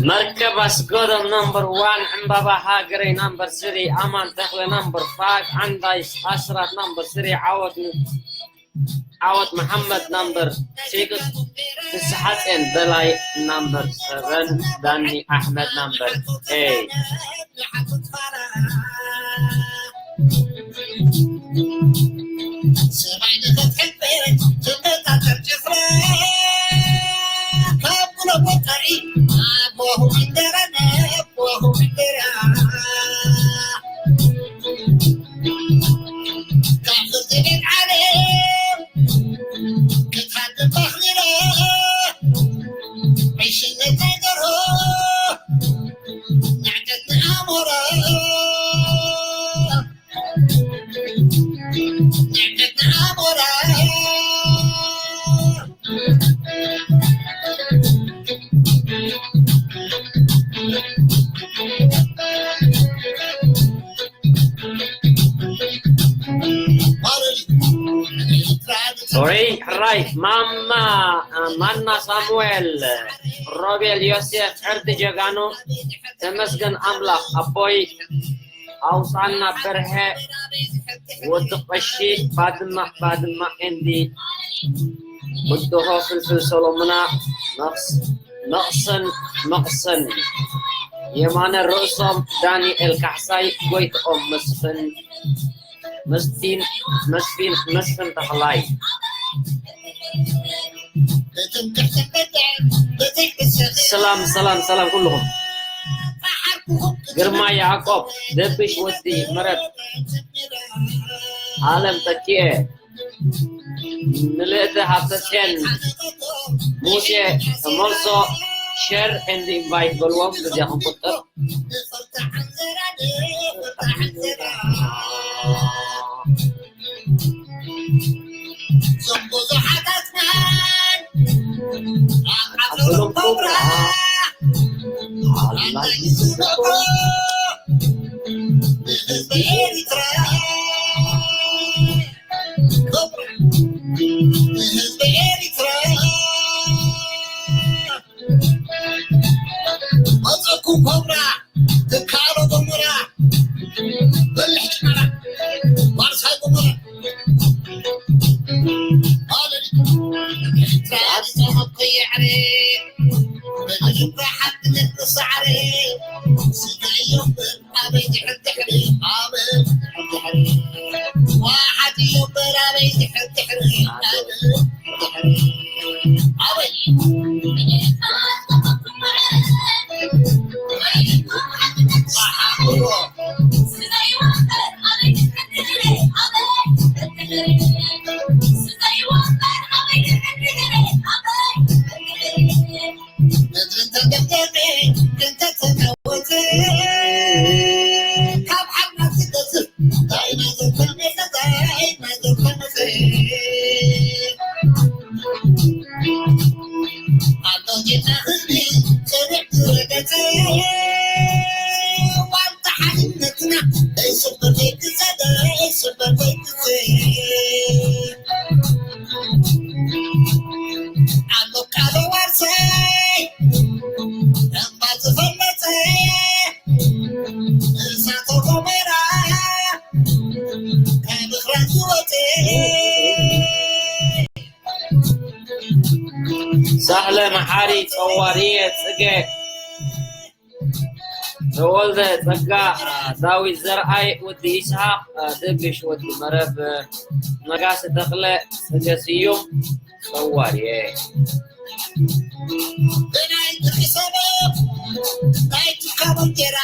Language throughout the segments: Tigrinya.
መርከብ ኣስገዶም ናምበር ዋን፣ ዕምባባ ሃገረይ ናምበር ስሪ፣ ኣማን ተኽለ ናምበር ፋይቭ፣ ዓንዳይ ኣስራት ናምበር ስሪ፣ ዓወት ዓወት መሓመድ ናምበር ሲክስ፣ ፍስሓጼን በላይ ናምበር ሰቨን፣ ዳኒ ኣሕመድ ናምበር ኤይት። ሶሪ፣ ሕራይ ማማ፣ ማና ሳሙኤል፣ ሮቤል ዮሴፍ፣ ዕርዲ ጀጋኑ፣ ተመስገን ኣምላኽ ኣቦይ፣ ኣውፃና በርሀ፣ ወዲ ቀሺ፣ ባድማ፣ ባድማ፣ ኤንዲ፣ ወድኾ ፍልፍል ሰሎሙና፣ መቕስ-፣ መቕሰን፣ መቕሰን፣ የማነ ርእሶም፣ ዳንኤል ካሕሳይ፣ ጎይትኦም መስፍን፣ መስቲን፣ መስፊን፣ መስፍን ተኽላይ። ሰላም፣ ሰላም፣ ሰላም ኩልኹም። ግርማ ያዕቆብ፣ ደብሽ ወዲ መረብ፣ ኣለም ተኪኤ፣ ምልእቲ ሃብተጽዮን፣ ሙሴ ተመልሶ፣ ሸር ኤንድ ኢንቫይት በልዎም፣ ግዜኹም ቁጥብ። መጸኩም ኮብራ፣ ትካሎ ጎሞራ፣ በልሕ ጭመራ፣ ዋርሳይ ጎሞራ። ሃሌሉያ። ኤርትራ ዝጸመት ከየዕረ፣ በልሕ ሓድነት ንሳዕረ፣ ስጋዮ ኣበይ ድሕር ድሕሪ፣ ኣበይ ድሕር ድሕሪ፣ ዋሓት እዮ በል ኣበይ ድሕር ድሕሪ፣ ኣበይ ድሕር ድሕሪ፣ ኣበይ። ሳህለ መሓሪ ጸዋርየ ጽገ ተወልደ ጸጋ፣ ዳዊት ዘርኣይ፣ ወዲ ይስሓቕ፣ ደብሽ፣ ወዲ መረብ፣ ነጋሲ ተኽለ፣ ጽገ ስዩም፣ ጸዋርየ። ብናይ ብርቂ ሰበብ ናይ ትካቦ እንጀራ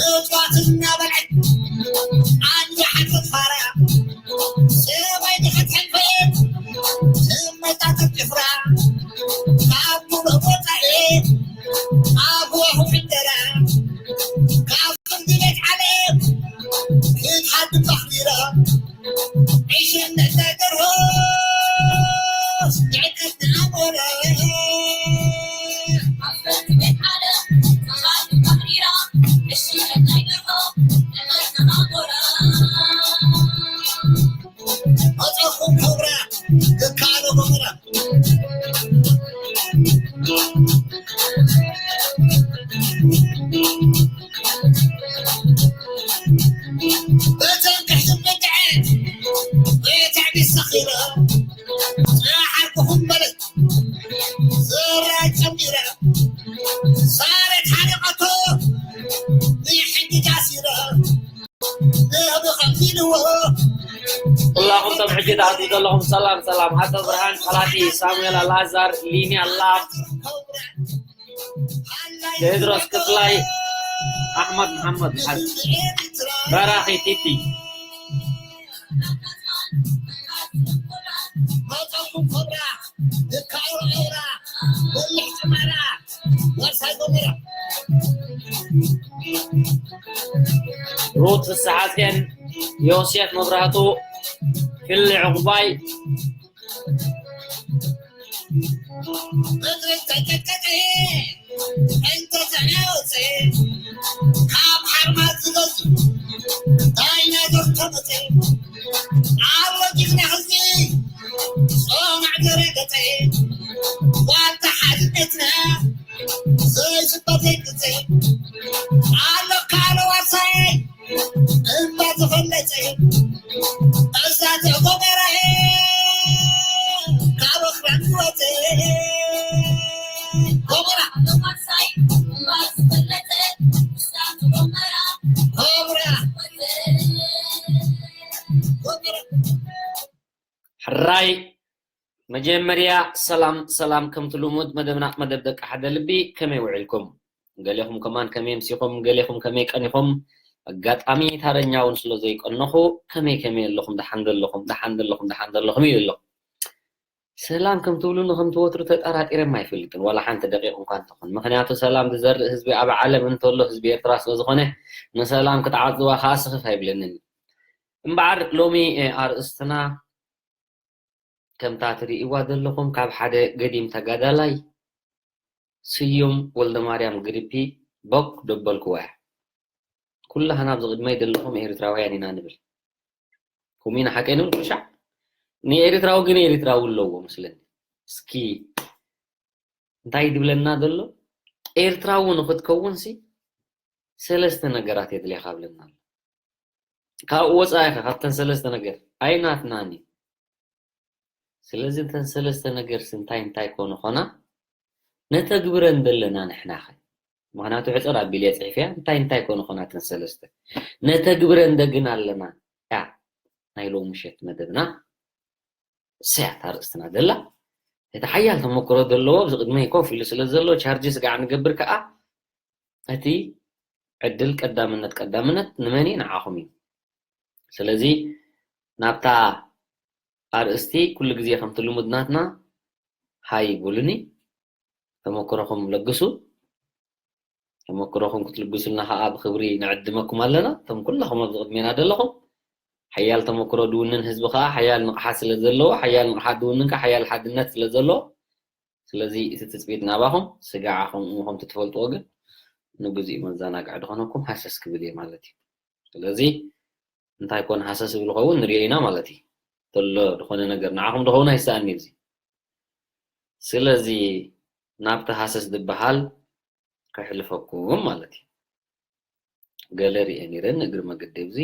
እፅዋት እናበልዐት ኣንጃ ሓንፈት ፋራ ሰባይ ድሕት ሕልፈት እመጣ ተጭፍራ ካብ ሙሉ ጨሚረ ሳረት ሓሪቐቶ ንሕጂ ዳሲረ ንህቢ ከምዚ ኢልዎ ኩላኹም ሰብ ሕጂ ትኣትዉ ዘለኹም ሰላም ሰላም፣ ኣቶ ብርሃን ፈላቲ፣ ሳሙኤል ኣልኣዛር፣ ሊኒ ኣላ፣ ቴድሮስ ክፍላይ፣ ኣሕመድ መሓመድ፣ በራኺ ቲቲ። ሩት ፍስሓጽዮን፣ ዮሴፍ መብራህቱ፣ ክሊ ዕቑባይ፣ ምድሪ ተንቀጥቀጠ፣ እንተ ተናወጸ፣ ካብ ሓርማዝ ዝገዝኡ፣ ዳይናዞር ተመጸ። ኣሎ ጅግና ህዝቢ፣ ጾማዕ ዘረገጸ፣ ዋልታ ሓድነትና፣ ዘይስበር ዘይቅጸ። ኣሎ ካልእ ዋርሳይ፣ እምባ ዝፈለጸ፣ እሳተ ጎመራ፣ ካብ ኣኽራን ዝወጸ፣ ጎመራ። ጎመራ። ጎመራ። ሕራይ መጀመርያ ሰላም ሰላም፣ ከምቲ ልሙድ መደብና መደብ ደቂ ሓደ ልቢ፣ ከመይ ውዒልኩም? ገሌኹም ከማን ከመይ ኣምሲኹም? ገሌኹም ከመይ ቀኒኹም? ኣጋጣሚ ታረኛ እውን ስለ ዘይቀነኹ፣ ከመይ ከመይ ኣለኹም? ደሓን ዘለኹም? ደሓን ዘለኹም? ደሓን ዘለኹም? ይብል ኣለኹ። ሰላም ከም ትብሉኒ ከምቲ ወትሩ ተጠራጢረም ኣይፈልጥን፣ ዋላ ሓንቲ ደቂቕ እንኳ እንተኾን። ምኽንያቱ ሰላም ዝዘርእ ህዝቢ ኣብ ዓለም እንተሎ ህዝቢ ኤርትራ ስለ ዝኾነ፣ ንሰላም ክትዓጽዋ ከኣ ስኽፍ ኣይብለንን። እምበኣር ሎሚ፣ እ፣ ኣርእስትና ከምታ ትርእይዋ ዘለኹም ካብ ሓደ ገዲም ተጋዳላይ ስዩም ወልደማርያም ግሪፒ ቦክ ደበልክዋ እያ። ኩላህና ኣብዚ ቅድመይ ዘለኹም ኤርትራውያን ኢና ንብል። ከምኡ ኢና ሓቀይ ንብል ኩሉ ሻዕ። ንኤርትራዊ ግን ኤርትራዊ ኣለዎ መስለኒ። እስኪ እንታይ ድብለና ዘሎ? ኤርትራዊ ንኽትከውንሲ ሰለስተ ነገራት የድልያኻ ብለና ኣሎ። ካብኡ ወጻኢ ኸ ካብተን ሰለስተ ነገር ኣይናትናን እዩ። ስለዚ እተን ሰለስተ ነገርሲ እንታይ እንታይ ኮነ ኾና ነተግብረን ዘለና ንሕና ኸ? ምኽንያቱ ሕጽር ኣቢለ እየ ጽሒፈያ፣ እንታይ እንታይ ኮነ ኾና እተን ሰለስተ ነተግብረን ደግን ኣለና። ያ ናይ ሎሚ ምሸት መደብና እሰያት ኣርእስትና ደላ። እቲ ሓያል ተመክሮ ዘለዎ ኣብዚ ቅድመይ ኮፍ ኢሉ ስለ ዘሎ ቻርጅ ስጋዕ ንገብር ከኣ እቲ ዕድል ቀዳምነት ቀዳምነት ንመን እዩ? ንዓኹም እዩ። ስለዚ ናብታ ኣርእስቲ ኩሉ ግዜ ከምቲ ልሙድ ናትና ሃይ በሉኒ፣ ተመክሮኹም ለግሱ። ተመክሮኹም ክትልግሱልና ከኣ ብኽብሪ ንዕድመኩም ኣለና። እቶም ኩላኹም ኣብዚ ቅድሜና ዘለኹም ሓያል ተመክሮ ድውንን ህዝቢ ከኣ ሓያል ንቕሓት ስለ ዘለዎ፣ ሓያል ንቕሓት ድውንን ከኣ ሓያል ሓድነት ስለ ዘለዎ፣ ስለዚ እቲ ትጽቢት ናባኹም ስጋዕ ከምኡ ከምቲ ትፈልጥዎ ግን ንግዚኡ መዘናግዒ ድኾነኩም ሃሰስ ክብል እየ ማለት እዩ። ስለዚ እንታይ ኮን ሃሰስ ዝብል ኸውን ንሪኦ ኢና ማለት እዩ። ተሎ ዝኾነ ነገር ንዓኹም ድኸውን ኣይሰኣን እዩ እዚ። ስለዚ ናብቲ ሃሰስ ዝበሃል ከሕልፈኩም ማለት እዩ። ገለ ሪኤ ነይረ ንእግሪ መገደይ ኣብዚ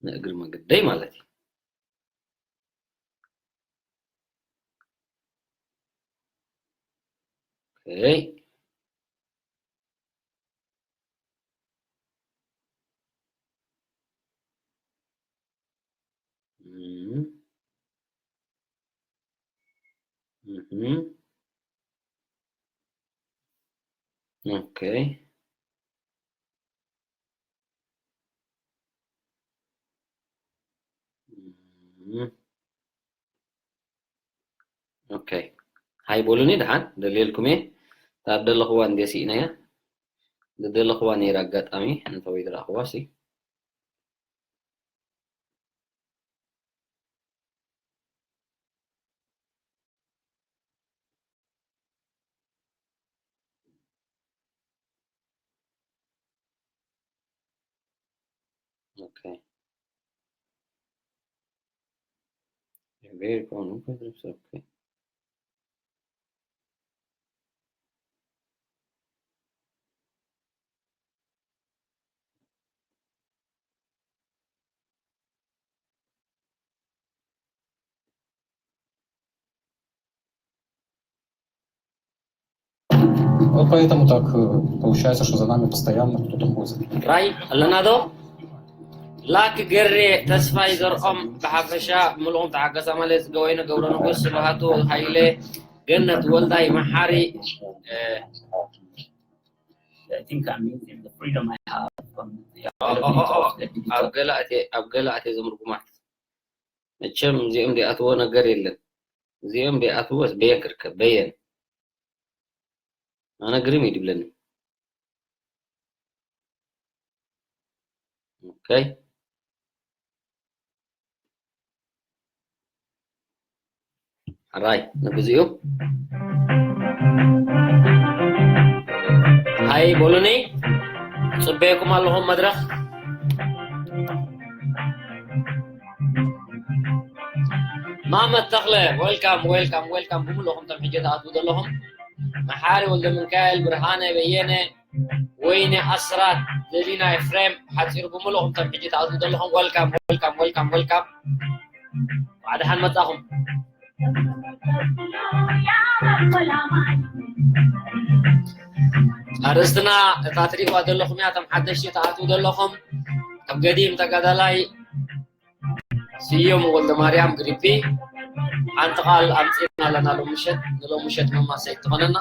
ንእግሪ መገደይ ማለት እዩ። ኦኬ። እም። እም። ኦኬ። እም። ኦኬ። ሃይ በሉኒ ደሓን፣ ደልየልኩም እየ። እታ ደለኽዋ እንድየ ስኢነያ። ዝደለኽዋ ነይራ ኣጋጣሚ፣ እንተ ወይ ዝረኣኽዋ ሲ። Okay. Very cool. Okay, that's okay. Поэтому так э, получается, что за нами постоянно кто-то ходит. ራይ ኣለና ዶ? ላክ ገሬ፣ ተስፋይ ዘርኦም፣ ብሓፈሻ ምልኦም ተዓገሳ ማለት፣ ገወይነ ገብረ ንጉስ፣ ስብሃቱ ሃይለ፣ ገነት ወልዳይ፣ መሓሪ። I think I'm using the freedom I have from the ኣብ ገላእቴ፣ ኣብ ገላእቴ፣ እዞም ርጉማት። መቸም እዚኦም ዘይኣትዎ ነገር የለን። እዚኦም ዘይኣትዎ በየን ክርከብ? በየን? ኣነ ግርም እዩ ድብለኒ። ኦኬ። ሕራይ ንግዚኡ። ሃይ በሉኒ። ጽበየኩም ኣለኹም መድረኽ። ማመት ተኽለ፣ ዌልካም፣ ዌልካም፣ ዌልካም። ብምልእኹም ተም ሕጂ ተኣትዉ ዘለኹም። መሓሪ ወልደ ሚካኤል፣ ብርሃነ በየነ፣ ወይኒ ኣስራት፣ ዘሊና ኤፍሬም፣ ሓጺሩ ብምልእኹም ተም ሕጂ ተኣትዉ ዘለኹም። ዌልካም፣ ዌልካም፣ ዌልካም፣ ዌልካም። ባዕድሓን መጻኹም። ኣርእስትና እታ ትሪእዋ ዘለኹም እያ። እቶም ሓደሽቲ ተኣትዉ ዘለኹም፣ ኣብ ገዲም ተጋዳላይ ስዮም ወልደ ማርያም ግሪፒ ሓንቲ ቃል ኣምጺእና ኣለና። ሎም ምሸት፣ ንሎም ምሸት መማሰይ ትኾነና።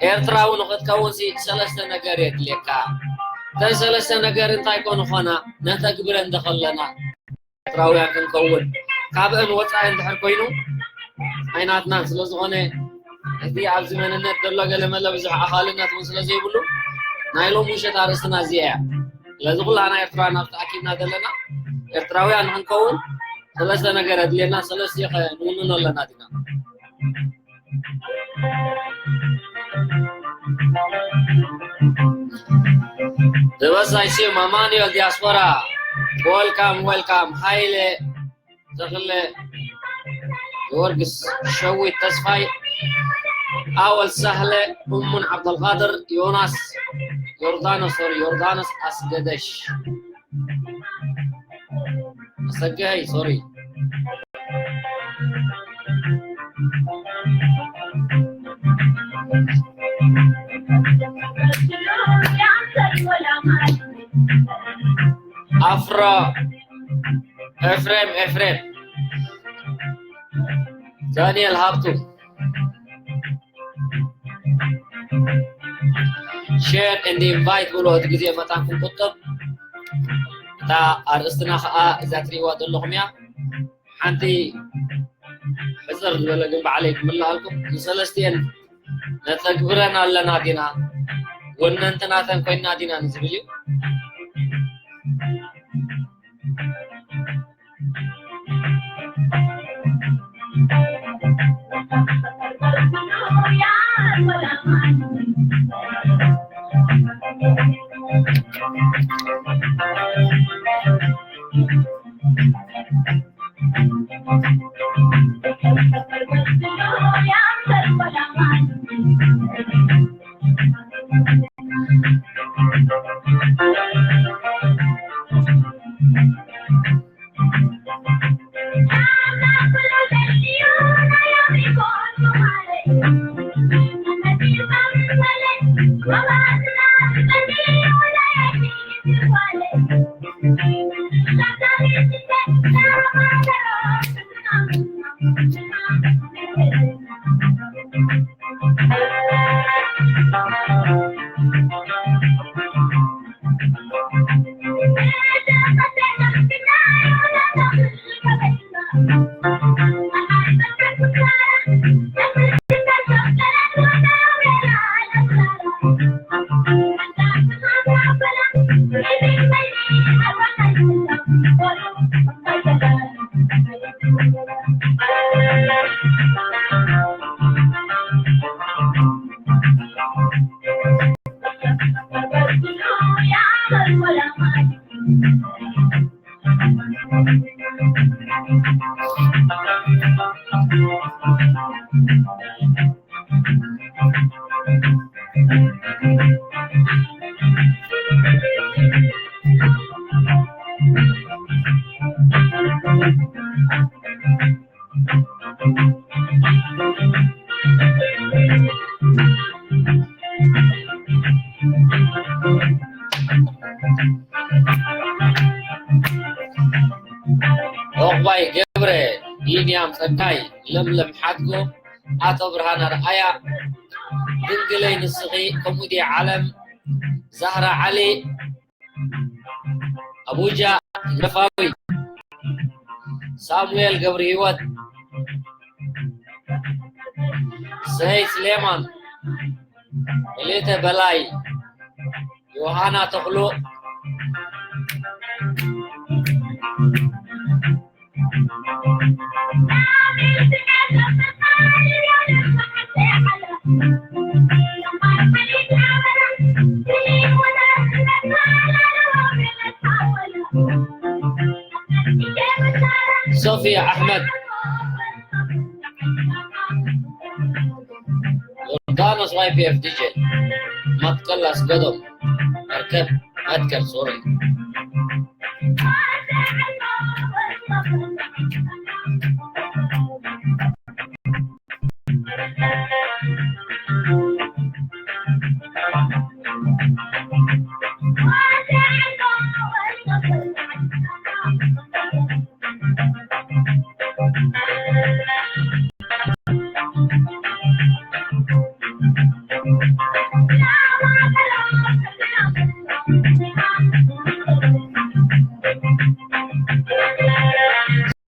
ኤርትራዊ ንኽትከውን ሲ ሰለስተ ነገር የድልየካ። እተን ሰለስተ ነገር እንታይ ኮን ኾና ነተግብረን ዶ ኸለና? ኤርትራውያን ክንከውን፣ ካብአን ወጻኢ እንድሕር ኮይኑ ኣይናትናን። ስለ ዝኾነ እቲ ኣብዚ መንነት ዘሎ ገለ መለ ብዙሕ ኣኻልነት እውን ስለ ዘይብሉ ናይ ሎሚ ምሸት ኣርእስትና እዚኣ እያ። ስለዚ ኩላና ኤርትራውያን ኣብ ተኣኪብና ዘለና ኤርትራውያን ንክንከውን ሰለስተ ነገር ኣድልየና፣ ሰለስቲኡ ከ ንውንኖ ኣለና ዲና? ደበሳይ ስም ኣማኑኤል ዲያስፖራ፣ ዌልካም፣ ዌልካም። ሃይለ ተኽለ፣ ጊዮርጊስ፣ ሸዊት ተስፋይ፣ ኣወል ሳህለ፣ እሙን ዓብደልቃድር፣ ዮናስ፣ ዮርዳኖስ፣ ሶሪ፣ ዮርዳኖስ ኣስገደሽ። ኣሰገሀይ፣ ሶሪ። ኣፍሮ፣ ኤፍሬም፣ ኤፍሬም። ዳንኤል ሃብቱ። ሼር ኤንድ ኢንቫይት ብሎ፣ እቲ ግዜ መታን ክንቁጠብ። እታ ኣርእስትና ኸኣ እዛ ትርእይዋ ዘለኹም እያ። ሓንቲ ሕጽር ዝበለ ግን ባዕለይ ክምልኣልኩም። ንሰለስቲኤን ነተግብረን ኣለና ዲና? ወነንቲ ናተን ኮይንና ዲና ንዝብል እዩ። ተካይ ለምለም ሓድጎ፣ ኣቶ ብርሃን ኣርኣያ፣ ድንግለይ ንስኺ፣ ከምኡ ድየ ዓለም፣ ዛህራ ዓሊ፣ ኣቡጃ ግረፋዊ፣ ሳሙኤል ገብረ ህይወት፣ ሰይ ስሌማን፣ ክልተ በላይ፣ ዮሃና ተኽሉ፣ ሶፊያ ኣሕመድ፣ ዮርዳኖስ ዋይ ፒ ኤፍ ዲ ጄ፣ መትከል ኣስገዶም፣ መርከብ፣ መትከል ሶሪ።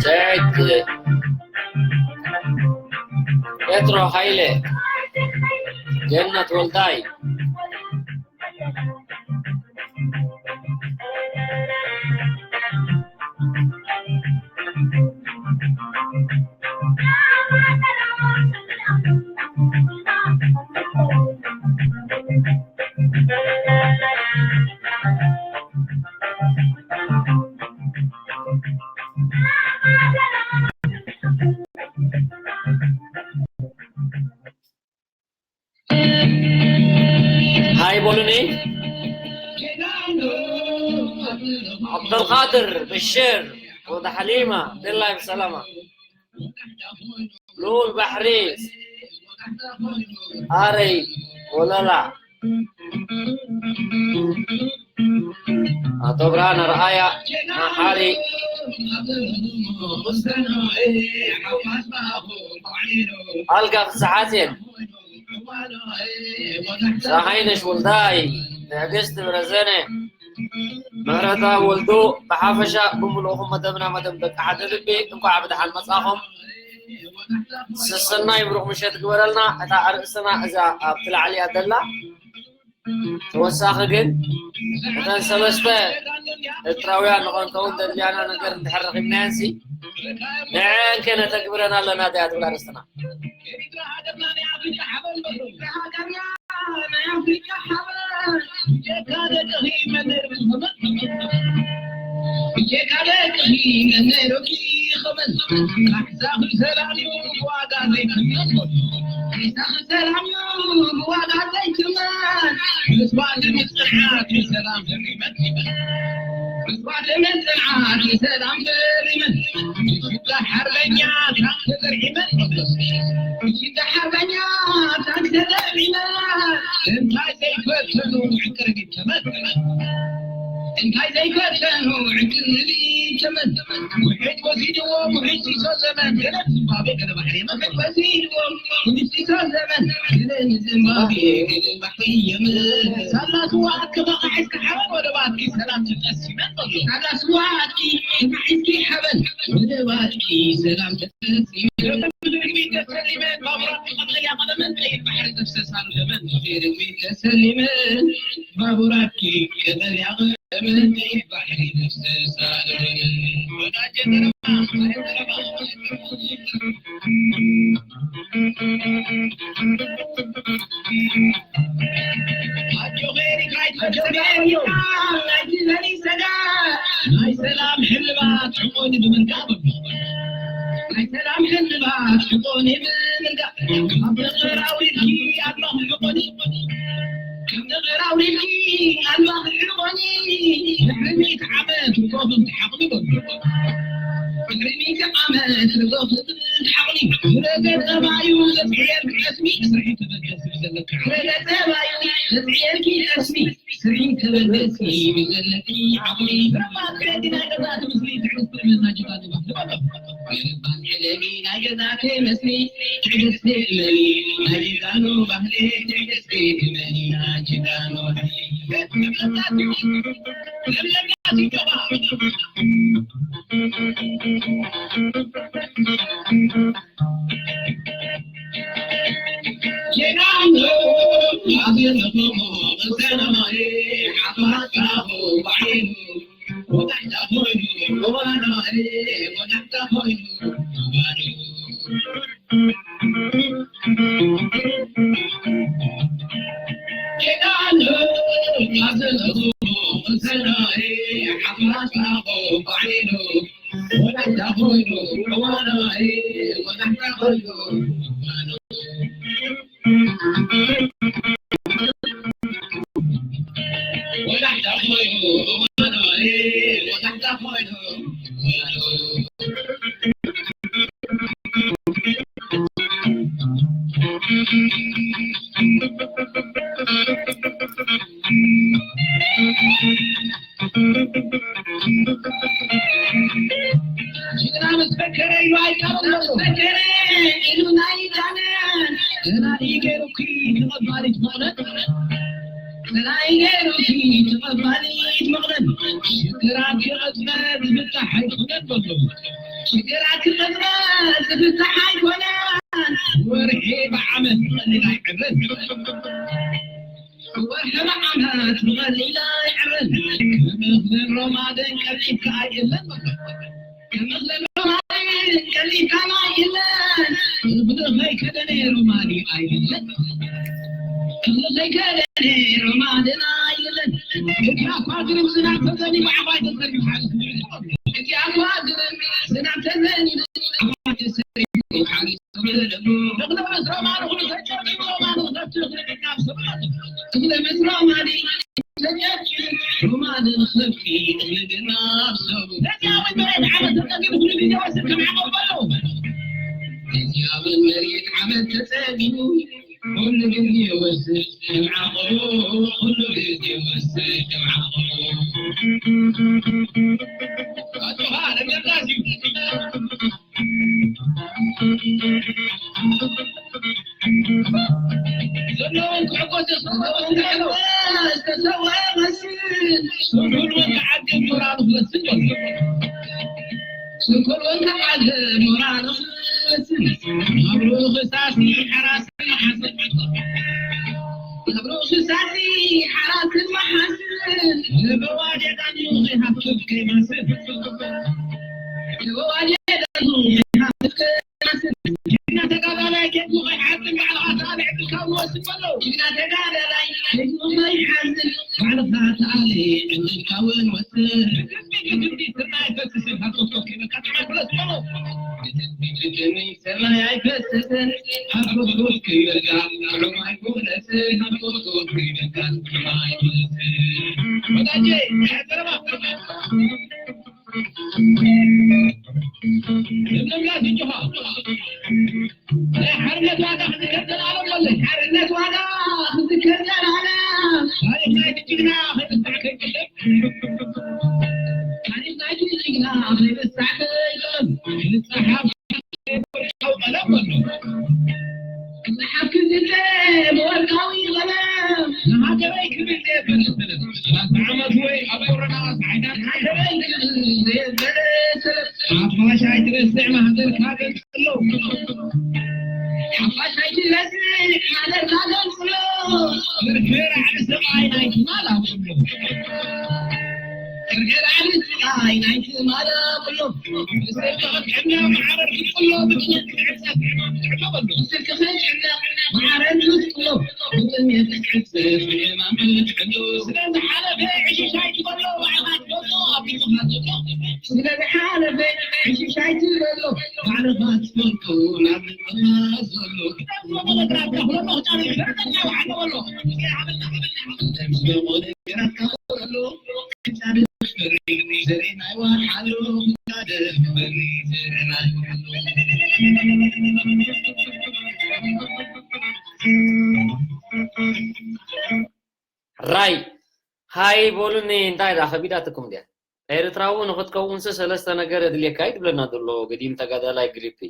ሰይድ ጴጥሮ ሃይለ፣ ገነት ወልዳይ፣ ሃይ በሉኒ። ዓብደልቃድር ብሽር ወደ ሓሊማ፣ ደላይ ብሰላማ። ልኡል ባሕሪ ኣረይ ወለላ። ኣቶ ብርሃን ኣርኣያ መሓሪ። ኣልጋ ፍስሓሴን፣ ፀሃይነሽ ወልዳይ፣ ትዕግስት ብረዘነ፣ ምህረታ ወልዱ፣ ብሓፈሻ ብምልእኹም መደብና መደብ ደቂ ሓደ ልቢ እንኳዕ ብደሓን መጻኹም። ሰሰናይ ብሩኽ ምሸት ግበረልና። እታ ኣርእስትና እዛ ኣብቲ ላዕሊ እያ ዘላ። ተወሳኺ ግን እተን ሰለስተ ኤርትራውያን ንኸንከውን ዘድልያና ነገር እንድሕር ረኺብናየንሲ ንዐን ከነተግብረን ኣለና ድያ ትብል ኣርእስትና። እንታይ ዘይፈተኑ ዕድል ተመን። ውሕጅ ወሲድዎም፣ ውሕጅ ሲሶ ዘመን፣ ገለ ዝምባብዌ፣ ገለ ባሕሪ የመን። ውሕጅ ወሲድዎም፣ ውሕጅ ሲሶ ዘመን፣ ገለ ንዝምባብዌ፣ ገለ ባሕሪ የመን። ሳላ ስዋ ኣከባኻ ሒዝካ ሓበን፣ ወደ ባትኪ ሰላም ተጠሲመን በሉ። ሳላ ስዋ ኣትኪ፣ ሒዝኪ ሓበን፣ ወደ ባትኪ ሰላም ተጠሲመን። ተሰሊመን፣ ባቡራት ቀጠልያ ቀለመን፣ ቀይሕ ባሕሪ ተፍሰሳሉ ደመን። ተሰሊመን፣ ባቡራትኪ ቀጠልያ ቀለመን፣ ቀይሕ ባሕሪ ተፍሰሳሉ ደመን። ወዳጀ ተረባ፣ ተረባ። ኣጆኺ ኤሪትራይ፣ ኣጆኺ ኤሪትራ፣ ናይቲ ዘርኢ ሰጋ፣ ናይ ሰላም ሕልባት ሕቆኒ ብምልቃ በሉ። ናይ ሰላም ሕልባት ሕቆኒ ብምልቃ፣ ካብ ነገር ኣውሪድኪ ኣድማኺ ሕቆኒ። ከም ነገር ኣውሪድኪ ኣድማኺ ሕቆኒ። ድሕሪ ሚእቲ ዓመት ርጎኽን ትሓቕኒ በሉ። ድሕሪ ሚእቲ ዓመት ርጎኽን ትሓቕኒ። ስለ ገጸባዩ ዘጽዕየልኪ ጠስሚ፣ ስርሒ ተበገሲ ብዘለካ። ስለ ገጸባዩ ዘጽዕየልኪ ጠስሚ፣ ስርሒት ተበገስኪ ብዘለኪ ዓቕሚ። ረባ ክረዲ ናይ ገዛእቲ ምስሊ ትዕግስቲ እመና ጅጋኑ ባህሊ በሎ። ረባ ክረዲ ናይ ገዛእቲ ምስሊ ትዕግስቲ እመኒ ናይ ጅጋኑ ባህሊ ትዕግስቲ እመኒ ናይ ጅጋኑ ባህሊ። ለምለምና ትንከባ። ጅግና ምስ ፈከረ ኢሉ ኣይቀርም ዘሎ። ፈከረ ኢሉ ናይ ቃነ። ገና እዩ ገይሩኪ ተቐባሊት መቕደም። ገና እዩ ገይሩኪ ተቐባሊት መቕደም። ሽግራት ክቐጽመ ዝፍታሕ ኣይኮነን በሎ። ሽግራት ክቐጽመ ዝፍታሕ ኣይኮነን። ወርሒ ብዓመት ቀሊል ኣይዕረን። ወርሒ ብዓመት ብቐሊል ኣይዕረን። ክምኽልን ሮማንን ቀልጢፍካ ኣይእለን። ክምኽልን ሮማንን ቀልጢፍካ ኣይእለን። እግሪ ከይከደነ ሮማኒ ኣይእለን። እግሪ ከይከደነ ሮማንን ኣይእለን። እቲ ኣኳ ግርም ዝናብ ተዘኒቡ ዓባይ ተዘኒቡ ሓሊፉ። እቲ ኣኳ ግርም ዝናብ ተዘኒቡ ዓባይ ተዘኒቡ ሓሊፉ። ዘለውን ክሕጎስ ዘስምዖ እንተሎ ዝተሰውአ መስል ስንኩል ወንተዓገብ ሞራሉ ክመስል በሎ። ስንኩል ወንተዓገብ ሞራሉ ክመስል ናብሩ ክሳሲ ሓራስ መሓስን ናብሩ ክሳሲ ሓራስን መሓስን ንበዋጀ ዳኑ ከይሃብክብ ከይማስን ንበዋጀ ዳኑ ከይሃብክብ ከይማስን ጅግና ተጋዳላይ ኬድኩ ከይሓዝን ባዕልኻ ተኣለ ዕድልካ እውን ወስድ በሎ። ጅግና ተጋዳላይ ኬድኩ ከይሓዝን ባዕልኻ ተኣለ ዕድልካ እውን ወስድ። ግድግዲ ግድግዲ ስርናይ ፈስስን ሃብቶቶ ከይበልካ ጥዕና ግለጽ በሎ። ግድግዲ ስርናይ ኣይፈስስን ሃብቶቶ ከይበልካ ጥዑም ኣይኮነስን ሃብቶቶ ከይበልካ ጥዑም ኣይኮነስን። ወዳጄ፣ ዘረባ። ለምለምና ትንጭኻ። ናይ ሓርነት ዋጋ ክዝከር ዘላለም በለይ። ሓርነት ዋጋ ክዝከር ዘላለም። ታሪኽ ናይቲ ጅግና ከይርሳዕ ከይቅደም። ታሪኽ ናይቲ ጅግና ከይርሳዕ ከይቅደም። ክጽሓፍ ብወርቃዊ ቀለም በሎ። ክጽሓፍ ክዝከር ብወርቃዊ ቀለም። ንሃገረይ ክብል ዘየበለ ሰለፍ። ሰላሳ ዓመት ወይ ኣበይ ወረዳ ጸዓይዳ ንሃገረይ ክብል ዘየበለ ሰለፍ። ሓፋሽ ኣይትረስዕ ማህደርካ ገንጽሎ። ሓፋሽ ኣይትረስዕ ማህደርካ ገንጽሎ። ፍርፍር ዓቢ ሰብኣይ ናይ ትማል ኣብሎ። ፍርፍር ዓቢ ሰብኣይ ናይ ትማል ኣብሎ። ብስልኪ ክትዕነ ማዕረ ክትቅሎ ብጥሜት ክትዕጸፍ ዕማም ትዕሎ በሎ። ብስልኪ ክትዕነ ማዕረ ክትቅሎ ብጥሜት ክትዕጸፍ ዕማም ትዕሎ። ስለ ዝሓለፈ ዕሽሽ ኣይትበሎ ባዕልኻ ትፈልጦ ኣብ ልብኻ ዘሎ። ስለ ዝሓለፈ ዕሽሽ ኣይትበሎ ባዕልኻ ትፈልጦ ናብ ልብኻ ዘሎ። ክተምዝበሞ ነገራትካ ኩለሞ ክጫን ይፈርደና ባዕሎ በሎ። ክተምዝበሞ ነገራትካ ኩለሞ ክጫን ይፈርድ ዘሬና ይዋሓሎ ክጫን ይፈርድ ዘሬና ይዋሓሎ። ራይ ሃይ በሉኒ፣ እንታይ ደኣ ከቢዳትኩም ድያ? ኤርትራዊ ንኽትከውንሲ ሰለስተ ነገር የድልየካ እዩ ትብለና ዘሎ ገዲም ተጋዳላይ ግሪፒ።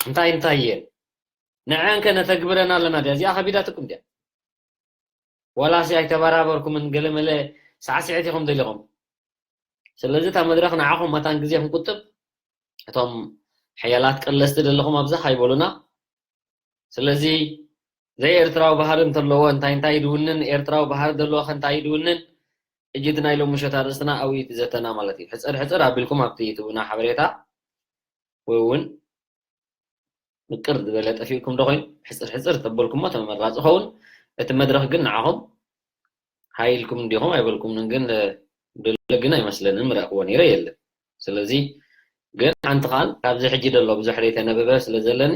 እንታይ እንታይ እየን? ንዐን ከ ነተግብረን ኣለና ድያ? እዚኣ ከቢዳትኩም ድያ? ዋላሲ ኣይተበራበርኩምን፣ ገለመለ ሳዕስዒት ኢኹም ደሊኹም። ስለዚ እታ መድረኽ ንዓኹም መታን ግዜ ክንቁጥብ፣ እቶም ሓያላት ቀለስቲ ዘለኹም ኣብዛ ሃይ በሉና። ስለዚ ዘይኤርትራዊ ባህሪ እንተለዎ እንታይ እንታይ ይድውንን፣ ኤርትራዊ ባህሪ ዘለዎኸ እንታይ ይድውንን፣ ሕጂ እቲ ናይ ሎሚ ምሸት ኣርእስትና ኣብኡ እዩ እቲ ዘተና ማለት እዩ። ሕጽር ሕጽር ኣቢልኩም ኣብቲ ትህቡና ሓበሬታ ወይ እውን ምቅር ዝበለ ጠፊእኩም ዶ ኮይኑ ሕጽር ሕጽር ተበልኩሞ ተመራጺ ኸውን። እቲ መድረኽ ግን ንዓኹም ሃይ ኢልኩም እንዲኹም ኣይበልኩምን፣ ግን ደሎ ግን ኣይመስለንን፣ ምረእክዎ ነይረ የለን። ስለዚ ግን ሓንቲ ኻን ካብዚ ሕጂ ደሎ ብዙሕ ዘይተነበበ ስለ ዘለኒ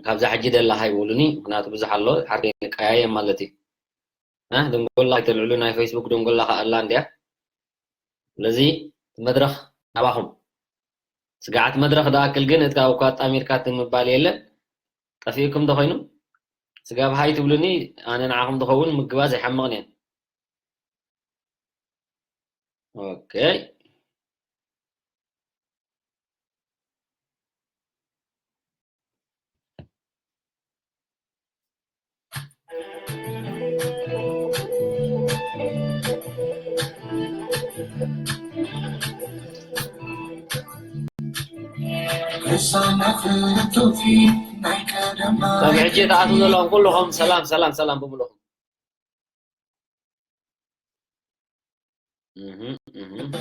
ካብዛ ሕጂ ደላ ሃይ በሉኒ፣ ምኽንያቱ ብዙሕ ኣሎ፣ ሓርገይ ንቀያየም ማለት እዩ። እ፣ ደንጎላ ኣይተልዕሉ፣ ናይ ፌስቡክ ደንጎላ ከኣ ኣላ እንድያ። ስለዚ መድረኽ ናባኹም። ስግዓት መድረኽ ደኣክል ግን እትካ እኳ ኣጣሚርካ እቲ ምባል የለን። ጠፊእኩም ዶ ኮይኑ? ስጋብ ሃይ ትብሉኒ፣ ኣነ ንዓኹም ዝኸውን ምግባዝ ኣይሓምቕን እየ። ኦኬ። ካብ ሕጂ ተኣትዉ ዘለኹም ኩልኹም ሰላም፣ ሰላም፣ ሰላም ብምልኹም። እህ፣ እህ።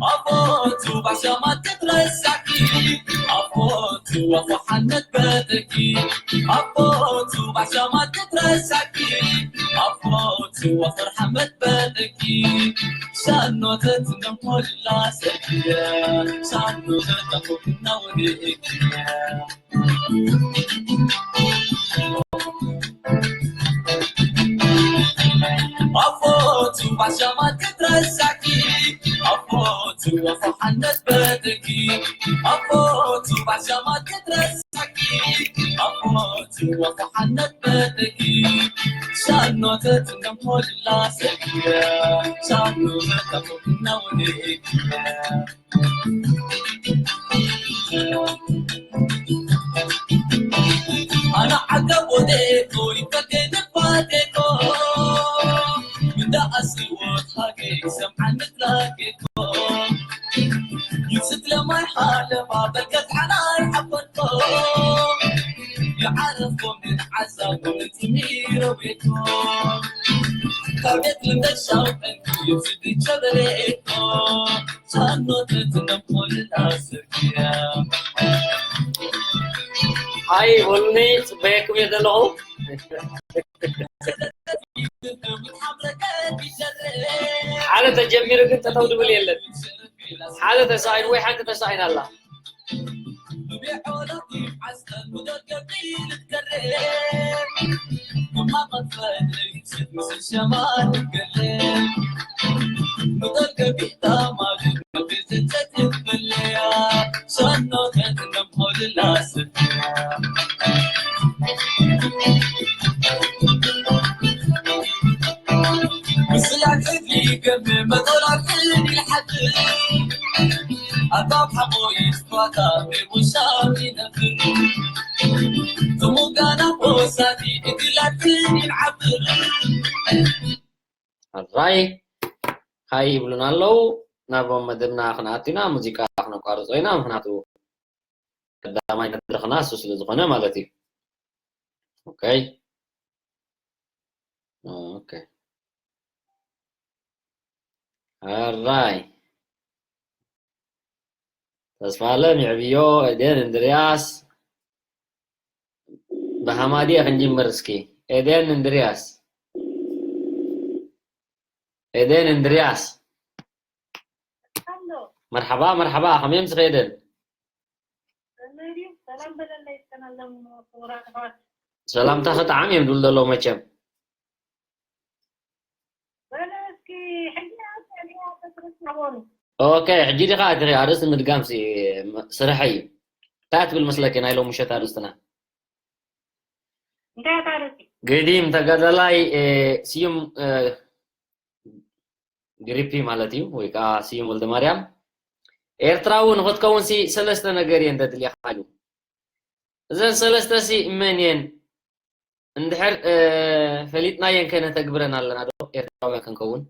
ኣቦቱ ባሻማ ትትረሳኪ፣ ኣቦቱ ኣፎሓነት በተኪ፣ ኣቦቱ ባሻማ ትትረሳኪ፣ ኣቦቱ ኣፎርሓመት በተኪ፣ ሻኖተት ነሞላ ሰኪየ፣ ሻኖተት ኣፎክና ወዲእኪ። ኣፎቱ ባሻማ ትትረሳኪ፣ ኣፎቱ ኣፎሓነት በተኪ፣ ኣፎቱ ባሻማ ትትረሳኪ፣ ኣፎቱ ኣፎሓነት በተኪ፣ ሻኖተት ነሞላ ሰኪየ፣ ሻኖተት ኣፎክና ወዲእኪ። ኣነ ዓገብ ወዴኮ ይከቴ ንፋቴኮ፣ እንዳ ኣስወት ሃገይ ሰምዓኒ ትላጌኮ፣ ይስት ለማይ ሓለባ በልከት ዓናር ሓፈርኮ፣ ይዓረፍኮ ምን ዓዛብ ምን ትሚሮ ቤኮ፣ ካብ ቤት ምንደሻው ጠንኩ ይብስድ ቸበሬኮ። ኣይ ወሉኒ ጽበየኩም እየ ዘለኹ። ሓደ ተጀሚሩ ግን ጠጠው ድብል የለን። ሓደ ተሳኢኑ ወይ ሓንቲ ተሳኢና ኣላ። ሕራይ ሃይ ይብሉና ኣለዉ። ናብ መደብና ክንኣቱ ኢና፣ ሙዚቃ ክነቋርጾ ኢና፣ ምኽንያቱ ቀዳማይ መድረኽና እሱ ስለ ዝኾነ ማለት እዩ። ኦኬ። ኦኬ። ሕራይ። ተስፋለም፣ ይዕብዮ፣ ኤደን፣ እንድርያስ። ብሃማዲ ክንጅምር እስኪ። ኤደን፣ እንድርያስ። ኤደን እንድርያስ። መርሓባ፣ መርሓባ፣ ከመይ ምስኺ ኤደን? ሰላምታ ክጥዓም እዮም ዝብሉ ዘለዉ መቸም። ኦኬ፣ ሕጂ ዲኻ እቲ ኣርእስቲ ምድጋም ሲ-፣ ስራሕ እዩ። እንታይ ትብል መስለኪ ናይ ሎሚ ምሸት ኣርእስትና? እንታይ ኣርእስቲ? ገዲም ተጋዳላይ፣ እ፣ ስዩም፣ እ፣ ግሪፒ ማለት እዩ፣ ወይ ከዓ ስዩም ወልደማርያም። ኤርትራዊ ንኽትከውን ሲ ሰለስተ ነገር እየን ዘድልየኻ ኢሉ። እዘን ሰለስተ ሲ መን እየን? እንድሕር፣ እ፣ ፈሊጥናየን ከ ነተግብረን ኣለና ዶ ኤርትራውያን ክንከውን?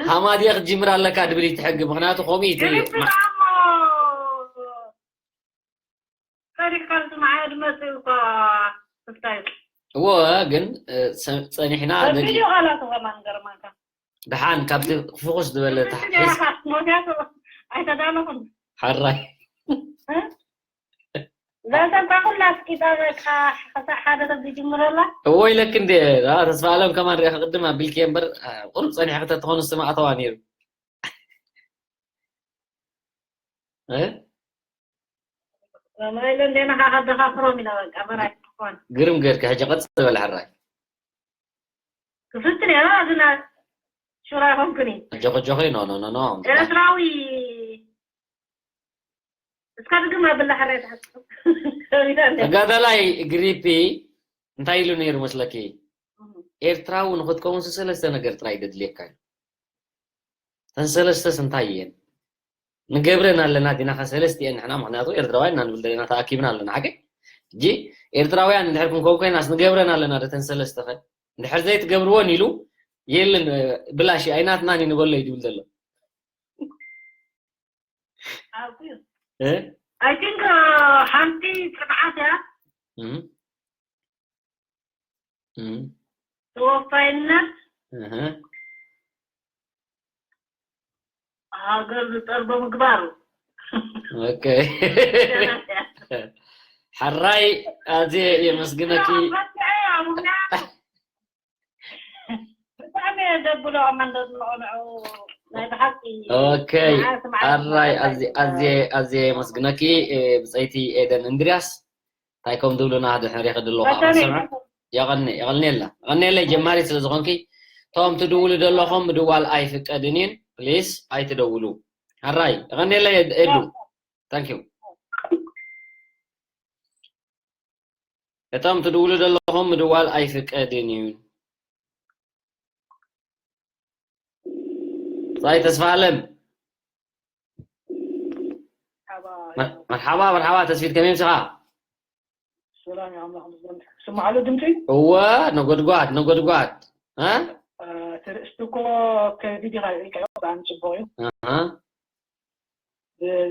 ሃማድየ ክትጅምር ኣለካ ድብል እዩ እቲ ሕጊ፣ ምኽንያቱ ከምኡ እዩ እቲ ግሪፒ ማ-፣ ደኣ እሞ ሰሪሕካ ዝሰማዓዮ ድመጽእ እኳ ክስታይ። እዎ፣ ግን፣ እ፣ ሰ-፣ ጸኒሕና በቢልዮ ደሊ-፣ ቃላቱ ከማን ገርማካ። ደሓን ካብቲ ፍኹስ ዝበለ በቢልዮ ታሕስ-፣ ቃላት ሞትያቱ ኣይተዳለኹን። ሓራይ። እ? እዛ ሰብ እኳ ኩላ ኣስቂጣ በቃ ክሳዕ ሓደ ሰብ ዝጅምረላ። እዎ ኢለክ እንዴ፣ አ፣ ተስፋ ኣለም ከማን ሪኣ ቅድም ኣቢልኪ እምበር፣ አ፣ ቁሩብ ጸኒሕኪ ተትኾኑ ስም ኣተዋ ነይሩ። እ? ማይለ እንዴና ካኸደኻፍሮም ኢና በቃ፣ በራይ ትኾን። ግርም ገርኪ፣ ሕጂ ቀጽ ዝበል ሕራይ። ክፍትን እያ፣ ዝና ሹራ ይኾንኩኒ። ጆኸ ጆኸ፣ ኖ፣ ኖ፣ ኖ፣ ኖ። ኤርትራዊ፣ እስካ ድግም ኣብላ ሕራይ ትሓስብ። ተጋዳላይ ግሪፒ እንታይ ኢሉ ነይሩ መስለኪ? እህ። ኤርትራዊ ንኽትከውንስ ሰለስተ ነገር ጥራይ ደድልየካ እዩ። እተን ሰለስተስ እንታይ እየን? ንገብረን ኣለና ዲና ኸ ሰለስቲኤን ንሕና፣ ምኽንያቱ ኤርትራውያን ኢና ንብል ዘለና፣ ተኣኪብና ኣለና። ሓቂ? ሕጂ ኤርትራውያን እንድሕር ክንከውን ኮይናስ ንገብረን ኣለና ዶ እተን ሰለስተ ኸ? እንድሕር ዘይትገብርወን ኢሉ፣ የለን፣ ብላሽ ኣይናትናን እዩ ንበሎ እዩ ዝብል ዘሎ። ኣዝዩ። እ? I think፣ እ፣ ሓንቲ ጽንዓት እያ። እም። እም። ተወፋይነት። እህ። ሃገር ዝጠልቦ ምግባር። ኦኬ። ሓራይ ኣዝየ የመስግነኪ። ብጣዕሚ እየ ዘብሎ፣ ኣማን ዶ ዝንቆንዑ ናይ ብሓቂ ኦኬ። ንዓ ስምዓት ኣራይ፣ ዝመልሳ ኣዝየ፣ እዩ። ኣዝየ፣ ኣዝየ የመስግነኪ፣ እ፣ ብጸይቲ ኤደን እንድርያስ። እንታይ ከም ዝብሉና ድሕሪ ክድለኹ በጣም ኣኽሰምዕ። የመስግን። የቐኒ-፣ የቐንየልና። የቐንየለይ ጀማሪት ስለ ዝኾንኪ፣ እቶም ትድውሉ ዘለኹም ምድዋል ኣይፍቀድን እዩን። ፕሊስ ኣይትደውሉ። ኣራይ፣ የቐንየለይ ኤድ-፣ ኤዱ። ታንክ ዩ። እቶም ትድውሉ ዘለኹም ምድዋል ኣይፍቀድን እዩ። ጻይ ተስፋ ኣለም። መር-፣ መርሓባ፣ መርሓባ ተስፊት፣ ከመይ ምሳኻ? ሰላም፣ ኣምላኽ ይመስገን። ስማዕ ኣሎ ድምፂ? እወ፣ ነጎድጓድ፣ ነጎድጓድ። እ? እ፣ እቲ ርእስቲ እኮ ከቢድ ኢኻ ሪኢካዮ፣ ብጣዕሚ ጽቡቕ እዩ። ኣሃ።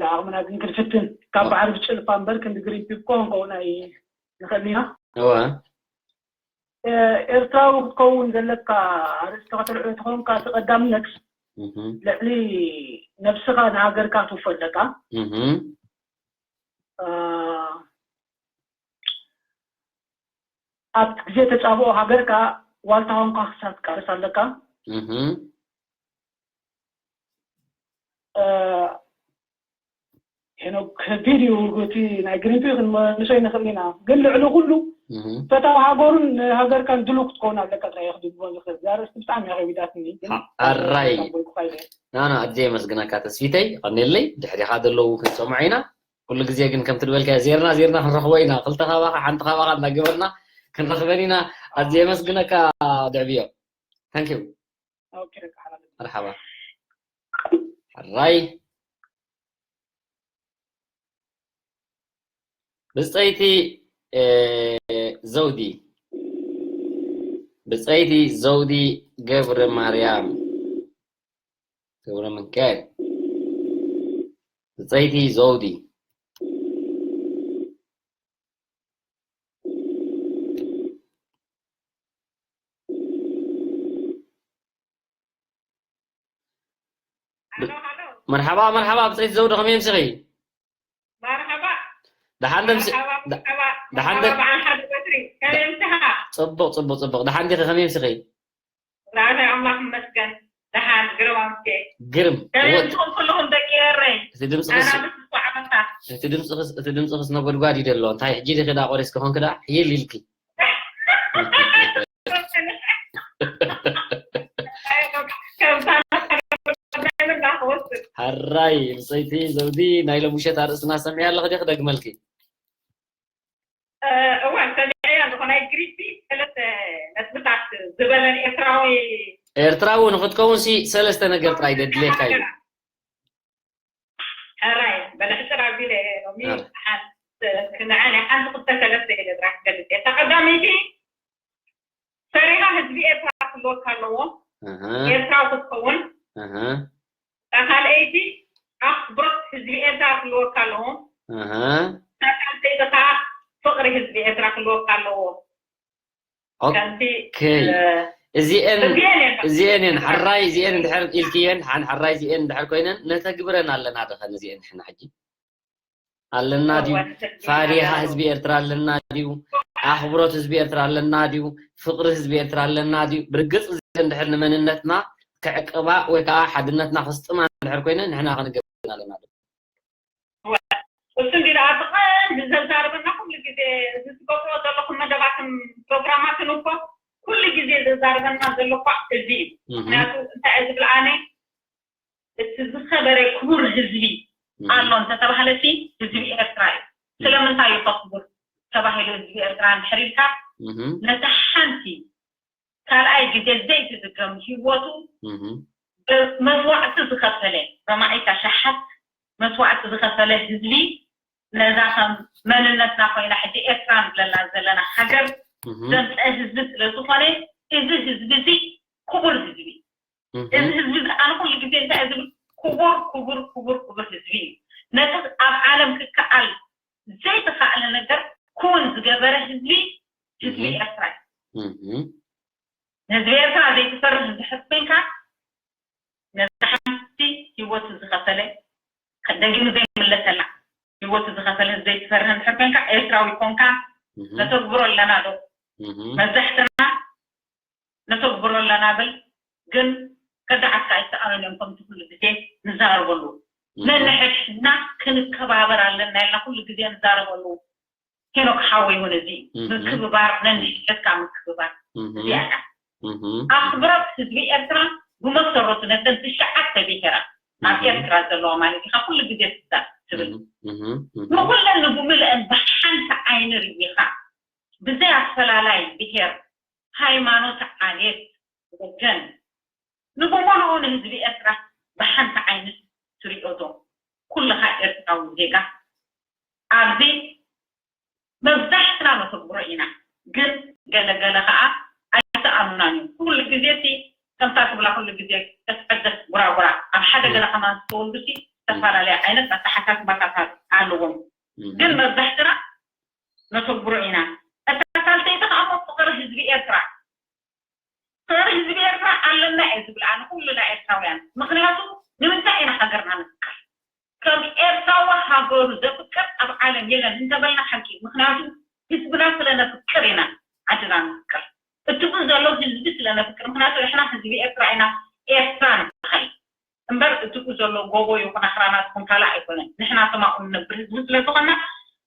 ብዓቕምና ግን ክንፍትን፣ ካብ ባሕሪ ብጭልፋ እምበር ክንዲ ግሪን ፒፕ እኮ ክንከውን ኣይንኽእልን ኢና። እወ። እ፣ ኤርትራዊ ክትከውን ዘለካ ኣርእስቲ ከተልዕሎ ተኾንካ፣ እቲ ቀዳምነት እህ። ልዕሊ ነብስኻ ንሃገርካ ትውፎ ኣለካ። እህ። እ፣ ኣብቲ ግዜ ተጻብኦ ሃገርካ ዋልታ ኮንካ ክሳብ ትቃለስ ኣለካ። እህ። እ፣ ሄኖክ፣ ከቢድ እዩ እቲ ናይ ግሪን ፒፕ ክንመልሶ ኣይንኽእልን ኢና። ግን ልዕሊ ኩሉ እህ። ፈታዊ ሃገሩን ንሃገርካን ድሉው ክትከውን ኣለካ ጥራይ እየ ክድግፎ ዝኽእል። እዛ ኣርእስቲ ብጣዕሚ እያ ከቢዳትኒ። ግን ኣ-፣ ኣራይ። ካብ ጎይኩኻ ኢለ። ና፣ ና፣ ኣዝየ የመስግነካ ተስፊተይ። ቀንየለይ። ድሕሪኻ ዘለዉ ክንሰምዖ ኢና። ኩሉ ግዜ ግን ከምቲ ዝበልካዮ ዜርና ዜርና ክንረኽቦ ኢና። ክልተ ካባኻ ሓንቲ ካባኻ እንዳገበርና ክንረኽበን ኢና። ኣዝየ የመስግነካ ድዕብዮ። ታንክ ዩ። ኦኬ፣ በቃ ሓላል። መርሓባ። ሕራይ። ብጸይቲ፣ እ፣ ዘውዲ። ብጸይቲ ዘውዲ ገብረ ማርያም። ገብረ ሚካኤል። ብጸይቲ ዘውዲ። ሃሎ፣ ሃሎ። መርሓባ፣ መርሓባ፣ ብጸይቲ ዘውዲ፣ ከመይ ኣምሲኺ? መርሓባ። ደሓን ደምሲ ደሓን ደ- መርሓባ በዓል ሓደ በትሪ። ከመይ ምሳኻ? ጽቡቕ ጽቡቕ ጽቡቕ። ደሓን ዲኺ? ከመይ ምስኺ? ብርሃናይ ኣምላኽ ይመስገን። ደሓን ግርም ኣምስየ። ግርም። ከመይ ወጥ። ምስኹም ኩልኹም ደቂ ኤረይ? እቲ ድምፅኽስ ኣና ምስ ዓመታ። እቲ ድምፅኽስ እቲ ድምፅኽስ ነጎድጓድ እዩ ደሎ። እንታይ ሕጂ ዲኺ ዳ ቆሪስኪ ኮንክ ዳ? ሕይል ኢልኪ። ከምታ ሓራይ ብፀይቲ ዘውዲ ናይ ሎምሸት ኣርእስትና ሰሚዐ ኣለኹ ዲኺ ደግመልኪ? እዋን ሰሚዐያ ኣለኹ ናይ ግሪክ ሰለስተ ነጥብታት ዝበለን ኤርትራዊ ኤርትራዊ ንክትከውን ሲ ሰለስተ ነገር ጥራይ ደድልየካ እዩ። ሕራይ በለ ሕፅር ኣቢለ እየ ሎሚ። ኣረ። ሓንቲ ንዓ ናይ ሓንቲ ክልተ ሰለስተ እየ ዝብራ ክገልፅ እየ። እታ ቀዳመይቲ ፈሪሃ ህዝቢ ኤርትራ ክህልወካ ኣለዎ። ኣሃ፣ ኤርትራዊ ክትከውን። ኣሃ፣ እታ ካልኣይቲ ኣኽብሮት ህዝቢ ኤርትራ ክህልወካ ኣለዎ። ኣሃ። እታ ካልኣይቲ ከዓ ፍቕሪ ህዝቢ ኤርትራ ክህልወካ ኣለዎ። ከምቲ ኦኬ። እ፣ እዚኤን እዚኤን እየን። እዚኤን እየን። ሕራይ እዚኤን እንድሕር ኢልክየን ሓን ሕራይ እዚኤን እንድሕር ኮይነን ነተግብረን ኣለና ዶ ኸን እዚኤን ንሕና ሕጂ ኣለና ድዩ? ፋሪሃ ህዝቢ ኤርትራ ኣለና ድዩ? ኣኽብሮት ህዝቢ ኤርትራ ኣለና ድዩ? ፍቕሪ ህዝቢ ኤርትራ ኣለና ድዩ? ብርግጽ እዚ እንድሕር ንመንነትና ክዕቅባ ወይ ከዓ ሓድነትና ክስጥማ እንድሕር ኮይነ ንሕና ክንገብር ኣለና ዶ? እሱ እንዲ ደኣ ብቐንዲ ዘዛርበና ኩሉ ግዜ እዚ ትገብርዎ ዘለኹም መደባትን ፕሮግራማትን እኮ ኩሉ ግዜ ዘዛርበና ዘሎ እኳ እዚ እዩ። እህ። ምክንያቱ እንታይ እየ ዝብል ኣነ እቲ ዝኸበረ ክቡር ህዝቢ ኣሎ እንተተባህለ ሲ ህዝቢ ኤርትራ እዩ። ስለምንታይ እዩ ከ ክቡር ተባሂሉ ህዝቢ ኤርትራ እንድሕር ኢልካ ነታ ሓንቲ ካልኣይ ግዜ ዘይትድገም ህይወቱ መስዋዕቲ ዝኸፈለ በማኢት ኣሽሓት መስዋዕቲ ዝኸፈለ ህዝቢ ነዛ ከም መንነትና ኮይና ሕጂ ኤርትራ ንብለላ ዘለና ሃገር ዘምፀአ ህዝቢ ስለዝኾነ እዚ ህዝቢ እዚ ክቡር ህዝቢ እዚ ህዝቢ እዚ ኣነ ኩሉ ግዜ እንታይ ዝብል ክቡር ክቡር ክቡር ክቡር ህዝቢ እዩ። ነቲ ኣብ ዓለም ክከኣል ዘይተኻእለ ነገር ክውን ዝገበረ ህዝቢ ህዝቢ ኤርትራ እዩ። ንህዝቢ ኤርትራ ዘይትፈርህ እንድሕር ኮይንካ ነዛ ሓንቲ ህይወቱ ዝኸፈለ ደጊሙ ዘይምለሰላ ህይወቱ ዝኸፈለ ዘይትፈርህ እንድሕር ኮይንካ ኤርትራዊ ኮንካ ነተግብሮ ኣለና ዶ? መብዛሕትና ነተግብሮ ኣለና ብል ግን ከዳዓትካ ኣይሰኣኑን እዮም ከምቲ ኩሉ ግዜ ንዛረበሉ። ነንሕድሕድና ክንከባበር ኣለና ኢልና ኩሉ ግዜ ንዛረበሉ። ሄኖክ ሓወይ እውን እዚ ምክብባር ነንሕድሕድካ ምክብባር እዚኣ እያ። ኣኽብሮት ህዝቢ ኤርትራ ብመሰረቱ ነተን ትሽዓተ ብሄራት ኣብ ኤርትራ ዘለዋ ማለት ኢኻ ኩሉ ግዜ ትዛር ትብል ንኩለን ንብምልአን ብሓንቲ ዓይኒ ርኢኻ ብዘይ ኣፈላላይ ብሄር ሃይማኖት ዓሌት ወገን ንብሙሉኡ ንህዝቢ ኤርትራ ብሓንቲ ዓይነት ትሪኦ ዶ? ኩልኻ ኤርትራዊ ዜጋ ኣብዚ መብዛሕትና ነተግብሮ ኢና፣ ግን ገለ ገለ ኸኣ ኣይሰኣኑናን እዮም። ኩሉ ግዜ እቲ ከምታ ትብላ ኩሉ ግዜ ቀስቀስ ጉራጉራ ኣብ ሓደ ገለ ከማን ዝተወልዱ ሲ ዝተፈላለየ ዓይነት ኣተሓሳስባታት ኣለዎም። ግን መብዛሕትና ነተግብሮ ኢና። እታ ሳልሰይቲ ከኣ እሞ ፍቕሪ ህዝቢ ኤርትራ ፍቕሪ ህዝቢ ኤርትራ ኣለና እየ ዝብል ኣነ ኩልና ኤርትራውያን። ምኽንያቱ ንምንታይ ኢና ሃገርና ነፍቅር? ከም ኤርትራዊ ሃገሩ ዘፍቅር ኣብ ዓለም የለን እንተበልና ሓቂ እዩ። ምኽንያቱ ህዝብና ስለ ነፍቅር ኢና ዓድና ነፍቅር። እትብኡ ዘሎ ህዝቢ ስለ ነፍቅር። ምኽንያቱ ንሕና ህዝቢ ኤርትራ ኢና ኤርትራ ንበሃል። እምበር እትብኡ ዘሎ ጎቦ ይኹን ኣኽራናት ይኹን ካልእ ኣይኮነን። ንሕና ተማኡ ንነብር ህዝቢ ስለ ዝኾንና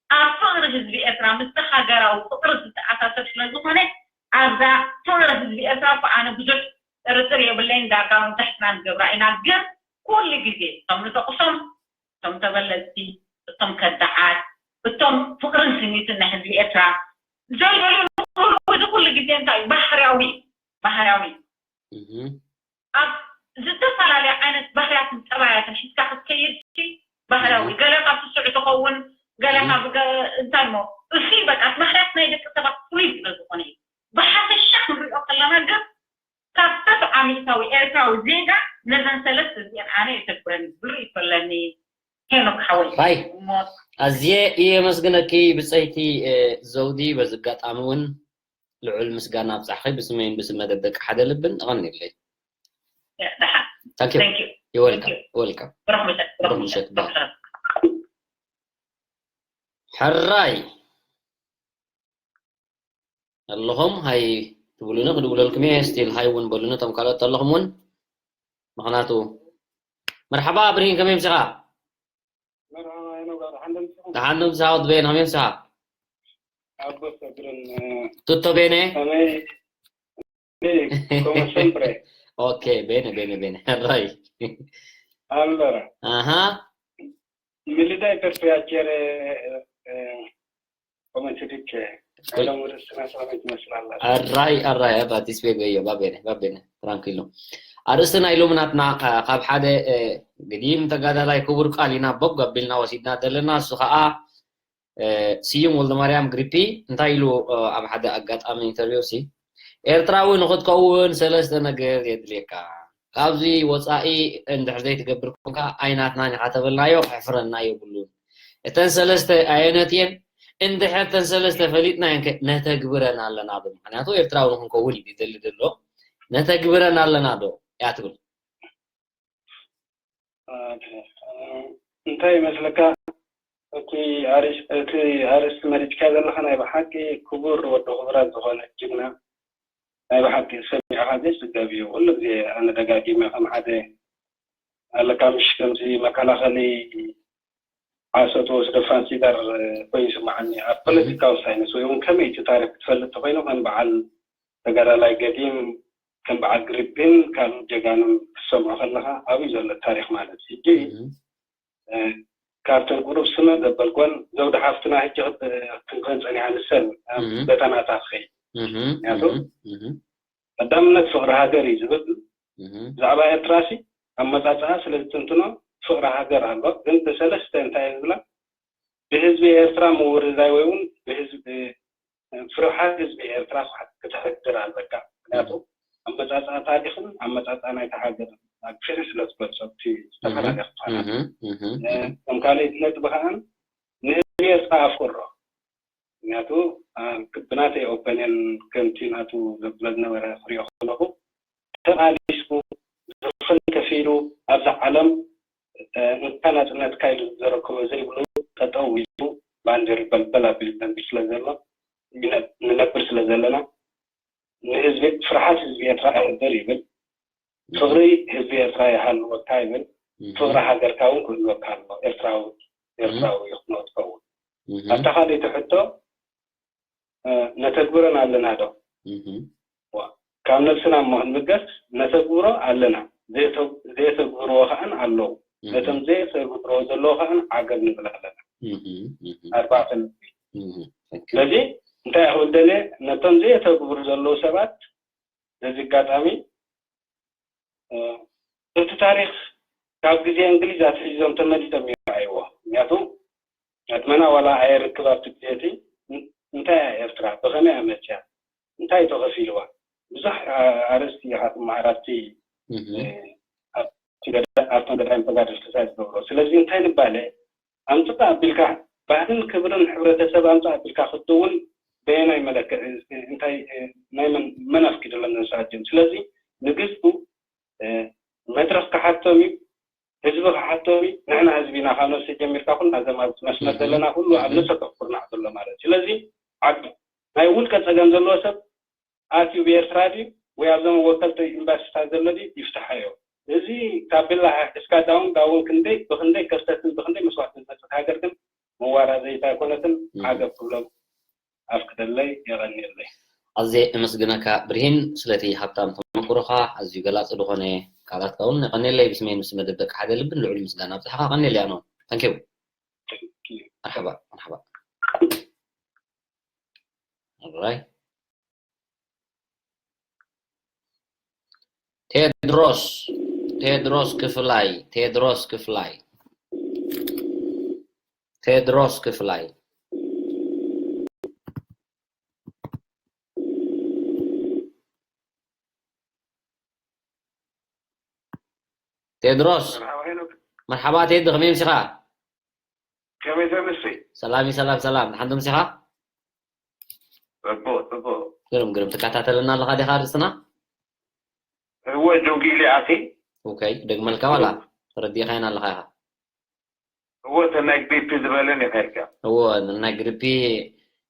ኣብ ፍቕሪ ህዝቢ ኤርትራ ምስቲ ሃገራዊ ፍቕሪ ዝተኣሳሰር ስለ ዝኾነ ኣብዛ ፍቕሪ ህዝቢ ኤርትራ እኮ ኣነ ብዙሕ ጥርጥር የብለይን። ዳርጋ መብዛሕትና ንገብራ ኢና። ግን ኩሉ ግዜ እቶም ንጠቕሶም እቶም ተበለፅቲ እቶም ከዳዓት እቶም ፍቕርን ስኒትን ናይ ህዝቢ ኤርትራ ዘይደልዩ ንብሉ እዚ ኩሉ ግዜ እንታይ እዩ? ባህርያዊ ባህርያዊ ኣብ ዝተፈላለየ ዓይነት ባህርያትን ጠባያትን ሒዝካ ክትከይድ ሲ ባህርያዊ ገለ ካብ ስሱዕ ትኸውን ገለ ካብ እንታይ ሞ እሱ በቃ ባህርያት ናይ ደቂ ሰባት ፍሉይ ስለ ዝኾነ እዩ። ብሓፈሻ ክንሪኦ ከለና ግን ካብ ተስዓ ሚእታዊ ኤርትራዊ ዜጋ ነዘን ሰለስተ እዚአን ኣነ የተግብረን ዝብል ርእይቶ ኣለኒ። ሄኖክ ሓወይ ባይ እሞ ኣዝየ እየ የመስግነኪ ብፀይቲ ዘውዲ። በዚ ኣጋጣሚ እውን ልዑል ምስጋና ኣብፃሕኺ ብስመይን ብስም መደብ ደቂ ሓደ ልብን እቐንየለይ። ደሓን Thank you። Thank you። You're welcome። Thank you። Welcome። ብሩኽ ምሸት። ብሩኽ ብሩኽ ምሸት። ምሸት። ብሩኽ ምሸት። ሕራይ ኣለኹም፣ ሃይ ትብሉኒ ክድውለልኩም እየ። ስቲል ሃይ እውን በሉኒ እቶም ካልኦት ኣለኹም እውን። ምኽንያቱ መርሓባ ብርሂን፣ ከመይ ምሲኻ? ደሓን ዶ ምሳኻ ወዲ ቤነ፣ ከመይ ምሳኻ? ቱቶ ቤነ? Come sempre. Ok, bene, bene, bene. Rai. Allora, aha, mi dai per piacere, eh, eh, come si dice? Allora, se non so come si dice. Arrai, arrai, arrai, ti spiego io, va bene, va bene, tranquillo. ኣርእስቲ ናይ ሎሚ ናትና ካብ ሓደ ገዲም ተጋዳላይ ክቡር ቃል ኢና ቦግ ኣቢልና ወሲድና ዘለና፣ እሱ ከዓ ስዩም ወልደማርያም ግሪፒ እንታይ ኢሉ ኣብ ሓደ ኣጋጣሚ ኢንተርቪው ሲ ኤርትራዊ ንኽትከውን ሰለስተ ነገር የድልየካ። ካብዚ ወፃኢ እንድሕር ዘይትገብር ኮንካ ኣይናትናን ኢኻ ተበልናዮ፣ ክሕፍረና የብሉን። እተን ሰለስተ ኣየነት እየን? እንድሕር እተን ሰለስተ ፈሊጥናየን ከ ነተግብረን ኣለና ዶ? ምክንያቱ ኤርትራዊ ንክንከውን እዩ ዝደሊ ዘሎ። ነተግብረን ኣለና ዶ እያ ትብል? እንታይ ይመስለካ? እቲ ኣርእስ-፣ እቲ ኣርእስቲ መሪጽካ ዘለኻ ናይ ብሓቂ ክቡር ወዲ ክቡራት ዝኾነ ጅግና፣ ናይ ብሓቂ ሰሚዕኻ ዘይጽገብ እዩ። ኩሉ ግዜ ኣነ ደጋጊመ ከም ሓደ ኣለካ ምሽ ከምዚ መከላኸሊ ዓሶ ትወስዶ ፋንሲደር ኮይኑ ይስምዓኒ። ኣብ ፖለቲካዊ ሳይንስ ወይ እውን ከመይ እቲ ታሪኽ ክትፈልጥ ተኮይኑ ከም በዓል ተጋዳላይ ገዲም ከም በዓል ግሪፒን ካልኦት ጀጋኑን ክትሰምዖ ከለኻ ኣብዩ ዘሎ ታሪኽ ማለት እዩ። ሕጂ ካብተን ቁሩብ ስመ ዘበልኮን ዘውዲ ሓፍትና ሕጂ ክትንከን ጸኒሓ ንሰን ኣብ በተናታ ትኸይድ። ምክንያቱ ቀዳምነት ፍቕሪ ሃገር እዩ ዝብል። ብዛዕባ ኤርትራ ሲ ኣመጻጽኣ ስለ ዝትንትኖ ፍቕሪ ሃገር ኣሎ። ግን ተሰለስተ እንታይ ዝብላ ብህዝቢ ኤርትራ ምውርዛይ ወይ እውን ብህዝቢ ፍርሓት ህዝቢ ኤርትራ ክትሕድር ኣለካ። ምክንያቱ ኣመጻጽኣ ታሪኽን ኣመጻጽኣ ናይታ ሃገር ኣግፊሑ ስለ ዝገልጾ እቲ ዝተፈላለየ ክፋላት። ከም ካልኣይቲ ነጥቢ ከኣ ንህዝቢ ኤርትራ ኣፍቅሮ። ምክንያቱ ብናተይ ኦፐንየን ከምቲ ናቱ ዘብሎ ዝነበረ ክሪኦ ከለኹ ተቓሊሱ ዝኽሪ ከፊሉ ኣብዛ ዓለም እንካ ናጽነትካ ኢሉ ዘረከቦ ዘይብሉ ጠጠው ኢሉ ባንዴር በልበል ኣቢሉ ዘንቢር ስለ ዘሎ ንነብር ስለ ዘለና ንህዝቢ ፍርሓት ህዝቢ ኤርትራ ኣይሕደር ይብል። ፍቕሪ ህዝቢ ኤርትራ ይሃልወካ ይብል። ፍቕሪ ሃገርካ እውን ክህልወካ ኣለዎ። ኤርትራዊ ኤርትራዊ ኢኹ ክትከውን። ኣብታ ካልኣይቲ ሕቶ ነተግብረን ኣለና ዶ? ካብ ነብስና እሞ ክንብገስ ነተግብሮ ኣለና። ዘየተግብርዎ ከኣን ኣለዉ። ነቶም ዘየተግብርዎ ዘለዉ ከኣን ዓገብ ንብል ኣለና። ኣርባዕተ ነጥቢ። ስለዚ እንታይ ክብል ደልየ ነቶም ዘየተግብሩ ዘለዉ ሰባት በዚ ኣጋጣሚ እቲ ታሪኽ ካብ ግዜ እንግሊዝ ኣትሒዞም ተመሊሶም ይረኣይዎ። ምክንያቱ ዕድመና ዋላ ኣየርክብ ኣብቲ ግዜ እቲ እንታይ እያ ኤርትራ ብኸመይ እያ መፅያ እንታይ ተኸፊልዋ ብዙሕ ኣርእስቲ ኢኻ ትመሃር ኣብቲ ኣብቶም ገዳይም ተጋደልቲ ዝገብሮ። ስለዚ እንታይ ንባለ ኣምፅእ ኣቢልካ ባህልን ክብርን ሕብረተሰብ ኣምፅእ ኣቢልካ ክትድውን በየናይ መለክዕ እንታይ ናይ መን መን ኣፍቂድሎም ነንሰዓት እዮም። ስለዚ ንግስቱ መድረኽ ክሓቶም እዩ፣ ህዝቢ ክሓቶም እዩ። ንሕና ህዝቢ ኢና ካብ ነብሲ ጀሚርካ ኩልና ዘም ኣብዚ መስመር ዘለና ኩሉ ኣብ ነብሰ ተኩርናዕ ዘሎ ማለት እዩ። ስለዚ ዓዱ ናይ ውልቀ ፀገም ዘለዎ ሰብ ኣትዩ ብኤርትራ ድዩ ወይ ኣብዞም ወከልቲ ኤምባሲታት ዘሎ ድዩ ይፍትሓዮ። እዚ ታቤላ ሓሕስካ ዳውን ዳውን ክንደይ ብክንደይ ከርተትን ብክንደይ መስዋእትን ዝመፀት ሃገር ግን መዋራዘይታ ኣይኮነትን። ዓገብ ክብሎም ኣፍቅደለይ የቐንየለይ። ኣዝየ እመስግነካ ብርሂን ስለቲ ሃብታም ተመኩሮኻ ኣዝዩ ገላፂ ዝኾነ ቃላትካ እውን የቐንየለይ ብስመይ ምስ መደብ ደቂ ሓደ ልብን ልዑል ምስጋና ኣብፅሓኻ ቀንየለይ ኣነ እውን። Thank you። መርሓባ መርሓባ። Alright. ቴድሮስ ቴድሮስ ክፍላይ ቴድሮስ ክፍላይ ቴድሮስ ክፍላይ። ቴድሮስ መርሓባ ቴዲ ከመይ ምሲኻ? ከመይ ተምሲ? ሰላም እዩ፣ ሰላም፣ ሰላም። ደሓን ዶ ምሲኻ? ጽቡቕ፣ ጽቡቕ። ግርም፣ ግርም። ትከታተለና ኣለኻ ዲኻ ኣርእስትና? እወ፣ ጆጊለ ኣኺ። ኦኬ፣ ደግመልካ ዋላ? ተረዲእካየን ኣለኻ ኢኻ? እዎ፣ እተን ናይ ግሪፒ ዝበለን ኢኻ ኢልካ። እዎ፣ ናይ ግሪፒ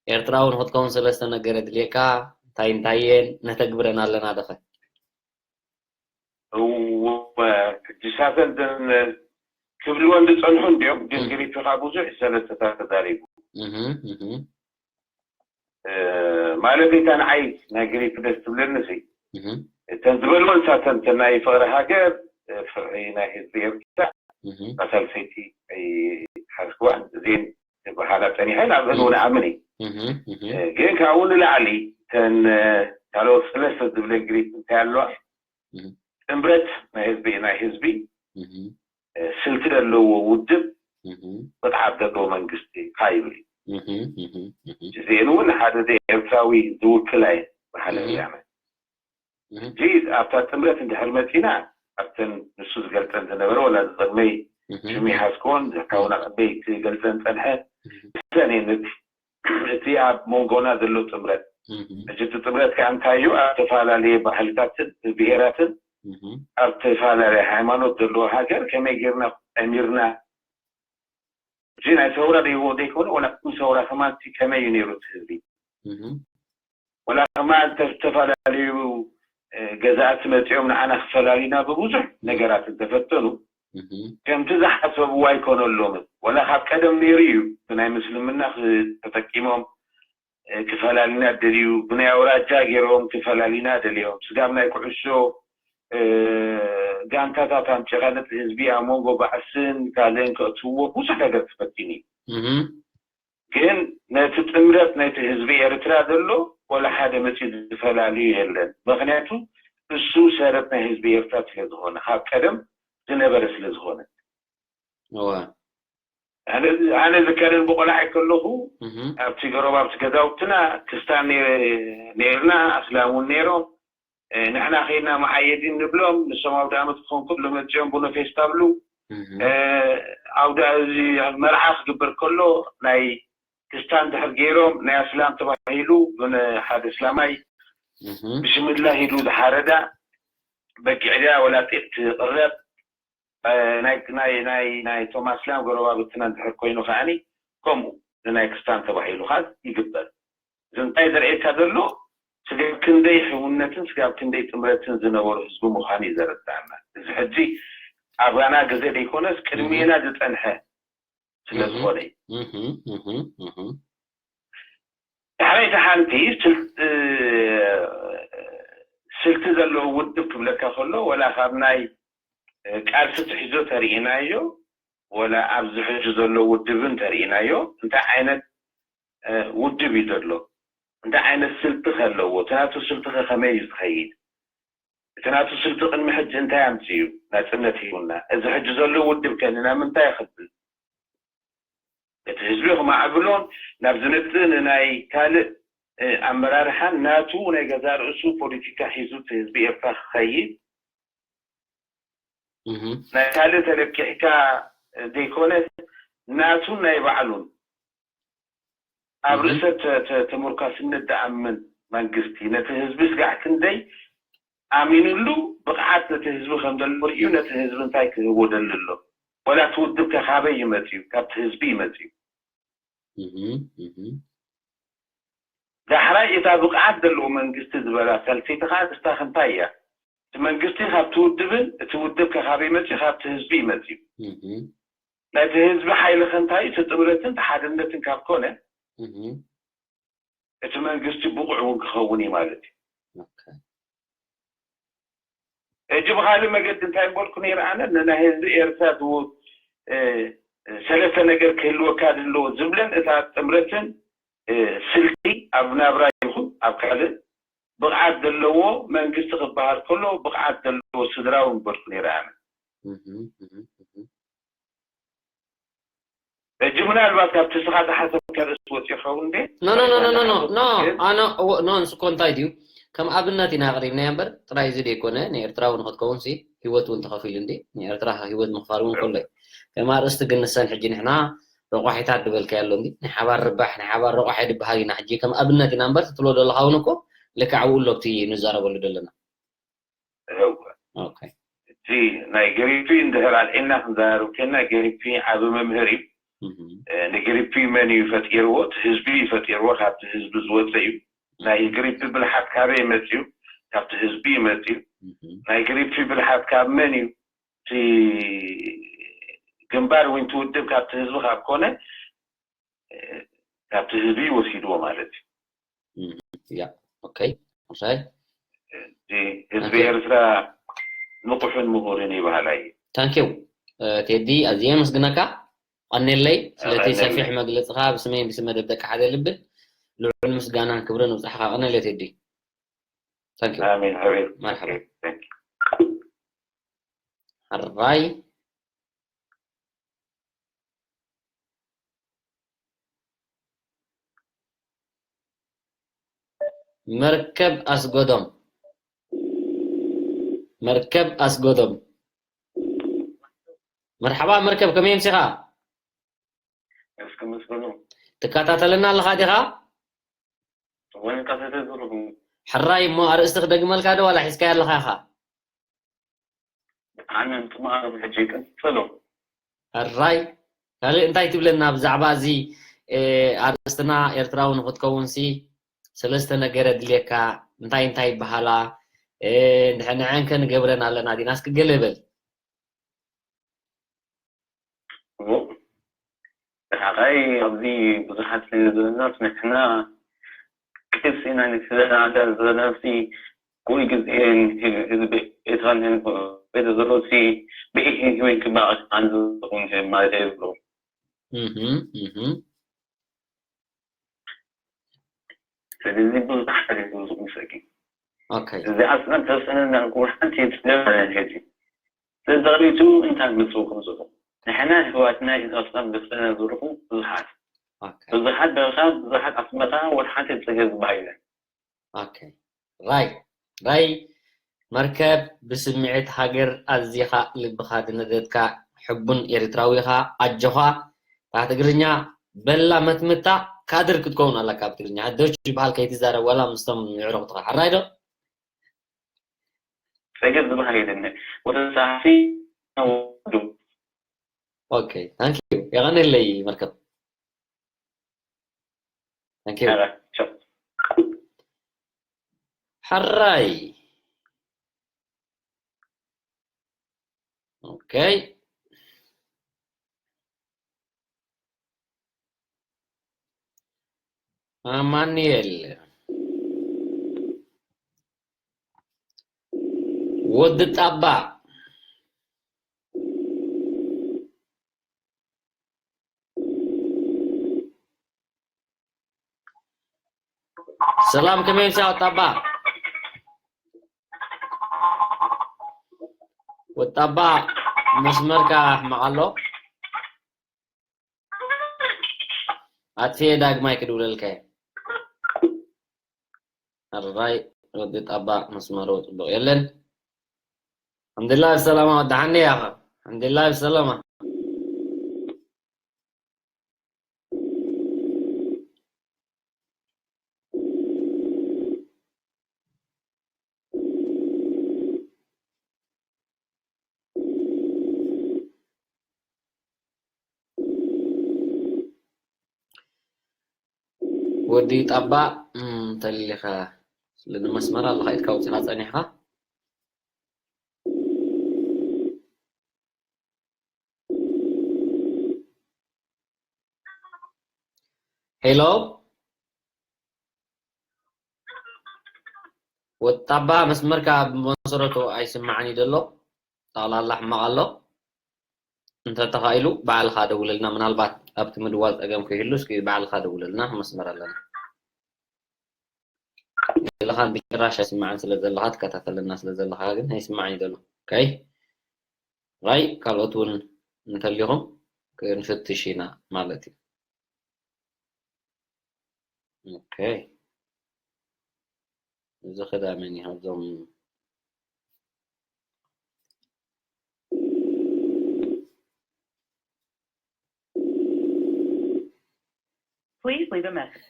ኤርትራዊ ንክትከውን ሰለስተ ነገር የድልየካ፣ እንታይ እንታይ እየን፣ ነተግብረን ኣለና ዶ ኸ? እወ፣ ሕጂ ሳተን ደን ክብልወን ዝጸንሑ እንድዮም፣ ግን እም። ግሪፒ ኸኣ ብዙሕ ሰለስተታት ተዛሪቡ። እህ፣ እህ። እ፣ ማለት እታ ንዓይ ናይ ግሪክ ደስ ትብለኒ ሲ፣ እህ። እተን ዝበልወን ሳተን፣ እተን ናይ ፍቕሪ ሃገር፣ እ፣ ፍቕሪ ናይ ህዝቢ ኤርትራ፣ እህ። እታ ሳልሰይቲ ኣይሓዝክዋን፣ እዚኤን ዝበሃላ ጸኒሐን፣ ኣብአን እህ። እውን እኣምን እየ። እህ፣ እህ። እ፣ ግን ካብኡ ንላዕሊ፣ እተን፣ እ፣ ካልኦት ሰለስተ ዝብለን ግሪክ እንታይ ኣለዋ? እህ። ጥምረት ናይ ህዝቢ፣ ናይ ህዝቢ፣ እህ። እ፣ ስልቲ ዘለዎ ውድብ፣ እህ። ብቕዓት ዘለዎ መንግስቲ ካ ይብል እዩ። እህ፣ እህ፣ እህ። እዚኤን እውን ሓደ ዘይ ኤርትራዊ ዝውክላ እየን በሃሊ እህ። እያመ። እህ። ሕጂ ኣብታ ጥምረት እንድሕር መጺና፣ ኣብተን ንሱ ዝገልጸን ዝነበረ፣ ወላ ዝቕድመይ እህ። ሽም ይሓዝክዎን፣ ዝካውን ኣቐበይ ክገልጸን ጸንሐ፣ እህ። እተን እየን እቲ፣ እቲ ኣብ መንጎና ዘሎ ጥምረት። እህ። ሕጂ እቲ ጥምረት ከኣ እንታይ እዩ? ኣብ ዝተፈላለየ ባህልታትን ብሄራትን እህ። ኣብ ዝተፈላለየ ሃይማኖት ዘለዎ ሃገር ከመይ ጌርና ጠሚርና፣ እዚ ናይ ሰውራ ደይዎ ዘይኮነ፣ ወላ ቅድሚ ሰውራ ከማን እቲ ከመይ እዩ ነይሩ እቲ ህዝቢ? እህ። ወላ ከማን እንተ ዝተፈላለዩ፣ እ፣ ገዛእቲ መጺኦም ንዓና ክፈላልዩና ብብዙሕ ነገራት እንተፈተኑ፣ እህ። ከምቲ ዝሓሰብዎ ኣይኮነሎምን። ወላ ካብ ቀደም ነይሩ እዩ። እቲ ናይ ምስልምና ክ-፣ ተጠቂሞም፣ እ፣ ክፈላልዩና ደልዩ፣ ብናይ ኣውራጃ ገይሮም ክፈላልዩና ደልዮም። ስጋብ ናይ ኩዕሾ፣ እ፣ ጋንታታት ኣምጺኻ ነቲ ህዝቢ ኣብ መንጎ ባዕስን ካልእን ከእትውዎ ብዙሕ ነገር ተፈቲኑ እዩ። እህ። ግን ነቲ ጥምረት ናይቲ ህዝቢ ኤርትራ ዘሎ ወላ ሓደ መጺኡ ዝፈላልዩ የለን። ምኽንያቱ እሱ ሰረት ናይ ህዝቢ ኤርትራ ስለ ዝኾነ፣ ካብ ቀደም ዝነበረ ስለ ዝኾነ። እወ። ኣነ፣ ኣነ ዝከረን ብቆልዓ ከለኹ እህ። ኣብቲ ገረባብቲ ገዛውትና ክስታን ነይ-፣ ነይርና፣ ኣስላም እውን ነይሮም። እ፣ ንሕና ኸይድና መዓየዲን ንብሎም፣ ንሶም ኣውደ ዓመት ክኾን ከሎ መጺኦም ቡኖ ፌስታ ብሉ። እህ። እ፣ ኣውደ፣ እዚ መርዓ ክግበር ከሎ ናይ ክስታን ድሕር ገይሮም፣ ናይ ኣስላም ተባሂሉ ብን-፣ ሓደ እስላማይ እህ። ብሽምላ ሂዱ ዝሓረዳ በጊዕ ድያ ወላ ጤል ትቕረብ፣ እ፣ ናይ፣ ናይ፣ ናይ፣ ናይ ቶም ኣስላም ጎረባብትና እንድሕር ኮይኑ ከኣኒ ከምኡ ንናይ ክስታን ተባሂሉ ከኣ ይግበር። እዚ እንታይ ዘርእየካ ዘሎ? ስጋብ ክንደይ ሕውነትን ስጋብ ክንደይ ጥምረትን ዝነበሩ ህዝቢ ምዃኑ እዩ ዘረድኣና። እዚ ሕጂ ኣባና ግዜ ዘይኮነስ ቅድሜና ዝጸንሐ ስለ እህ። ዝኾነ እዩ። እህ፣ እህ፣ እህ። ዳሕራይ እቲ ሓንቲ ስል-፣ እ፣ ስልቲ ዘለዎ ውድብ ክብለካ ከሎ፣ ወላ ካብ ናይ፣ እ፣ ቃልሲ ትሕዞ ተርኢናዮ፣ ወላ ኣብዚ ሕጂ ዘሎ ውድብን ተርኢናዮ፣ እንታይ ዓይነት፣ እ፣ ውድብ እዩ ዘሎ? እንታይ ዓይነት ስልቲ ከለዎ? እቲ ናቱ ስልቲ ከ ከመይ እዩ ዝኸይድ? እቲ ናቱ ስልቲ ቅድሚ ሕጂ እንታይ ኣምጽኡ? ናጽነት ሂቡና። እዚ ሕጂ ዘሎ ውድብ ከ ንናይ ምንታይ ይኸብል? እቲ ህዝቢ ክማዕብሎን ናብ ዝመጽእ ንናይ ካልእ፣ እ፣ ኣመራርሓን ናቱ ናይ ገዛእ ርእሱ ፖለቲካ ሒዙ እቲ ህዝቢ ኤርትራ ክኸይድ፣ እህ። ናይ ካልእ ተለኪዕካ፣ እ፣ ዘይኮነስ ናቱን ናይ ባዕሉን ኣብ እህ። ርእሰ ተ-፣ ተ-፣ ተመርኳስነት ዝኣምን መንግስቲ ነቲ ህዝቢ ስጋዕ ክንደይ ኣሚኑሉ ብቕዓት ነቲ ህዝቢ ከም ዘለዎ ርእዩ ነቲ ህዝቢ እንታይ ክህቦ ደሊ ኣሎ? ወላ እቲ ውድብ ከ ካበይ ይመጽእ እዩ? ካብቲ ህዝቢ ይመጽእ እዩ። እህ፣ እህ። ዳሕራይ እታ ብቕዓት ዘለዎ መንግስቲ ዝበላ ሳልሰይቲ ከኣ ክስታኽ እንታይ እያ? እቲ መንግስቲ ካብቲ ውድብን እቲ ውድብ ከ ካበይ መጽዩ? ካብቲ ህዝቢ ይመጽዩ። እህ። ናይቲ ህዝቢ ሓይሊ ከ እንታይ እዩ? እቲ ጥምረትን እቲ ሓድነትን ካብ ኮነ እህ። እቲ መንግስቲ ብቑዕ እውን ክኸውን እዩ ማለት እዩ። ኦኬ። ሕጂ ብኻልእ መገዲ እንታይ ምበልኩ ነይረ ኣነ? ንናይ ህዝቢ ኤርትራ ዝው-፣ እ፣ ሰለስተ ነገር ክህልወካ ዘለዎ ዝብለን እታ ጥምረትን፣ እ፣ ስልቲ ኣብ ናብራ ይኹን ኣብ ካልእ ብቕዓት ዘለዎ መንግስቲ ክበሃል ከሎ ብቕዓት ዘለዎ ስድራ እውን ምበልኩ ነይረ ኣነ። እህ፣ እህ፣ እህ። ሕጂ ምናልባት ካብቲ ንስኻ ዝሓሰብካ ርእሲ ወፂኡ ይኸውን እንዴ? ኖ፣ ኖ፣ ኖ፣ ኖ፣ ኖ፣ ኖ፣ ኖ፣ ግን ኣነ፣ እዎ፣ ኖ፣ ንሱ እኮ እንታይ ድዩ? ከም ኣብነት ኢና ኣቕሪብናዮ እምበር፣ ጥራይ እዚ ደይኮነ፣ ንኤርትራ እውን ንኽትከውን ሲ፣ ህይወት እውን ተኸፊሉ እንዴ? ንኤርትራ ህይወት ምኽፋል እውን ከሎ እዩ። ከም ኣርእስቲ ግን ንሰን ሕጂ ንሕና ረቋሒታት ዝበልካዮ ኣሎ እንዴ? ናይ ሓባር ርባሕ፣ ናይ ሓባር ረቋሒ ድበሃል ኢና ሕጂ ከም ኣብነት ኢና እምበር፣ ትብሎ ዘለኻ እውን እኮ ልክዕ ኣብኡ ኣሎ ኣብቲ ንዛረበሉ ዘለና። እወ። ኦኬ። ሕጂ ናይ ግሪፒ እንድሕር ኣልዒልና ክንዘራረብ ኮይንና፣ ግሪፒ ዓቢ መምህር እዩ። እህ፣ እ፣ ንግሪፒ መን እዩ ፈጢርዎ? እቲ ህዝቢ እዩ ፈጢርዎ። ካብቲ ህዝቢ ዝወፀ እዩ። ናይ ግሪፒ ብልሓት ካበይ መፅዩ? ካብቲ ህዝቢ እዩ መፅዩ። እህ፣ ናይ ግሪፒ ብልሓት ካብ መን እዩ? እቲ ግንባር ወይ እቲ ውድብ ካብቲ ህዝቢ ካብ ኮነ፣ እ፣ ካብቲ ህዝቢ እዩ ወሲድዎ ማለት እዩ። እህ፣ ያ፣ ኦኬ። ምሳይ፣ እቲ ህዝቢ ኦኬ። ኤርትራ ንቑሕን ምሁርን እዩ በሃላይ እዩ። ታንኪዩ፣ እ፣ ቴዲ፣ ኣዝየ የመስግነካ። ቀኔለይ፣ ስለቲ ኣቐኔለይ። ሰፊሕ መግለጽኻ ብስመይን ብስም መደብ ደቂ ሓደ ልብን ልዑል ምስጋናን ክብርን ንብጻሕኻ። ቀኔለይ ቴዲ። ታንኪዩ። ኣሜን፣ ኣሜን። መርሓባ። ኦኬ፣ ታንኪዩ። ሕራይ። መርከብ ኣስጎዶም፣ መርከብ ኣስጎዶም። መርሓባ መርከብ፣ ከመይ ኣምሲኻ? እስኪ መስገኑ። ትከታተለና ኣለኻ ዲኻ? ወይ ከታተል ዘለኹ። ሕራይ እሞ ኣርእስቲ ክደግመልካ ዶ ዋላ ሒዝካዮ ኣለኻ ኢኻ? ኣነ እንትመሃር ሕጂ ቀጽሎ። ሕራይ፣ ካልእ እንታይ ትብለና ብዛዕባ እዚ፣ እ፣ ኣርእስትና ኤርትራዊ ንኽትከውንሲ ሰለስተ ነገር ኣድልየካ፣ እንታይ እንታይ ይበሃላ? እ፣ እንድሕር ንዐን ከ ንገብረን ኣለና ዲና? እስኪ ገለ በል። እሞ፣ ብሓቃይ ኣብዚ ብዙሓት ስለ ዘለና ንሕና ቅርሲ ኢና ንክዘናጋዕ ዘለና ሲ ኩሉ ግዜ ህዝቢ ኤርትራን ቤተ ዘሎሲ ብኢሂን ህወይን ክባቕ ኣንዝኹም ማለት እዩ ዝብሉ። እህ፣ እህ። ስለዚ ብዙሕ ሓገዝ ዝምሰኪ። ኦኬ። እዚ ኣጽናን ተወሰነ እንዳልኩ ሓንቲ የብስለና ሕጂ። ስለዚ ተቕሪቱ እንታይ ምስሉ ከምዝሉ። ንሕና ኣሕዋትና ኢድ ኣጽናን በስለና ዝርኹ ብዙሓት። ኦኬ። ብዙሓት በረኻ፣ ብዙሓት ኣስመራ፣ ወላ ሓንቲ የብስለ ዝበሃል የለን። ኦኬ። ራይ፣ ራይ መርከብ ብስምዒት ሃገር ኣዚኻ ልብኻ ዝነደድካ ሕቡን ኤርትራዊ ኢኻ። ኣጆኻ። እታ ትግርኛ በላ መትምታ ካድር ክትከውን ኣለካ። ኣብ ትግርኛ ዶች ይበሃል ከይትዛረብ ዋላ ምስቶም የዕሩኽትኻ። ሕራይ ዶ? ጸገም ዝበሃል የለን። ወደ ጸሓፊ ነው። ኦኬ፣ ታንክ ዩ። የቐነለይ መርከብ። ታንክ ዩ። ኧረ፣ ቻው። ሕራይ። ኦኬ። ኣማኑኤል ወዲ ጣባ። ሰላም፣ ከመይ ምሳኻ ወጣባ? ወጣባ፣ መስመርካ ሕማቕ ኣሎ። ኣጥፍኤ ዳግማይ ክድውለልካ እየ። ኣራይ፣ ወዲ ጣባ መስመሩ ጽቡቕ የለን። ኣልሓምዱሊላህ ብሰላማ ወድሓኒ ያኸ። ኣልሓምዱሊላህ ብሰላማ። ወዲ ጣባ፣ እም፣ ተሊኻ ስለ ንመስመር ኣለኻ ኢድካ ኣውጺኻ ጸኒሕካ። ሄሎ፣ ወጣባ መስመርካ ብመሰረቱ ኣይስማዕን እዩ ዘሎ። ጠቕላላ ሕማቕ ኣሎ። እንተተኻኢሉ ባዕልኻ ደውለልና፣ ምናልባት ኣብቲ ምድዋል ጸገም ከይህሉ እስኪ ባዕልኻ ደውለልና፣ መስመር ኣለና። ዘለኻን ብጭራሽ ኣይስማዕን ስለ ዘለኻ፣ ትከታተለና ስለ ዘለኻ ግን ኣይስማዕን እዩ ዘሎ። ኦኬ፣ ራይ ካልኦት እውን እንተሊኹም ክንፍትሽ ኢና ማለት እዩ። ኦኬ፣ እዚ ክዳመን እዩ ካብዞም Please leave a message.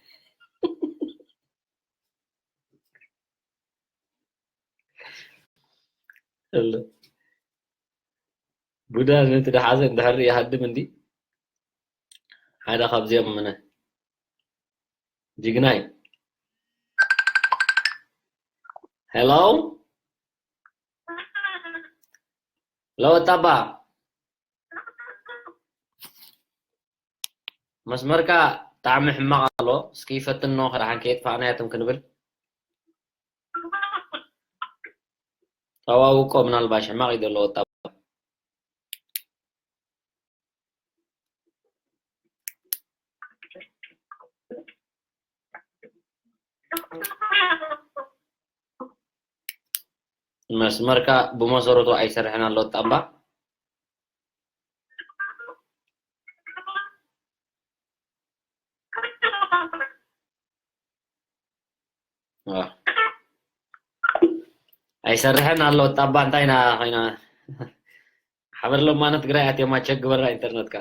Hello. ቡዳ ነቲ ደሓዘ እንድሕር ይሃድም እንዲ ሓደ ካብዚኦም ምነ ጅግናይ። ሄሎ፣ ሄሎ፣ ወጣባ። መስመርካ ብጣዕሚ ሕማቕ ኣሎ። እስኪ ፈትኖ፣ ከደሓን ከየጥፋእናዮ ትም ክንብል። ጠዋውቆ ምናልባሽ ሕማቕ እዩ ዘሎ ወጣ። መስመርካ ብመሰረቱ ኣይሰርሕን ኣሎ ጣባ። ዋ። ኣይሰርሕን ኣሎ ጣባ። እንታይ ኢና ኮይና? ሓበር ለማነ ትግራይ ኣትየማ ቸክ ግበራ ኢንተርነትካ።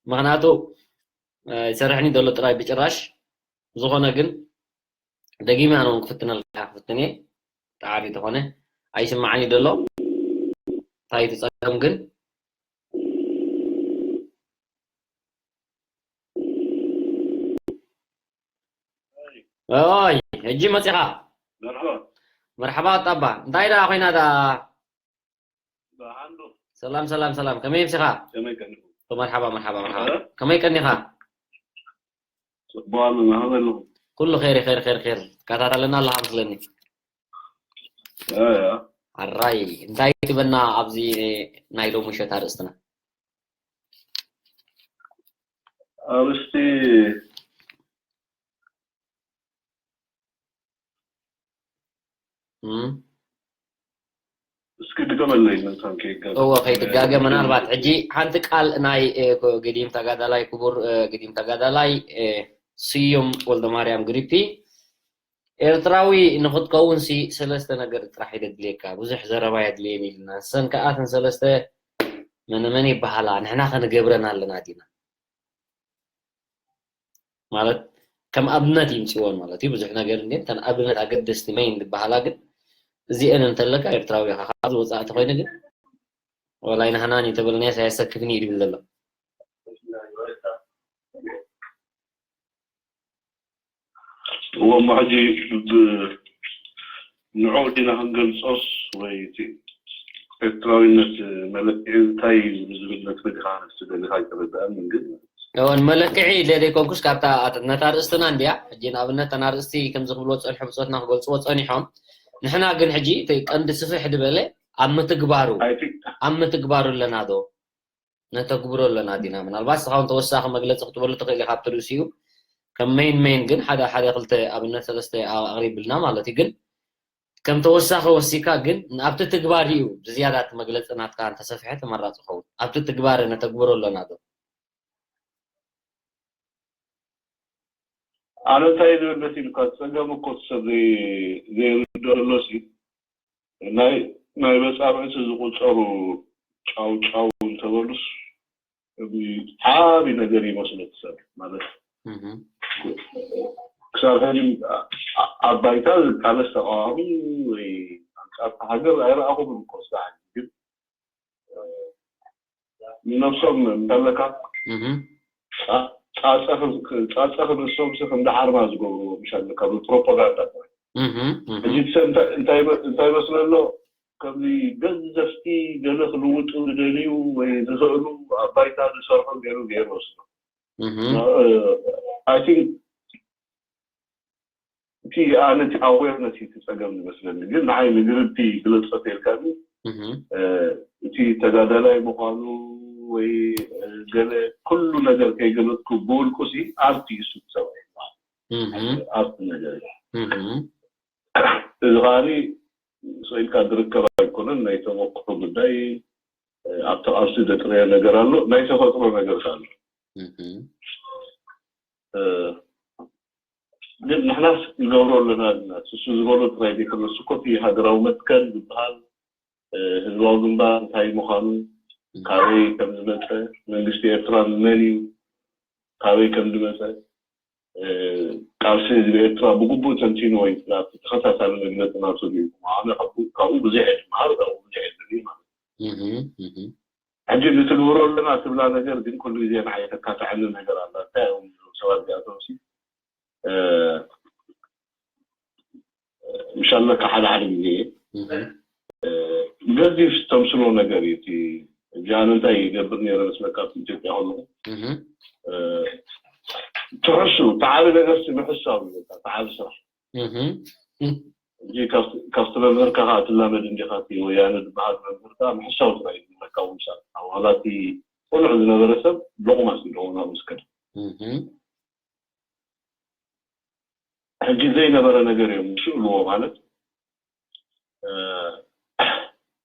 ምኽንያቱ፣ እ፣ ይሰርሕን እዩ ዘሎ ጥራይ ብጭራሽ። ዝኾነ ግን ደጊመ ኣነ እውን ክፍትነልካ ክፍትን እየ። ጠዓሚ ተኾነ ኣይስማዓን እዩ ዘሎ። እንታይ እቲ ጸገም ግን? ኦይ፣ ሕጂ መጺኻ? መርሓባ። መርሓባ ጣባ። እንታይ ደኣ ኮይና ደኣ? ብሓንዱ። ሰላም፣ ሰላም፣ ሰላም። ከመይ ምሲኻ? ከመይ ቀኒኹም? መርሓባ፣ መርሓባ፣ መርሓባ። እ? ከመይ ቀኒኻ? ጽቡቕ ኣለና። ከመይ ኣለኹም? ኩሉ ኸይር፣ ኸይር፣ ኸይር፣ ኸይር። ትከታተለና ኣለኻ መስለኒ። ያ፣ ያ። ኣራይ፣ እንታይ ትበና ኣብዚ ናይ ሎሚ ምሸት ኣርእስትና? ኣርእስቲ እም። እስኪ ድገመለይ፣ መታን ከይጋገ። እወ፣ ከይትጋገ፣ ምናልባት ሕጂ ሓንቲ ቃል ናይ፣ እ፣ ኮ-፣ ገዲም ተጋዳላይ፣ ክቡር፣ እ፣ ገዲም ተጋዳላይ፣ እ፣ ስዩም ወልደማርያም ግሪፒ፣ ኤርትራዊ ንኽትከውንሲ ሰለስተ ነገር ጥራሕ እዩ ዘድልየካ፣ ብዙሕ ዘረባ የድልየን ኢልና። ንሰን ከኣ እተን ሰለስተ መነ መን ይበሃላ፣ ንሕና ከንገብረን ኣለና ዲና? ማለት ከም ኣብነት ይምፅዎን ማለት እዩ። ብዙሕ ነገር እንዴ፣ እተን ኣብነት ኣገደስቲ መይን ዝበሃላ ግን እዚአን እንተለካ ኤርትራዊ ኢኻ። ካብዚ ወፃእ እንተኾይኑ ግን ወላ ኣይናህናን እዩ ተበልናዮ፣ ሳየሰክፍኒ እዩ ድብል ዘሎ። እሞ ሕጂ ብ-፣ ንዕኡ ዲና ክንገልጾስ ወይ እቲ ኤርትራዊነት መለክዒ እንታይ እዩ ዝብል ነጥቢ ዲኻ ክትደሊ ኣይተረድኣንን ግን። እወ፣ ንመለክዒ ኢለ ዘይኮንኩስ ካብታ ኣት-፣ ነታ ኣርእስትና እንድያ። ሕጂ ንኣብነት እተን ኣርእስቲ ከምዚ ክብልዎ ዝጸንሑ ብጾትና ክገልጽዎ ጸኒሖም። ንሕና ግን ሕጂ እቲ ቀንዲ ስፍሕ ዝበለ ኣብ ምትግባሩ፣ ኣይ ቲ-፣ ኣብ ምትግባሩ ኣለና ዶ? ነተግብሮ ኣለና ዲና? ምናልባት ንስኻ እውን ተወሳኺ መግለጺ ክትበሉ ትኽእል ኢኻ ኣብቲ ርእሲኡ። ከም መይን መይን ግን ሓደ ሓደ ክልተ ኣብነት ሰለስተ ኣቕሪብልና ማለት እዩ። ግን ከም ተወሳኺ ወሲካ ግን ኣብቲ ትግባር እዩ ብዝያዳ እቲ መግለጺ ናትካ እንተሰፍሐ ተመራጺ ይኸውን። ኣብቲ ትግባር ነተግብሮ ኣለና ዶ? ኣነ እንታይ ዝብል መሲልካ፣ ጸገም እኮ እቲ ሰብ ዘይ-፣ ዘይርድኦ ዘሎ ሲ፣ ናይ፣ ናይ መጻምዕቲ ዝቑጸሩ ጫው ጫው እንተበሉስ፣ እዚ ዓቢ ነገር ይመስሎ እቲ ሰብ ማለት። እህ። ክሳብ ሕጂ ኣ-፣ ኣ-፣ ኣብ ባይታ ዝቃለስ ተቃዋሚ ወይ ኣንጻር እታ ሃገር ኣይረኣኹምን እኮ እስካዕ ሕጂ። ግን ንነብሶም እንዳለካ እህ። ጻ-፣ ጻጸ ክ-፣ ጻጸ ክንሶም ሲ ከም ደሓርማ ዝገብርዎ ምሽ ኣለካ ብፕሮፓጋንዳ ጥራይ። እህ፣ እህ። ሕጂ ሰብ እንታይ፣ እንታይ መ-፣ እንታይ መስለ ኣሎ? ከምዚ ገዘፍቲ ገለ ክልውጡ ዝደልዩ ወይ ዝኽእሉ ኣብ ባይታ ዝሰርሑ ገይሩ ገይሩ ወስዶ። እህ። እ፣ I think እቲ ኣነ እቲ ኣዌርነስ እዩ እቲ ጸገም ዝመስለኒ። ግን ንዓይ ንግርብቲ ግለጾ ተልካኒ፣ እህ። እ፣ እቲ ተጋዳላይ ምዃኑ ወይ፣ እ፣ ገለ ኩሉ ነገር ከይገለጽኩ ብውልቁ ሲ ኣርት እዩ እሱ ሰብኣይ ይበሃል። እህ። ኣርት ነገር እዩ። እህ። እዚ ከኣኒ ስቕ ኢልካ ዝርከብ ኣይኮነን። ናይ ተመክሮ ጉዳይ፣ እ፣ ኣብቲ ቃልሲ ዘጥረየ ነገር ኣሎ፣ ናይ ተፈጥሮ ነገር ከኣ ኣሎ። እህ። እ፣ ግን ንሕናስ ንገብሮ ኣለና፣ ንሕናስ እሱ ዝበሎ ጥራይ ዘይኮነስ እኮ እቲ ሃገራዊ መትከል ዝበሃል፣ እ፣ ህዝባዊ ግንባር እንታይ ምዃኑ፣ እህ። ካበይ ከም ዝመጸ፣ መንግስቲ ኤርትራ መን እዩ፣ ካበይ ከም ዝመጸ፣ ቃልሲ ህዝቢ ኤርትራ ብግቡእ ተንቲኑ ወይ ኣብቲ ተኸታታሊ መግለፂ ናቱ ሪኢኹም። ኣነ ካብኡ ብዙሕ እየ ዝመሃር፣ ካብኡ ብዙሕ እየ ዝርኢ ማለት እዩ። ሕጂ ንትግብሮ ኣለና ትብላ ነገር ግን ኩሉ ግዜ ንዓይ ተካትዐኒ ነገር ኣላ። እንታይ እዮም እዞም ሰባት እዚኣቶም ሲ ምሻለካ ሓደ ሓደ ግዜ ገዚፍ ዝተምስሎ ነገር እዩ። እቲ ሕጂ ኣነ እንታይ ይገብር ነይረ መስለካ ኣብቲ ኢትዮጵያ ከለኹ ትሕሱ ተዓቢ ነገር ሲ ምሕሳብ እዩ። በቃ ተዓቢ ስራሕ ሕጂ ካብቲ መምህርካ ከዓ ትላመድ እንዲኻ። እቲ ወያነ ዝበሃል መምህር ከዓ ምሕሳው ጥራይ እዩ ዝብለካ። ምሳል ዋላ እቲ ቆልዑ ዝነበረ ሰብ ሎቕማስ ይደውና ምስ ከደ ሕጂ ዘይነበረ ነገር እዮም ዝስእልዎ ማለት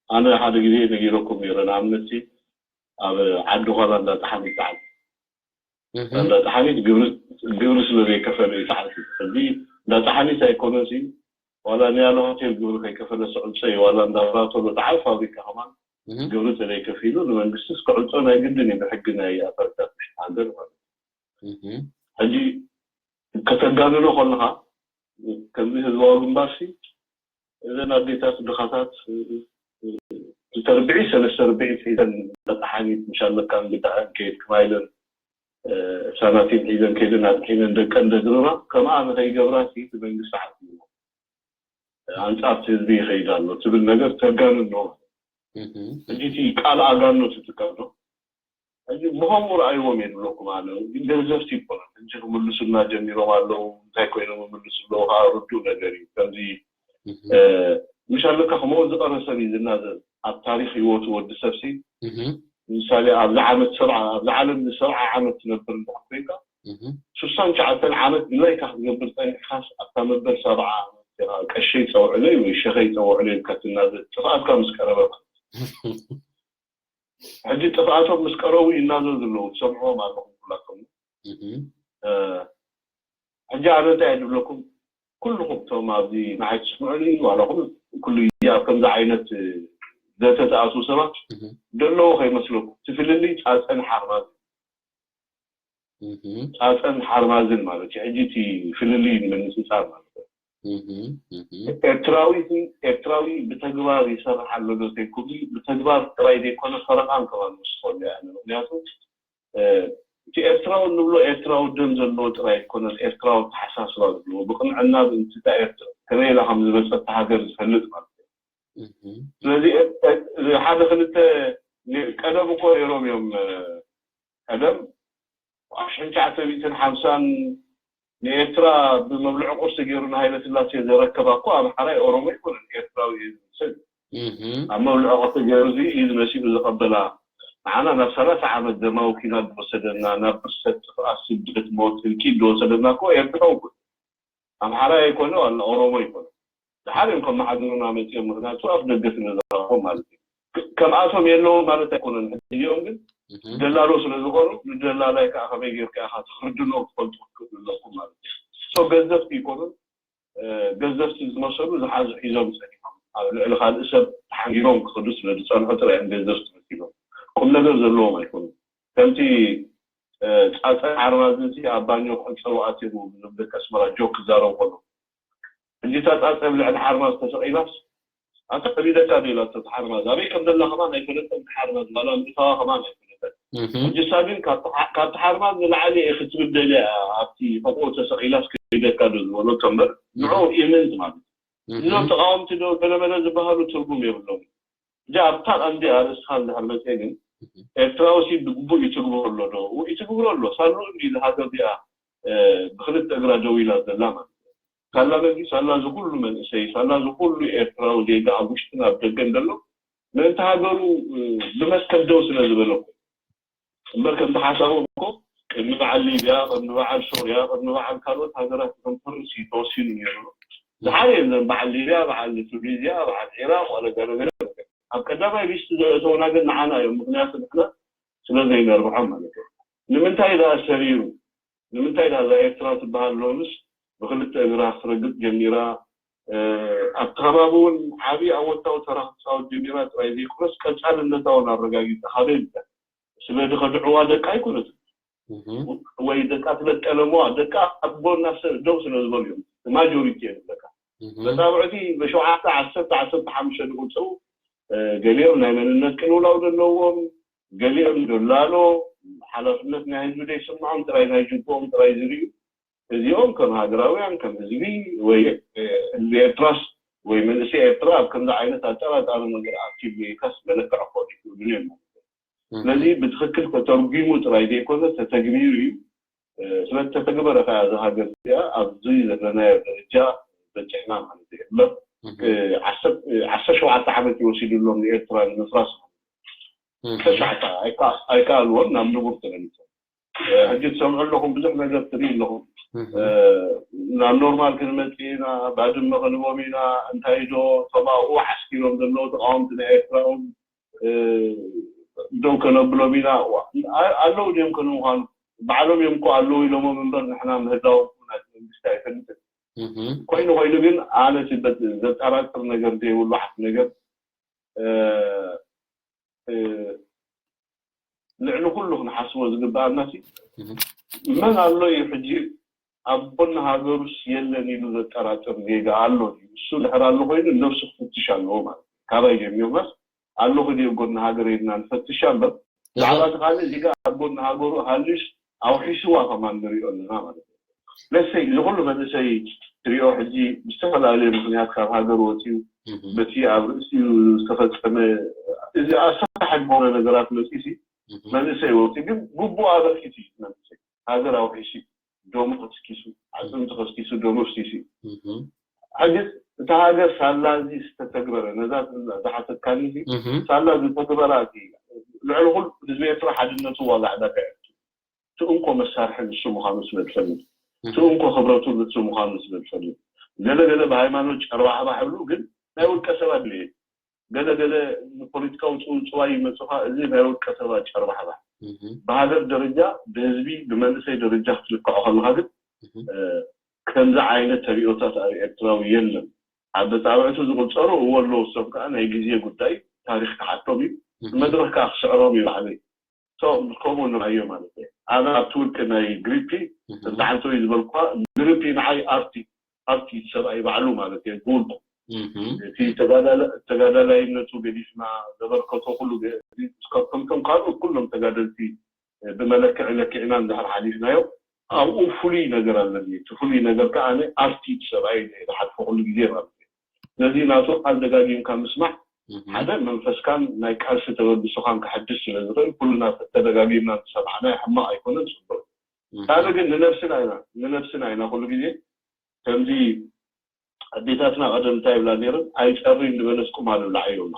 ኣነ ሓደ ግዜ ነጊረኩም ነይረ። ንኣብነት ኣብ ዓዲ ኳላ እንዳጣሓኒት ተዓል እንዳጣሓኒት ግብሪ ስለ ዘይከፈለ እዩ ተዓልቲ። ሕጂ እንዳጣሓኒት ኣይኮነን ሲ ዋላ ንያለ ሆቴል ግብሪ ከይከፈለ ስዕልፀ እዩ ዋላ እንዳብራቶሎ ተዓል ፋብሪካ ከማን ግብሪ ስለይከፊሉ ንመንግስቲ ስክዕልፆ ናይ ግድን እዩ ብሕጊ ናይ ኣፈርታት ሃገር ማለት ሕጂ ከተጋንኖ ከለኻ ከምዚ ህዝባዊ ግንባር ሲ እዘን ኣዴታት ድኻታት ክልተ ርብዒ ሰለስተ ርብዒ ሒዘን ተጣሓኒት ምሻለካ እንግዳዕን ከየድክማ ኢለን ሳናቲም ሒዘን ከይደን ኣድሒነን ደቀን ደግርራ ከምኣ ንኸይገብራ ሲ እቲ መንግስቲ ሓሲብዎ ኣንጻር እቲ ህዝቢ ይኸይድ ኣሎ ትብል ነገር ተጋንኖ። ሕጂ እቲ ቃል ኣጋኖ ትጥቀም ዶ? ሕጂ ብኸምኡ ረኣይዎም እየ ዝብለኩም ኣነ። ግን ገንዘብቲ ይኮኑ ሕጂ ክምልሱልና ጀሚሮም ኣለዉ። እንታይ ኮይኖም ይምልሱ ኣለዉ ከዓ ርዱእ ነገር እዩ። ከምዚ ምሽ ኣለካ ከምኡ ዝቐረ ሰብ እዩ ዝናዘዝ ኣብ ታሪክ ህይወቱ ወዲ ሰብሲ ምሳሌ ኣብዚ ዓመት ሰብዓ ኣብዚ ዓለም ሰብዓ ዓመት ትነብር እንድሕር ኮይንካ ሱሳን ትሽዓተን ዓመት ድላይካ ክትገብር ፀኒሕካስ ኣብታ መበል ሰብዓ ዓመት ኢኻ ቀሸይ ፀውዕለይ ወይ ሸኸይ ፀውዕለይ ኢልካ ትናዘዝ ጥፍኣትካ ምስ ቀረበ ማለት እዩ። ሕጂ ጥፍኣቶም ምስ ቀረቡ ይናዘዙ ኣለዉ ትሰምዕዎም ኣለኹም ኩላቶም ሕጂ ኣነ እንታይ እየ ዝብለኩም ኩልኹም እቶም ኣብዚ ንዓይ ትስምዑኒ ዋላ ኩሉ ኩሉ ግዜ ኣብ ከምዚ ዓይነት ዘተ ትኣትዉ ሰባት ዘለዉ ከይመስለኩም እቲ ፍልልይ ፃፀን ሓርማዝ ፃፀን ሓርማዝን ማለት እዩ ሕጂ እቲ ፍልልይ ንምንፅፃር ማለት እዩ ኤርትራዊ ኤርትራዊ ብተግባር ይሰርሕ ኣሎ ዶ ዘይኮነ ብተግባር ጥራይ ዘይኮነ ፈረቓን ከማን ምስኮሉ ያለ ምክንያቱ እቲ ኤርትራዊ እንብሎ ኤርትራዊ ደም ዘለዎ ጥራይ ኣይኮነን ኤርትራዊ ተሓሳስባ ዘለዎ ብቅንዕና ብእንትታ ኤርትራ ከመይ ኢላ ከም ዝመፀት ሃገር ዝፈልጥ ማለት እዩ ስለዚ ሓደ ክልተ ቀደም እኮ ነይሮም እዮም ቀደም ኣብ ሽሕን ትሽዓተ ሚእትን ሓምሳን ንኤርትራ ብመብልዒ ቁርሲ ገይሩ ንሃይለ ስላሴ ዘረከባ እኮ ኣምሓራይ ኦሮሞ ኣይኮነን ኤርትራዊ እዩ ዝብል ሰብ እዩ ኣብ መብልዒ ቁርሲ ገይሩ እዚ ኢድ ነሲኡ ዝቐበላ ንዓና ናብ ሰላሳ ዓመት ደማዊ ኪናት ዝወሰደና ናብ ብርሰት ጥፍኣት ስደት ሞት ህልቂት ዝወሰደና እኮ ኤርትራዊ እኮ ኣምሓራይ ኣይኮነ ዋላ ኦሮሞ ኣይኮነ ድሓር እዮም ከመሓድሩና መፅኦም ምክንያቱ ኣፍ ደገ ስለ ዘራኾም ማለት እዩ ከምኣቶም የለዎም ማለት ኣይኮነን እዚኦም ግን ደላሎ ስለ ዝኾኑ ንደላላይ ከዓ ከመይ ጌርካ ኢኻ ትኽርድኖ ክትፈልጡ ክትክእሉ ኣለኩም ማለት እዩ ገዘፍቲ ይኮኑን ገዘፍቲ ዝመሰሉ ዝሓዙ ሒዞም ፀኒሖም ኣብ ልዕሊ ካልእ ሰብ ተሓንጊሮም ክኽዱ ስለ ዝፀንሑ ጥራይ እዮም ገዘፍቲ መሲሎም ቁም ነገር ዘለዎም ኣይኮኑን ከምቲ ፃፀን ሓርማዝን ኣብ ባኞ ክዕፀቡ ኣትዮም ዝብል ደቂ ኣስመራ ጆክ ክዛረቡ ከለዉ ሕጂ እታ ፃፀ ኣብ ልዕሊ ሓርማዝ ተሰቒላስ ኣታ ከቢደካ ዶ ኢላቶ እቲ ሓርማዝ ኣበይ ከም ዘላ ከማን ኣይፈለጠን እቲ ሓርማዝ ዋላ ምእታዋ ከማን ኣይፈለጠን ሕጂ እሳ ግን ካብቲ ሓርማዝ ንላዕሊ እየ ክትብል ደልያ ኣብቲ ሕቆኡ ተሰቒላስ ከቢደካ ዶ ዝበለቶ እምበር ንዑ ኢምንት ማለት እዩ እዞም ተቃወምቲ ዶ ገለመለ ዝበሃሉ ትርጉም የብሎም ሕጂ ኣብታ ቀንዲ ኣርእስኻ እንድሕር መፅየ ግን ኤርትራዊ ሲ ብግቡእ ይትግብሮ ኣሎ ዶ ይትግብሮ ኣሎ ሳሉ እንዲ ዝሃገር ዚኣ ብክልተ እግራ ደው ኢላ ዘላ ማለት እዩ ሳላ መንግስት ሳላ ዝኩሉ መንእሰይ ሳላ ዝኩሉ ኤርትራዊ ዜጋ ኣብ ውሽጥን ኣብ ደገን ዘሎ ምእንቲ ሃገሩ ብመትከል ደው ስለ ዝበለ እኮ እምበር ከምቲ ሓሳቦም እኮ ቅድሚ በዓል ሊብያ ቅድሚ በዓል ሶርያ ቅድሚ በዓል ካልኦት ሃገራት ከም ፈርስ እዩ ተወሲኑ ነይሩ ዝሓደ የለን በዓል ሊብያ በዓል ቱኒዝያ በዓል ኢራቅ ዋለ ገለገለ ኣብ ቀዳማይ ሊስት ዘእተውና ግን ንዓና እዮም ምክንያቱ ንሕና ስለ ዘይነርብሖም ማለት እዩ ንምንታይ ዳ ሰሪሩ ንምንታይ ዳ እዛ ኤርትራ ትበሃል ሎምስ ብክልተ እግራ ክትረግጥ ጀሚራ ኣብቲ ከባቢ እውን ዓብዪ ኣወንታዊ ተራ ክትፃወት ጀሚራ ጥራይ ዘይኮነስ ቀፃልነታ እውን ኣረጋጊፃ ካበይ ብታ ስለዚ ከድዕዋ ደቃ ኣይኮነትን ወይ ደቃ ትበቀለሞ ደቃ ኣብ ጎና ደው ስለ ዝበሉ እዮም። ማጆሪቲ እዮም ደቃ መጻብዕቲ ብሸውዓተ ዓሰርተ ዓሰርተ ሓሙሽተ ዝቁጸሩ ገሊኦም ናይ መንነት ቅልውላው ዘለዎም፣ ገሊኦም ደላሎ፣ ሓላፍነት ናይ ህዝቢ ዘይስምዖም፣ ጥራይ ናይ ጅብኦም ጥራይ ዝርእዩ፣ እዚኦም ከም ሃገራውያን ከም ህዝቢ ወይ ንኤርትራስ ወይ መንእሰይ ኤርትራ ኣብ ከምዚ ዓይነት ኣጠራጣሪ ነገር ኣኪብ ጌርካስ መለክዕ ክኾኑ ይኽእሉን እዮም ማለት እዩ። ስለዚ ብትኽክል ተተርጒሙ ጥራይ ዘይኮነ ተተግቢሩ እዩ። ስለተተግበረ ከኣ እዛ ሃገር እዚኣ ኣብዚ ዘለናዮ ደረጃ በፂሕና ማለት እዩ። እምበር ዓሰርተ ሸውዓተ ዓመት ይወሲድሎም ንኤርትራ ንምፍራስ ማለት እዩ። ተሻዕታ ኣይከኣልዎን ናብ ንቡር ተመሊሶም። ሕጂ ትሰምዑ ኣለኹም፣ ብዙሕ ነገር ትርኢ ኣለኹም። ናብ ኖርማል ክንመፅእ ኢና፣ ባድመ ክንቦም ኢና፣ እንታይ ዶ እቶም ኣብኡ ዓስኪሮም ዘለዉ ተቃወምቲ ናይ ኤርትራ እውን ደው ከነብሎም ኢና። ኣለዉ ድዮም ከምምዃኑ ባዕሎም እዮም እኮ ኣለዉ ኢሎሞም እምበር ንሕና ምህላዎም ናይ መንግስቲ ኣይፈልጥን። ኮይኑ ኮይኑ ግን ኣነ ዘጠራጥር ነገር ዘይብሉ ሓንቲ ነገር ልዕሊ ኩሉ ክንሓስቦ ዝግበኣና ሲ መን ኣሎ እዩ ሕጂ ኣብ ጎኒ ሃገሩስ የለን ኢሉ ዘጠራጥር ዜጋ ኣሎ ድዩ? እሱ ድሕር ኣሎ ኮይኑ ነብሱ ክፍትሽ ኣለዎ ማለት እዩ። ካባይ ጀሚሩ መስ ኣለኹ ድየ ጎኒ ሃገር ኢልና ንፈትሻ እምበር ብዛዕባ እቲ ካልእ ዜጋ ኣብ ጎኒ ሃገሩ ሃልዩስ ኣውሒስዋ ከማን ንሪኦ ኣለና ማለት እዩ። ለሰይ እዚ ኩሉ መንእሰይ ትሪኦ ሕጂ ብዝተፈላለየ ምክንያት ካብ ሃገር ወፂኡ በቲ ኣብ ርእሲኡ ዝተፈፀመ እዚ ኣሳታሒ ዝኾነ ነገራት መፂሲ መንእሰይ ወፂኡ ግን ግቡእ ኣበርኪት እዩ መንእሰይ ሃገር ኣውሒሱ ደሙ ከስኪሱ ዓፅምቲ ከስኪሱ ደሙ ፍሲሱ ሕጅስ እታ ሃገር ሳላ እዚ ዝተተግበረ ነዛ ዝሓተትካኒ እዚ ሳላ ዝተግበራ እቲ ልዕሊ ኩሉ ህዝቢ ኤርትራ ሓድነቱ ዋላ ዕዳጋ እቲ እንኮ መሳርሒ ንሱ ምዃኑ ስለ ዝፈልጥ እቲ እንኮ ክብረቱ ንሱ ምዃኑ ስለ ዝፈልጥ ገለ ገለ ብሃይማኖት ጨርባሕባሕ ይብሉ ግን ናይ ውልቀ ሰባት ድልየት ገለ ገለ ንፖለቲካዊ ፅውፅዋይ ይመፅኻ እዚ ናይ ውልቀ ሰባት ጨርባሕባሕ ብሃገር ደረጃ ብህዝቢ ብመንእሰይ ደረጃ ክትልክዖ ከለካ ግን ከምዚ ዓይነት ተሪኦታት ኣብ ኤርትራዊ የለን ኣብ መጻብዕቱ ዝቁፀሩ እወ ኣለዉ እሶም ከዓ ናይ ግዜ ጉዳይ ታሪክ ክሓቶም እዩ መድረክ ከዓ ክስዕሮም እዩ ባዕለይ ከምኡ ንርኣዮ ማለት እዩ ኣነ ኣብቲ ውልቂ ናይ ግሪፒ እንተሓንሰው እዩ ዝበልኳ ግሪፒ ንዓይ ኣርቲ ኣርቲ ሰብኣይ ባዕሉ ማለት እዩ ብውልቁ እቲ ተጋዳላይነቱ ገዲፍና ዘበርከቶ ኩሉ ከምቶም ካልኦት ኩሎም ተጋደልቲ ብመለክዒ ለኪዕና እንድሕር ሓሊፍናዮ ኣብኡ ፍሉይ ነገር ኣለኒ እቲ ፍሉይ ነገር ከዓ ኣነ ኣርቲ ሰብኣይ ዝሓልፎ ኩሉ ግዜ ማለት እዩ ስለዚ ናቱ ቃል ደጋጊምካ ምስማዕ ሓደ መንፈስካን ናይ ቃልሲ ተበግሶኻን ክሕድስ ስለ ዝኽእል ኩልና ተደጋጊምና ዝሰማዕናዮ ሕማቕ ኣይኮነን ፅቡቅ ካልእ ግን ንነብስና ኢና ንነብስና ኢና ኩሉ ግዜ ከምዚ ኣዴታትና ቀደም እንታይ ይብላ ነይረን ኣይፀርን ዝበለስ ቁማል ይብላ ዓየውና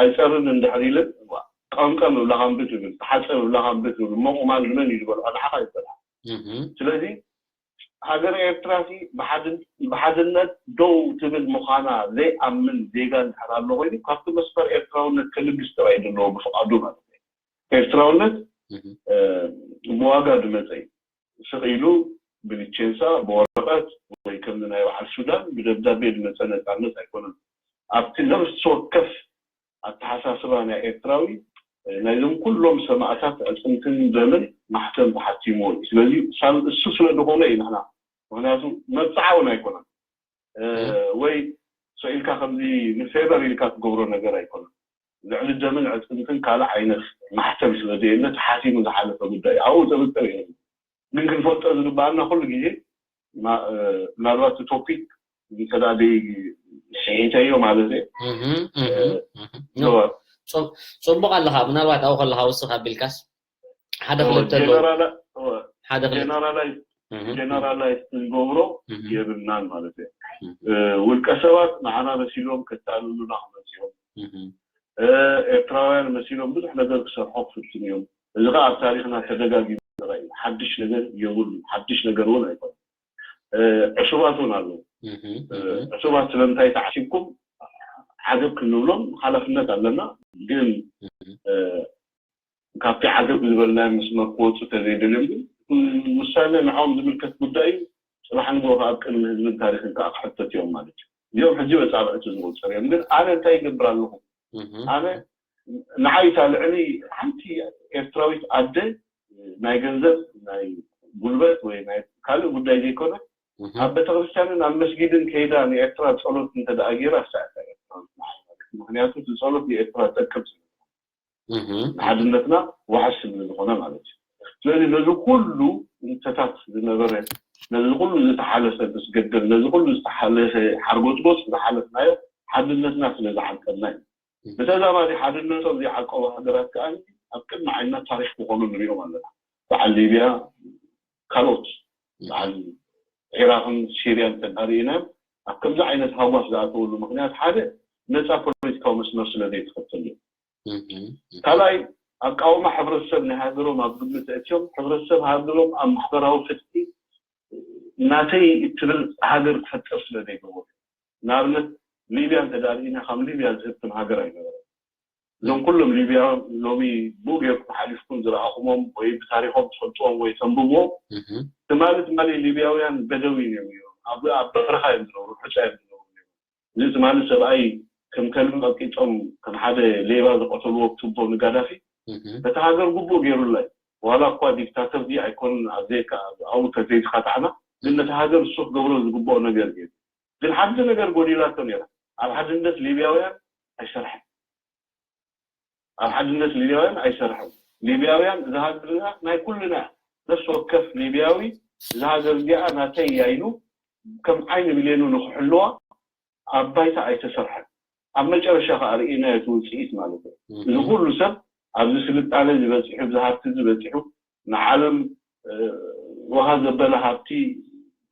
ኣይፀርን እንድሕር ኢለን ቀምቀም እብላኻ እምቢ ትብል ተሓፀብ እብላኻ እምቢ ትብል እሞ ቁማል ንመን እዩ ዝበልዖ ንዓኻ ይበልዓ ስለዚ ሃገር ኤርትራ ሲ ብሓድነት ደው ትብል ምዃና ዘይኣምን ዜጋ እንድሕር ኣሎ ኮይኑ ካብቲ መስመር ኤርትራውነት ከልግስ ጥራይ ዘለዎ ብፍቓዱ ማለት እዩ። ኤርትራውነት ብዋጋ ዝመፀ እዩ። ስቕ ኢሉ ብልቼንሳ ብወረቐት ወይ ከምዚ ናይ በዓል ሱዳን ብደብዳቤ ዝመፀ ነፃነት ኣይኮነን። ኣብቲ ነፍሲ ወከፍ ኣተሓሳስባ ናይ ኤርትራዊ ናይዞም ኩሎም ሰማእታት ኣፅንትን ደምን ማሕተም ተሓቲምዎ እዩ። ስለዚ እሱ ስለ ዝኾነ እዩ ንሕና ምክንያቱ መብፅዓ እውን ኣይኮነን ወይ ሰኢልካ ከምዚ ንፌቨር ኢልካ ትገብሮ ነገር ኣይኮነን። ልዕሊ ደምን ኣፅንትን ካልእ ዓይነት ማሕተም ስለ ዘየለ ተሓቲሙ ዝሓለፈ ጉዳይ እዩ። ኣብኡ ጥርጥር የለን። ግን ክንፈልጦ ዝግበኣና ኩሉ ግዜ ምናልባት እቲ ቶፒክ እንተዳ ስሒተዮ ማለት እዩ ፅቡቅ ኣለካ ምናልባት ኣብኡ ከለካ ውስክ ኣቢልካስ ሓደ ክልተ ጀነራላይዝ ዝገብሮ የብልናን ማለት እዩ ውልቀ ሰባት ንዓና መሲሎም ከተኣልሉና ክመፅኦም ኤርትራውያን መሲሎም ብዙሕ ነገር ክሰርሖ ክፍትን እዮም እዚ ከዓ ኣብ ታሪክና ተደጋጊሙ ዝረአ እዩ ሓድሽ ነገር የብሉ ሓድሽ ነገር እውን ኣይኮነ ዕሱባት እውን ኣለዉ ዕሱባት ስለምንታይ ተዓሲብኩም ዓገብ ክንብሎም ሓላፍነት ኣለና ግን ካብቲ ዓገብ ዝበልናዮ መስመር ክወፁ ተዘይደልዮም ግን ውሳነ ንዕኦም ዝምልከት ጉዳይ እዩ ፅባሕ ንግሆ ኣብ ቅድሚ ህዝብን ታሪክን ከዓ ክሕተት እዮም ማለት እዩ እዚኦም ሕጂ መፃብዕቲ ዝቁፀር እዮም ግን ኣነ እንታይ ይገብር ኣለኹ ኣነ ንዓይ እታ ልዕሊ ሓንቲ ኤርትራዊት ኣደ ናይ ገንዘብ ናይ ጉልበት ወይ ናይ ካልእ ጉዳይ ዘይኮነ ኣብ ቤተክርስትያንን ኣብ መስጊድን ከይዳ ንኤርትራ ጸሎት እንተ ደኣ ገይራ ሳዕታ ኤርትራዊት ምዃን ማለት እዩ። ምክንያቱ እቲ ጸሎት ንኤርትራ ጠቅም ስለ ንሓድነትና ዋሕስ ስለ ዝኾነ ማለት እዩ። ስለዚ ነዚ ኩሉ እንተታት ዝነበረ ነዚ ኩሉ ዝተሓለፈ ምስ ገደል ነዚ ኩሉ ዝተሓለፈ ሓርጎጽጎጽ ዝሓለፍናዮ ሓድነትና ስለ ዝዓቀብና እዩ። ብተዛማዲ ሓድነቶም ዘይዓቀቡ ሃገራት ከኣ ኣብ ቅድሚ ዓይንና ታሪኽ ክኾኑ ንሪኦም ኣለና። በዓል ሊብያ ካልኦት በዓል ዒራቕን ሲርያን ተዳሪእና ኣብ ከምዚ ዓይነት ሃጓፍ ዝኣተወሉ ምክንያት ሓደ ነፃ ፖለቲካዊ መስመር ስለ ዘይተኸተሉ እዩ። ካልኣይ ኣቃውማ ሕብረተሰብ ናይ ሃገሮም ኣብ ግምት ኣእትዮም ሕብረተሰብ ሃገሮም ኣብ ማሕበራዊ ፍትሒ ናተይ እትብል ሃገር ክፈጥር ስለ ዘይገበሩ ንኣብነት ሊብያ እንተዳሪእና ከም ሊብያ ዝህብትም ሃገር ኣይነበረ እዞም ኩሎም ሊብያ ሎሚ ብኡ ጌርኩም ሓሊፍኩም ዝረኣኹሞም ወይ ብታሪኾም ትፈልጥዎም ወይ ተንብብዎም ትማሊ ትማሊ ሊብያውያን በደዊ እዮም ኣብ በረኻ እዮም ዝነብሩ ሕፃ እዮም ዝነብሩ እዚ ትማሊ ሰብኣይ ከም ከልቢ ቀጢጦም ከም ሓደ ሌባ ዝቀተልዎ ቱቦ ንጋዳፊ በቲ ሃገር ግቡእ ገይሩላይ ዋላ እኳ ዲክታተር ድዩ ኣይኮኑን ኣብ ዘይካ ኣብኡ ተዘይዝካታዕና ግን ነቲ ሃገር እሱ ክገብሮ ዝግብኦ ነገር ገይሩ ግን ሓንቲ ነገር ጎዲላቶ ነይራ ኣብ ሓድነት ሊብያውያን ኣይሰርሐን ኣብ ሓድነት ሊብያውያን ኣይሰርሐን ሊብያውያን እዛ ሃገር እዚኣ ናይ ኩልና ነፍሲ ወከፍ ሊብያዊ እዛ ሃገር እዚኣ ናተይ እያ ኢሉ ከም ዓይኒ ብሌኑ ንክሕልዋ ኣብ ባይታ ኣይተሰርሐን ኣብ መጨረሻ ከዓ ርኢናዮ እቲ ውፅኢት ማለት እዩ እዚ ኩሉ ሰብ ኣብዚ ስልጣነ ዝበፂሑ ኣብዚ ሃብቲ ዝበፂሑ ንዓለም ውሃ ዘበለ ሃብቲ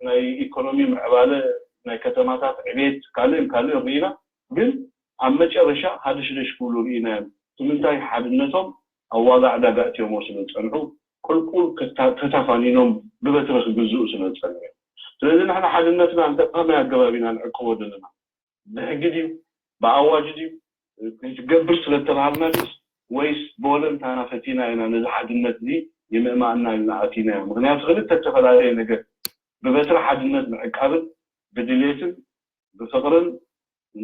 ናይ ኢኮኖሚ ምዕባለ ናይ ከተማታት ዕቤት ካልእን ካልእን ርኢና ግን ኣብ መጨረሻ ሃድሽደሽ ክብሉ ርኢናዮም እቲ ምንታይ ሓድነቶም ኣብ ዋጋ ዕዳጋ እትዮሞ ስለ ዝፀንሑ ቁልቁል ተታፋኒኖም ብበትሪ ክግዝኡ ስለ ዝፀንሑ እዮም ስለዚ ንሕና ሓድነትና እንተ ብኸመይ ኣገባብ ኢና ንዕቅቦ ዘለና ብሕጊ ድዩ ብኣዋጅ ድዩ ክትገብር ስለተባሃልና ድስ ወይስ ብወለንታና ፈቲና ኢና ነዚ ሓድነት እዚ ንምእማእና ኢልና ኣቲናዮ ምክንያቱ ክልተ ዝተፈላለየ ነገር ብበትሪ ሓድነት ምዕቃብን ብድሌትን ብፍቅርን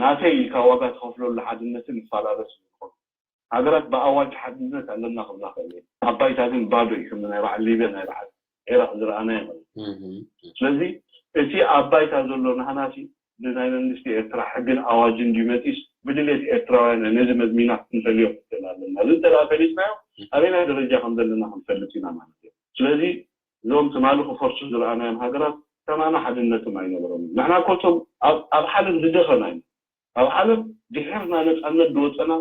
ናተይ ኢልካ ዋጋ ትኸፍለሉ ሓድነትን ይፈላለ ስለዝኾነ ሃገራት ብኣዋጅ ሓድነት ኣለና ክብላ ክእል ኣብ ባይታ ግን ባዶ እዩ ከም ናይ በዓል ሊብያ ናይ በዓል ዒራቅ ዝረኣናዮ ማለት ስለዚ እቲ ኣብ ባይታ ዘሎ ናህናሲ ብናይ መንግስቲ ኤርትራ ሕግን ኣዋጅን ድዩ መፂስ ብድሌት ኤርትራውያን ነዚ መዝሚና ክንፈልዮ ክትክእል ኣለና እዚ እንተ ፈሊጥናዮ ኣበይናይ ደረጃ ከም ዘለና ክንፈልጥ ኢና ማለት እዩ ስለዚ እዞም ትማሊ ክፈርሱ ዝረኣናዮም ሃገራት ከማና ሓድነቶም ኣይነበሮም ንሕና ኮቶም ኣብ ዓለም ዝደኸና ኢና ኣብ ዓለም ድሕርና ነፃነት ዝወፀና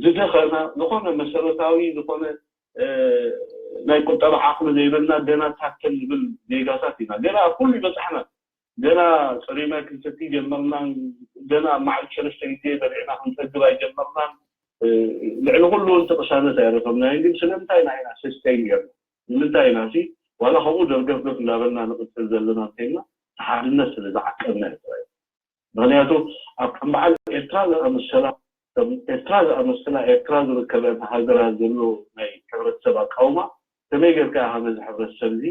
ዝደኸና ዝኾነ መሰረታዊ ዝኾነ ናይ ቁጠባ ዓቕሚ ዘይብልና ገና ታከል ዝብል ዜጋታት ኢና ገና ኣብ ኩሉ ይበፃሕና ገና ፅሪመ ክንሰቲ ጀመርና ገና ኣብ መዓልቲ ሰለስተ ግዜ በሊዕና ክንፀግብ ኣይጀመርናን ልዕሊ ኩሉ እውን ቅሳነት ኣየረከብናዮን ግን ስለምንታይ ኢና ኢና ሰስተይን ጌርና ንምንታይ ኢና ሲ ዋላ ከምኡ ደርገፍገፍ እንዳበልና ንቅፅል ዘለና እንተይልና ሓድነት ስለ ዝዓቀብና እዩ ጥራይ ምክንያቱ ኣብ ከም በዓል ኤርትራ ዝኣመሰላ ከም ኤርትራ ዝኣመሰላ ኤርትራ ዝርከበን ሃገራት ዘሎ ናይ ሕብረተሰብ ኣቃውማ ከመይ ጌርካ ኢኻ ነዚ ሕብረተሰብ እዚ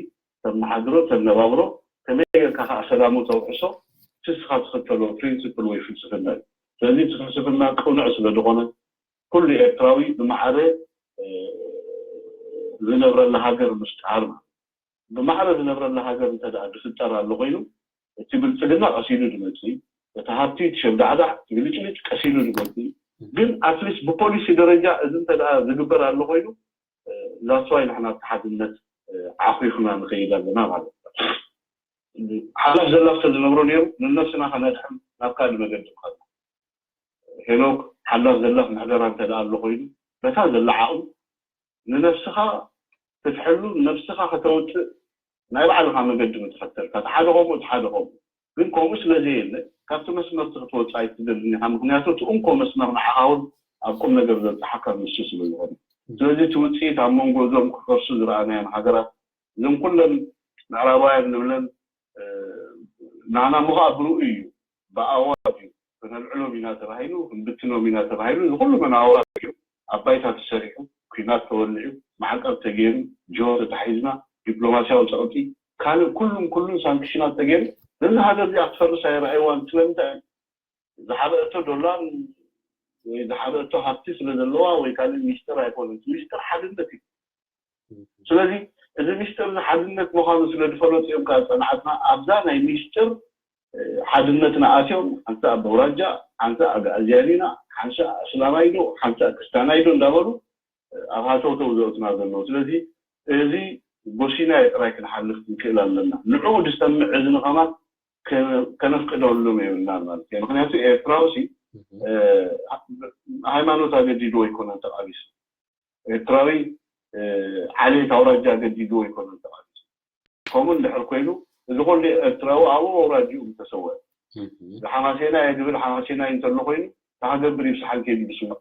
ተመሓድሮ ተነባብሮ ከመይ ጌርካ ከዓ ሰላሙ ተውሕሶ እቲ ንስኻ ትኽተሎ ፕሪንስፕል ወይ ፍልስፍና እዩ ስለዚ እቲ ፍልስፍና ቅኑዕ ስለ ዝኾነ ኩሉ ኤርትራዊ ብማዕረ ዝነብረላ ሃገር ምፍጣር ማለት ብማዕረ ዝነብረላ ሃገር እንተ ደኣ ዝፍጠር ኣሎ ኮይኑ እቲ ብልፅግና ቀሲሉ ዝመፅእ እዩ እቲ ሃብቲ እቲ ሸብዳዕዳዕ እቲ ብልጭልጭ ቀሲሉ ዝመፅእ እዩ ግን ኣትሊስት ብፖሊሲ ደረጃ እዚ እንተ ደኣ ዝግበር ኣሎ ኮይኑ that's why ንሕና ኣብቲ ሓድነት ዓኺኽና ንኸይድ ኣለና ማለት እዩ ሓላፍ ዘላፍ ተዝነብሮ ነይሩ ንነብስና ከነድሕን ናብ ካልእ መገዲ ምኸድና ሄኖክ ሓላፍ ዘላፍ ምሕደራ እንተ ደኣ ኣሎ ኮይኑ በታ ዘላ ዓቕሚ ንነብስኻ ክትሕሉ ነብስኻ ከተውፅእ ናይ ባዕልኻ መገዲ ምትኸተል ካብ ሓደ ከምኡ እቲ ሓደ ከምኡ ግን ከምኡ ስለ ዘየለ ካብቲ መስመርቲ ክትወፅእ ኣይትደልን ኢኻ ምክንያቱ እቲ እንኮ መስመር ንዓኻ እውን ኣብ ቁም ነገር ዘብፅሓካ ንሱ ስለ ዝኾነ ስለዚ እቲ ውፅኢት ኣብ መንጎ እዞም ክፈርሱ ዝረኣናዮም ሃገራት እዞም ኩለን ምዕራባውያን ንብለን ናህና ምኻኣ ብርኡ እዩ ብኣዋጅ እዩ ከነልዕሎም ኢና ተባሂሉ ክንብትኖም ኢና ተባሂሉ እዚ ኩሉ መናውራት እዩ ኣብ ባይታ ተሰሪሑ ኩናት ተወሊዑ ማዕቀብ ተገይሩ ጅሆ ተታሒዝና ዲፕሎማሲያዊ ፀቕጢ ካልእ ኩሉን ኩሉን ሳንክሽናት ተገይሩ ነዚ ሃገር እዚኣ ክትፈርስ ኣይረኣይዋን ስለምንታይ ዝሓበአቶ ዶላር ወይ ዝሓበአቶ ሃብቲ ስለ ዘለዋ ወይ ካልእ ሚስጥር ኣይኮነን ሚስጥር ሓድነት እዩ ስለዚ እዚ ሚስጥር እዚ ሓድነት ምዃኑ ስለ ዝፈለጡ እዮም ካብ ጸንዓትና ኣብዛ ናይ ሚስጥር ሓድነትና ኣትዮም ሓንሳእ በውራጃ ሓንሳእ ኣግኣዝያን ኢና ሓንሳእ ኣስላማይ ዶ ሓንሳእ ክስታናይ ዶ እንዳበሉ ኣብ ሃተውተው ዘእቱና ዘለዉ። ስለዚ እዚ ጎሲናዮ ጥራይ ክንሓልፍ ንክእል ኣለና። ንዕኡ ዝሰምዕ እዝኒ ከማን ከነፍቅደሎም የብልናን ማለት እዩ። ምክንያቱ ኤርትራዊ ሲ ሃይማኖት ኣገዲድዎ ኣይኮነን ተቃሊሱ። ኤርትራዊ ዓሌት ኣውራጃ ኣገዲድዎ ኣይኮነን ተቃሊሱ። ከምኡ እንድሕር ኮይኑ እዚ ኩሉ ኤርትራዊ ኣብኡ ኣውራጅኡ ምተሰወአ። እዚ ሓማሴናይ እየ ዝብል ሓማሴናይ እንተሎ ኮይኑ እንታይ ክገብር እዩ ብሰሓል ከይዱ ዝስዋእ?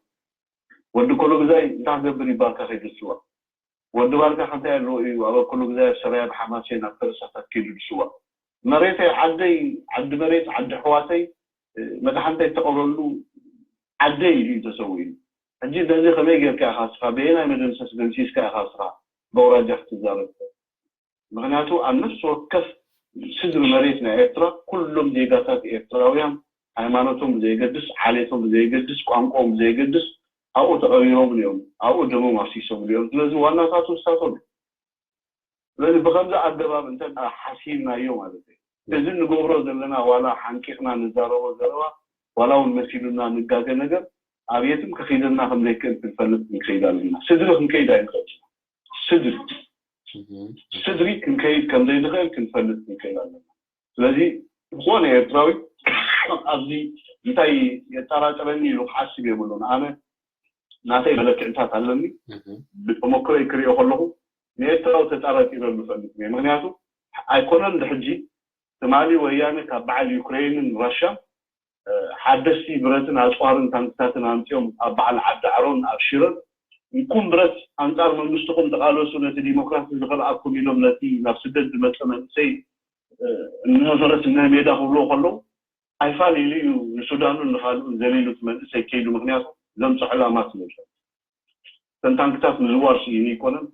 ወዲ ኮሎግዛይ እንታይ ክገብር እዩ ባርካ ከይዱ ዝስዋእ? ወዲ ባርካ ከንታይ ኣለዎ እዩ ኣብ ኮሎግዛይ ኣብ ሰራያ ብሓማሴን ኣብ ፈረሳታት ከይዱ ዝስዋእ? መሬተይ ዓደይ ዓዲ መሬት ዓዲ ኣሕዋተይ መድሓንተይ እተቐብረሉ ዓደይ ኢሉ እዩ ተሰዊኡ። ሕጂ ነዚ ከመይ ጌርካ ኢኻ ንስኻ በየናይ መደምሰስ ደምሲስካ ኢኻ ንስኻ ብኣውራጃ ክትዛረብ? ምኽንያቱ ኣብ ነፍሲ ወከፍ ስድሪ መሬት ናይ ኤርትራ ኩሎም ዜጋታት ኤርትራውያን ሃይማኖቶም ብዘየገድስ፣ ዓሌቶም ብዘየገድስ፣ ቋንቋኦም ብዘየገድስ ኣብኡ ተቐቢሮም እዮም፣ ኣብኡ ደሞም ኣፍሲሶም እዮም። ስለዚ ዋናታቱ ንሳቶም እዮም። ስለዚ ብኸምዚ ኣገባብ እንተ ሓሲብናዮ ማለት እዩ እዚ እንገብሮ ዘለና ዋላ ሓንቂቕና ንዛረቦ ዘረባ ዋላ እውን መሲሉና ንጋገ ነገር ኣብ የትም ከኺደና ከም ዘይክእል ክንፈልጥ ክንከይድ ኣለና። ስድሪ ክንከይድ ኣይንኽእል። ስድሪ ስድሪ ክንከይድ ከም ዘይንኽእል ክንፈልጥ ክንከይድ ኣለና። ስለዚ ዝኾነ ኤርትራዊ ኣብዚ እንታይ የጠራጥረኒ ኢሉ ክሓስብ የብሉን። ኣነ ናተይ መለክዕታት ኣለኒ። ብተመክሮይ ክሪኦ ከለኹ ንኤርትራዊ ተጠራጢረ ዝፈልጥ እየ። ምክንያቱ ኣይኮነን ድሕጂ ትማሊ ወያነ ካብ በዓል ዩክሬንን ራሻን ሓደስቲ ብረትን ኣፅዋርን ታንክታትን ኣምፅኦም ኣብ በዓል ዓዲ ዓሮን ኣብ ሽረን እንኩም ብረት ኣንፃር መንግስትኹም ተቃለሱ ነቲ ዲሞክራሲ ዝኸልኣኩም ኢሎም ነቲ ናብ ስደት ዝመፀ መንእሰይ እነሆ ፈረስ እነሆ ሜዳ ክብልዎ ከለዉ ኣይፋል ኢሉ እዩ ንሱዳኑን ንካልኡን ዘሊሉ እቲ መንእሰይ ከይዱ ምክንያቱ ዘምፅኦ ዕላማ ስለዝፈ እተን ታንክታት ምዝዋር ስኢኑ ኣይኮነን።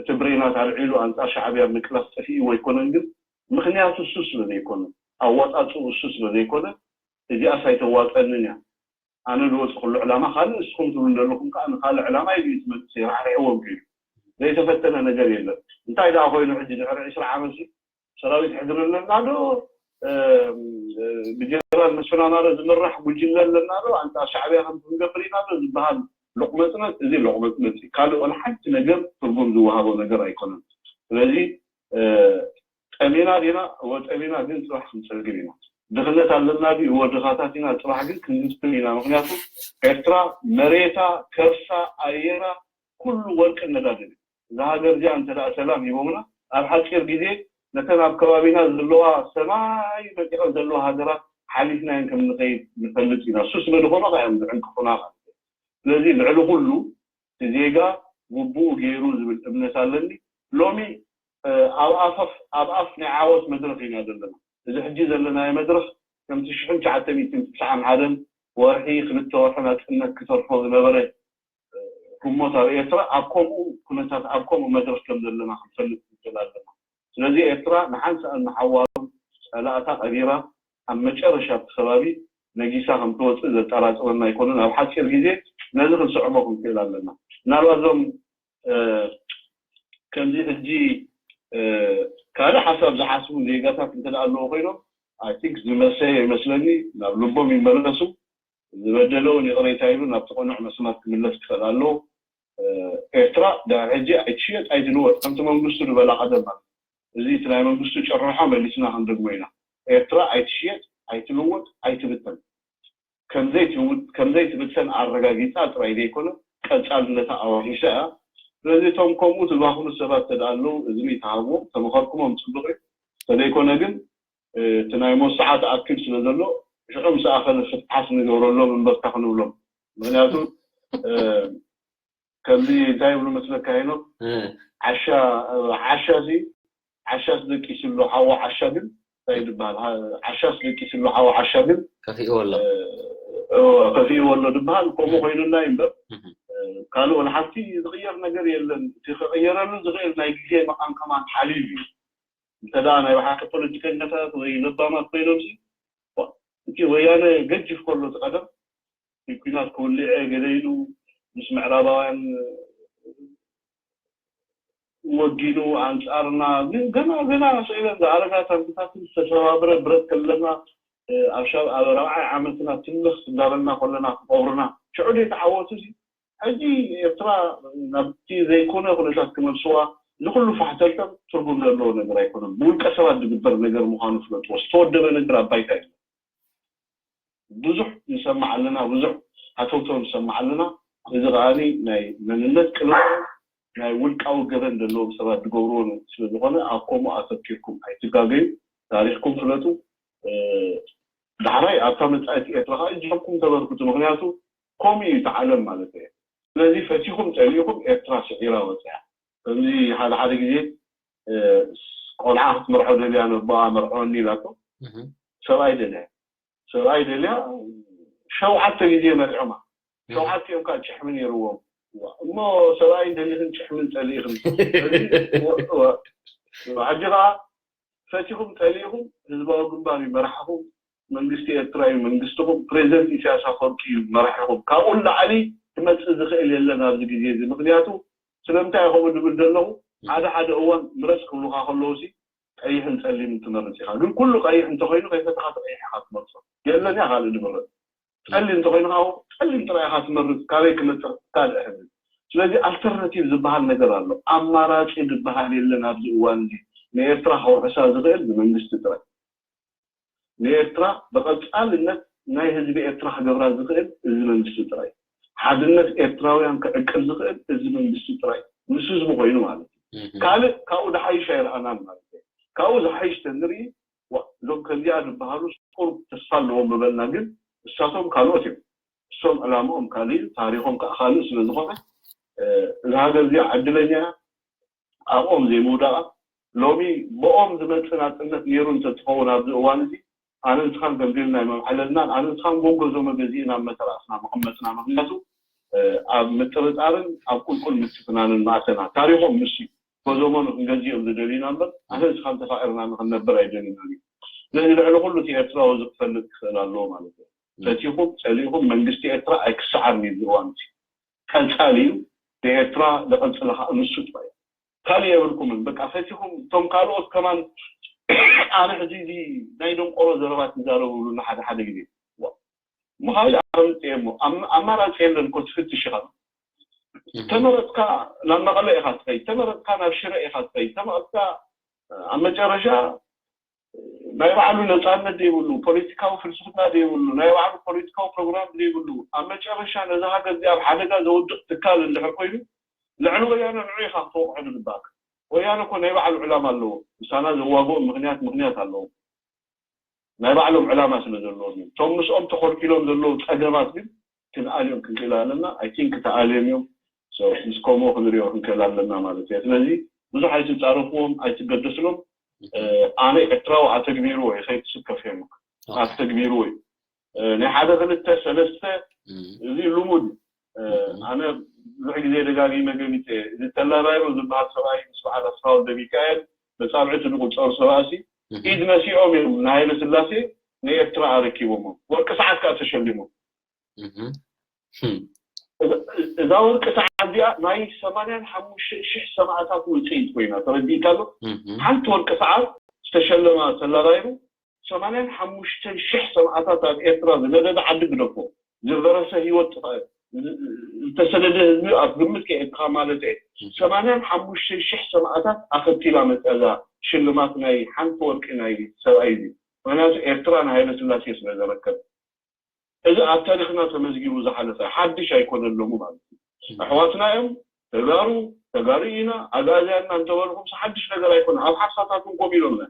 እቲ ብሬናት ኣልዒሉ ኣንጻር ሻዕብያ ምቅላስ ጠፊእዎ ኣይኮነን፣ ግን ምኽንያቱ እሱ ስለ ዘይኮነ፣ ኣወጻጽኡ እሱ ስለ ዘይኮነ፣ እዚኣስ ኣይተዋጸንን እያ። ኣነ ዝወጽእኩሉ ዕላማ ካልእ፣ ንስኹም ትብሉ ዘለኹም ከኣ ንኻልእ ዕላማ እዩ እቲ መንእሰይ ራሕሪሕዎም ከይዱ። ዘይተፈተነ ነገር የለን። እንታይ ደኣ ኮይኑ ሕጂ ድሕሪ ዕስራ ዓመት ሰራዊት ሕድሪ ኣለና ዶ ብጀነራል መስፍን ኣማረ ዝምራሕ ጉጅለ ኣለና ዶ ኣንጻር ሻዕብያ ከም ክንገብር ኢና ዶ ዝበሃል ሎቕመጽመጽ እዚ ሎቕመጽመጽ እዩ። ካልእ ወላ ሓንቲ ነገር ትርጉም ዝወሃቦ ነገር ኣይኮነን። ስለዚ ጠሚና ዲና እወ ጠሚና ግን ጽባሕ ክንጸግብ ኢና። ድኽነት ኣለና ድዩ እወ ድኻታት ኢና ጽባሕ ግን ክንዝትም ኢና። ምክንያቱ ኤርትራ መሬታ ከርሳ ኣየራ ኩሉ ወርቂ ነዳዲ እዩ። እዛ ሃገር እዚኣ እንተ ደኣ ሰላም ሂቦምና ኣብ ሓጺር ግዜ ነተን ኣብ ከባቢና ዘለዋ ሰማይ መጢቐን ዘለዋ ሃገራት ሓሊፍናየን ከም ንኸይድ ንፈልጥ ኢና። እሱ ስለ ዝኾነ ከ እዮም ዝዕንቅፉና ማለት እዩ። ስለዚ ልዕሊ ኩሉ እቲ ዜጋ ግቡኡ ገይሩ ዝብል እምነት ኣለኒ። ሎሚ ኣብ ኣፈፍ ኣብ ኣፍ ናይ ዓወት መድረኽ ኢና ዘለና። እዚ ሕጂ ዘለናዮ መድረኽ ከምቲ ሽሕን ትሽዓተ ሚእትን ትስዓን ሓደን ወርሒ ክልተ ወርሒ ናጽነት ክተርፎ ዝነበረ ህሞት ኣብ ኤርትራ ኣብ ከምኡ ኩነታት ኣብ ከምኡ መድረኽ ከም ዘለና ክንፈልጥ ንክእል ኣለና። ስለዚ ኤርትራ ንሓንሳእን ንሓዋሩን ጸላእታ ቀቢራ ኣብ መጨረሻ ኣብቲ ከባቢ ነጊሳ ከም ትወጽእ ዘጠራጥረና ኣይኮነን። ኣብ ሓጺር ግዜ ነዚ ክንስዕቦ ክንክእል ኣለና። ምናልባት እዞም ከምዚ ሕጂ ካልእ ሓሳብ ዝሓስቡ ዜጋታት እንተ ኣለዎ ኮይኖም ኣይ ቲንክ ዝመሰየ ይመስለኒ ናብ ልቦም ይመለሱ። ዝበደለ እውን ይቕሬታ ኢሉ ናብቲ ቅኑዕ መስመር ክምለስ ክኽእል ኣለዎ። ኤርትራ ድሕሪ ሕጂ ኣይትሽየጥ ኣይትልወጥ ከምቲ መንግስቱ ዝበላ ቀደም ማለት እዚ እቲ ናይ መንግስቱ ጭርሖ መሊስና ክንደግሞ ኢና። ኤርትራ ኣይትሽየጥ ኣይትልወጥ ኣይትብተን። ከምዘይትብተን ኣረጋጊጻ ጥራይ ዘይኮነ ቀጻልነታ ኣዋሂሳ እያ። ስለዚ እቶም ከምኡ ዝባኽኑ ሰባት ተደኣ ኣለዉ እዝኒ ተሃብዎም ተመኸርኩሞም ጽቡቕ እዩ። ተዘይኮነ ግን እቲ ናይ ሞት ሰዓት ኣክል ስለ ዘሎ ሽዑ ምስ ኣኸለ ፍትሓስ ንገብረሎም እምበርታ ክንብሎም። ምክንያቱ ከምዚ እንታይ ይብሉ መስለካ ሄኖክ ዓሻ ዓሻ ሲ ዓሻስ ደቂሱ ኣሎ ሓዋ ዓሻ ግን እንታይ ዝበሃል ዓሻስ ደቂሱ ኣሎ ሓዋ ዓሻ ግን ከፊእዎ ኣሎ ከፊእዎ ኣሎ ዝበሃል ከምኡ ኮይኑና እዩ እምበር ካልእ ወላ ሓንቲ ዝቕየር ነገር የለን እቲ ክቕየረሉ ዝኽእል ናይ ግዜ መቓን ከማን ሓሊሉ እዩ እንተ ደኣ ናይ ብሓቂ ፖለቲከኛታት ወይ ለባማት ኮይኖም ሲ እቲ ወያነ ገጅፍ ከሎ እቲ ቀደም እቲ ኲናት ክውልዕ እየ ገለ ኢሉ ምስ ምዕራባውያን ወጊኑ ኣንጻርና፣ ግን ገና ገና ስኢለን ዝኣረጋ ታንክታትን ዝተሰባበረ ብረት ከለና፣ ኣብ ሻብ ኣብ ራብዓይ ዓመትና ትልኽ እንዳበልና ከለና ክቐብሩና፣ ሽዑ ዘይተዓወቱ እዚ ሕጂ ኤርትራ ናብቲ ዘይኮነ ኩነታት ክመልስዋ፣ ንኩሉ ፋሕተልተል ትርጉም ዘለዎ ነገር ኣይኮነን። ብውልቀ ሰባት ዝግበር ነገር ምዃኑ ፍለጥዎ። ዝተወደበ ነገር ኣብ ባይታ የለን። ብዙሕ ንሰማዕ ኣለና፣ ብዙሕ ሃተውተው ንሰማዕ ኣለና። እዚ ከኣ ናይ መንነት ቅልውላው፣ ናይ ውልቃዊ ገበን ዘለዎ ሰባት ዝገብርዎ ስለ ዝኾነ፣ ኣብ ከምኡ ኣተኪርኩም ኣይትጋገዩ። ታሪኽኩም ፍለጡ። እ፣ ዳሕራይ ኣብታ መጻኢት ኤርትራ ከኣ እጃምኩም ተበርክቱ። ምኽንያቱ ከምኡ እዩ እቲ ዓለም ማለት እዩ። ስለዚ ፈቲኹም ጸሊእኹም ኤርትራ ስዒራ ወጺኣ። ከምዚ ሓደ ሓደ ግዜ፣ እ፣ ቆልዓ ክትምርሖ ደልያ ነቦኣ መርዖኒ ኢላቶ። እህ። ሰብኣይ ደልያ። ሰብኣይ ደልያ ሸውዓተ ግዜ መርዖማ። እህ። ሸውዓተ እዮም ከዓ ጭሕሚ ነይርዎም። እሞ ሰብኣይ ደሊኽን ጭሕምን ጸሊእኽን። ስለዚ፣ ወ-፣ ወ-፣ ሕጂ ከዓ ፈቲኹም ጸሊእኹም ህዝባዊ ግንባር እዩ መራሕኹም። መንግስቲ ኤርትራ እዩ መንግስትኹም። ፕሬዚደንት ኢሳያስ ኣፈወርቂ እዩ መራሕኹም። ካብኡ ንላዕሊ ክመጽእ ዝኽእል የለን ኣብዚ ግዜ እዚ። ምኽንያቱ ስለምንታይ ከምኡ ዝብል ዘለኹ፣ ሓደ ሓደ እዋን ምረጽ ክብሉኻ ከለዉ ሲ ቀይሕን ጸሊምን ትመርጽ ኢኻ። ግን ኩሉ ቀይሕ እንተኾይኑ ከይፈተኻ እቲ ቀይሕ ኢኻ ትመርጾ። የለን እያ ካልእ ዝምረጽ። ጸሊም እንተኾይኑ ከዓ ጸሊም ጥራይ ኢኻ ትመርጽ። ካበይ ክመጽእ ካልእ ሕብሪ። ስለዚ ኣልተርናቲቭ ዝበሃል ነገር ኣሎ። ኣማራጺ ዝበሃል የለን ኣብዚ እዋን እዚ። ንኤርትራ ከውሕሳ ዝኽእል ብመንግስቲ ጥራይ። ንኤርትራ ብቐጻልነት ናይ ህዝቢ ኤርትራ ክገብራ ዝኽእል እዚ መንግስቲ ጥራይ። ሓድነት ኤርትራውያን ክዕቅብ ዝኽእል እዚ መንግስቲ ጥራይ። ምስ ህዝቡ ኮይኑ ማለት እዩ። እህ። ካልእ ካብኡ ዝሓይሽ ኣይረኣናን ማለት እዩ። ካብኡ ዝሓይሽ ተንርኢ፣ ዋ፣ እዞም ከምዚኣ ዝበሃሉ ቁሩብ ተስፋ ኣለዎም ምበልና፣ ግን እሳቶም ካልኦት እዮም። እሶም ዕላምኦም ካልእ እዩ፣ ታሪኾም ከዓ ካልእ ስለ ዝኾነ፣ እ፣ እዛ ሃገር እዚኣ ዕድለኛ እያ። ኣብኦም ዘይምውዳቓ፣ ሎሚ ብኦም ዝመጽእ ናጽነት ነይሩ እንተትኸውን ኣብዚ እዋን እዚ፣ ኣነ ንስኻን ከምዚ ኢልና ኣይመምዓለልናን፣ ኣነ ንስኻን ጎጎዞ መገዚእና ኣብ መተርኣስና መቐመጥና። ምኽንያቱ፣ እ፣ ኣብ ምጥርጣርን ኣብ ቁልቁል ምትፍናንን ማእተና። ታሪኾም ንሱ እዩ። ጎዞሞ ንክንገዝኦም ዝደልዩና እምበር፣ ኣነ ንስኻን ተፋቒርና ንክንነብር ኣይደልዩናን እዩ። ስለዚ ልዕሊ ኩሉ እቲ ኤርትራዊ እዚ ክፈልጥ ክኽእል ኣለዎ ማለት እዩ። ፈቲኹም ጸሊእኹም መንግስቲ ኤርትራ ኣይክሰዓርን እዩ እዚ እዋን እዚ። ቀጻሊ እዩ። ንኤርትራ ዘቐጽላ ከኣ ንሱ ጥራይ እዩ። ካልእ የብልኩምን። በቃ ፈቲኹም፣ እቶም ካልኦት ከማን ኣነ ሕጂ እዚ ናይ ደንቆሮ ዘረባ ትዛረቡ ይብሉና ሓደ ሓደ ግዜ። ዋ፣ እሞ ካልእ ኣምጽእ እሞ፣ ኣም-፣ ኣማራጺ የለን እኮ ትፍትሽ ኢኻ። እህ። ተመረጽካ ናብ መቐለ ኢኻ ትኸይድ፣ ተመረጽካ ናብ ሽረ ኢኻ ትኸይድ፣ ተመረጽካ ኣብ መጨረሻ ናይ ባዕሉ ነጻነት ዘይብሉ፣ ፖለቲካዊ ፍልስፍና ዘይብሉ፣ ናይ ባዕሉ ፖለቲካዊ ፕሮግራም ዘይብሉ፣ ኣብ መጨረሻ ነዛ ሃገር እዚኣ ኣብ ሓደጋ ዘውድቕ ትካል እንድሕር ኮይኑ፣ ልዕሊ ወያነ ንዑ ኢኻ ክትወቕዖ ዝግባእካ። ወያነ እኮ ናይ ባዕሉ ዕላማ ኣለዎ። ምሳና ዘዋግኦም ምኽንያት፣ ምኽንያት ኣለዎ። ናይ ባዕሎም ዕላማ ስለ ዘለዎም እዮም። እቶም ምስኦም ተኾልኪሎም ዘለዉ ጸገማት ግን ክንኣልዮም ክንክእል ኣለና። ኣይ ቲንክ ተኣልዮም እዮም። ሶ፣ ምስ ከምኡ ክንሪኦ ክንክእል ኣለና ማለት እየ። ስለዚ ብዙሕ ኣይትጻረፍዎም፣ ኣይትገደስሎም። እ፣ ኣነ ኤርትራዊ ኣተግቢርዎ እየ፣ ከይትስከፍ ሄኖክ። ኦኬ። ኣተግቢርዎ እዩ። እ፣ ናይ ሓደ ክልተ ሰለስተ፣ እም። እዚ ልሙድ እዩ። እ፣ እም። ኣነ ብዙሕ ግዜ ደጋጊመ ገሊጸ እየ። እዚ ተላባይሮ ዝበሃል ሰብኣይ ምስ በዓል ኣስፋው ወልደ ሚካኤል መጻብዕቲ ዝቑጸሩ ሰብኣሲ እም። ኢድ ነሲኦም እዮም ንሃይለ ስላሴ ንኤርትራ ኣረኪቦሞ። ወርቂ ሰዓት ከኣ ተሸሊሞም። እህ። ህም። እዛ፣ እዛ ወርቂ ሰዓት እዚኣ ናይ ሰማንያን ሓሙሽተን ሽሕ ሰማእታት ውጽኢት ኮይና ተረዲእካ ኣሎ። እህ። ሓንቲ ወርቂ ሰዓት ዝተሸለማ ተላባይሩ ሰማንያን ሓሙሽተን ሽሕ ሰማእታት ኣብ ኤርትራ ዝነደደ ዓዲ ግደፎ፣ ዝፈረሰ ህይወት፣ ዝ-፣ ዝተሰደደ ህዝቢ ኣብ ግምት ከየእትኻ ማለት እየ። እህ። ሰማንያን ሓሙሽተን ሽሕ ሰማእታት ኣኸቲላ መጸዛ ሽልማት ናይ ሓንቲ ወርቂ ናይ ሰብኣይ እዚ። ምኽንያቱ ኤርትራ ንሃይለ ስላሴ ስለ ዘረከበ። እዚ ኣብ ታሪኽና ተመዝጊቡ ዝሓለፈ ሓድሽ ኣይኮነን ሎሚ ማለት እዩ። እም። ኣሕዋትና እዮም፣ ተጋሩ፣ ተጋሩ ኢና፣ ኣግኣዝያንና እንተበልኹምስ ሓድሽ ነገር ኣይኮነን። ኣብ ሓሳታት እውን ኮም ኢሎምና።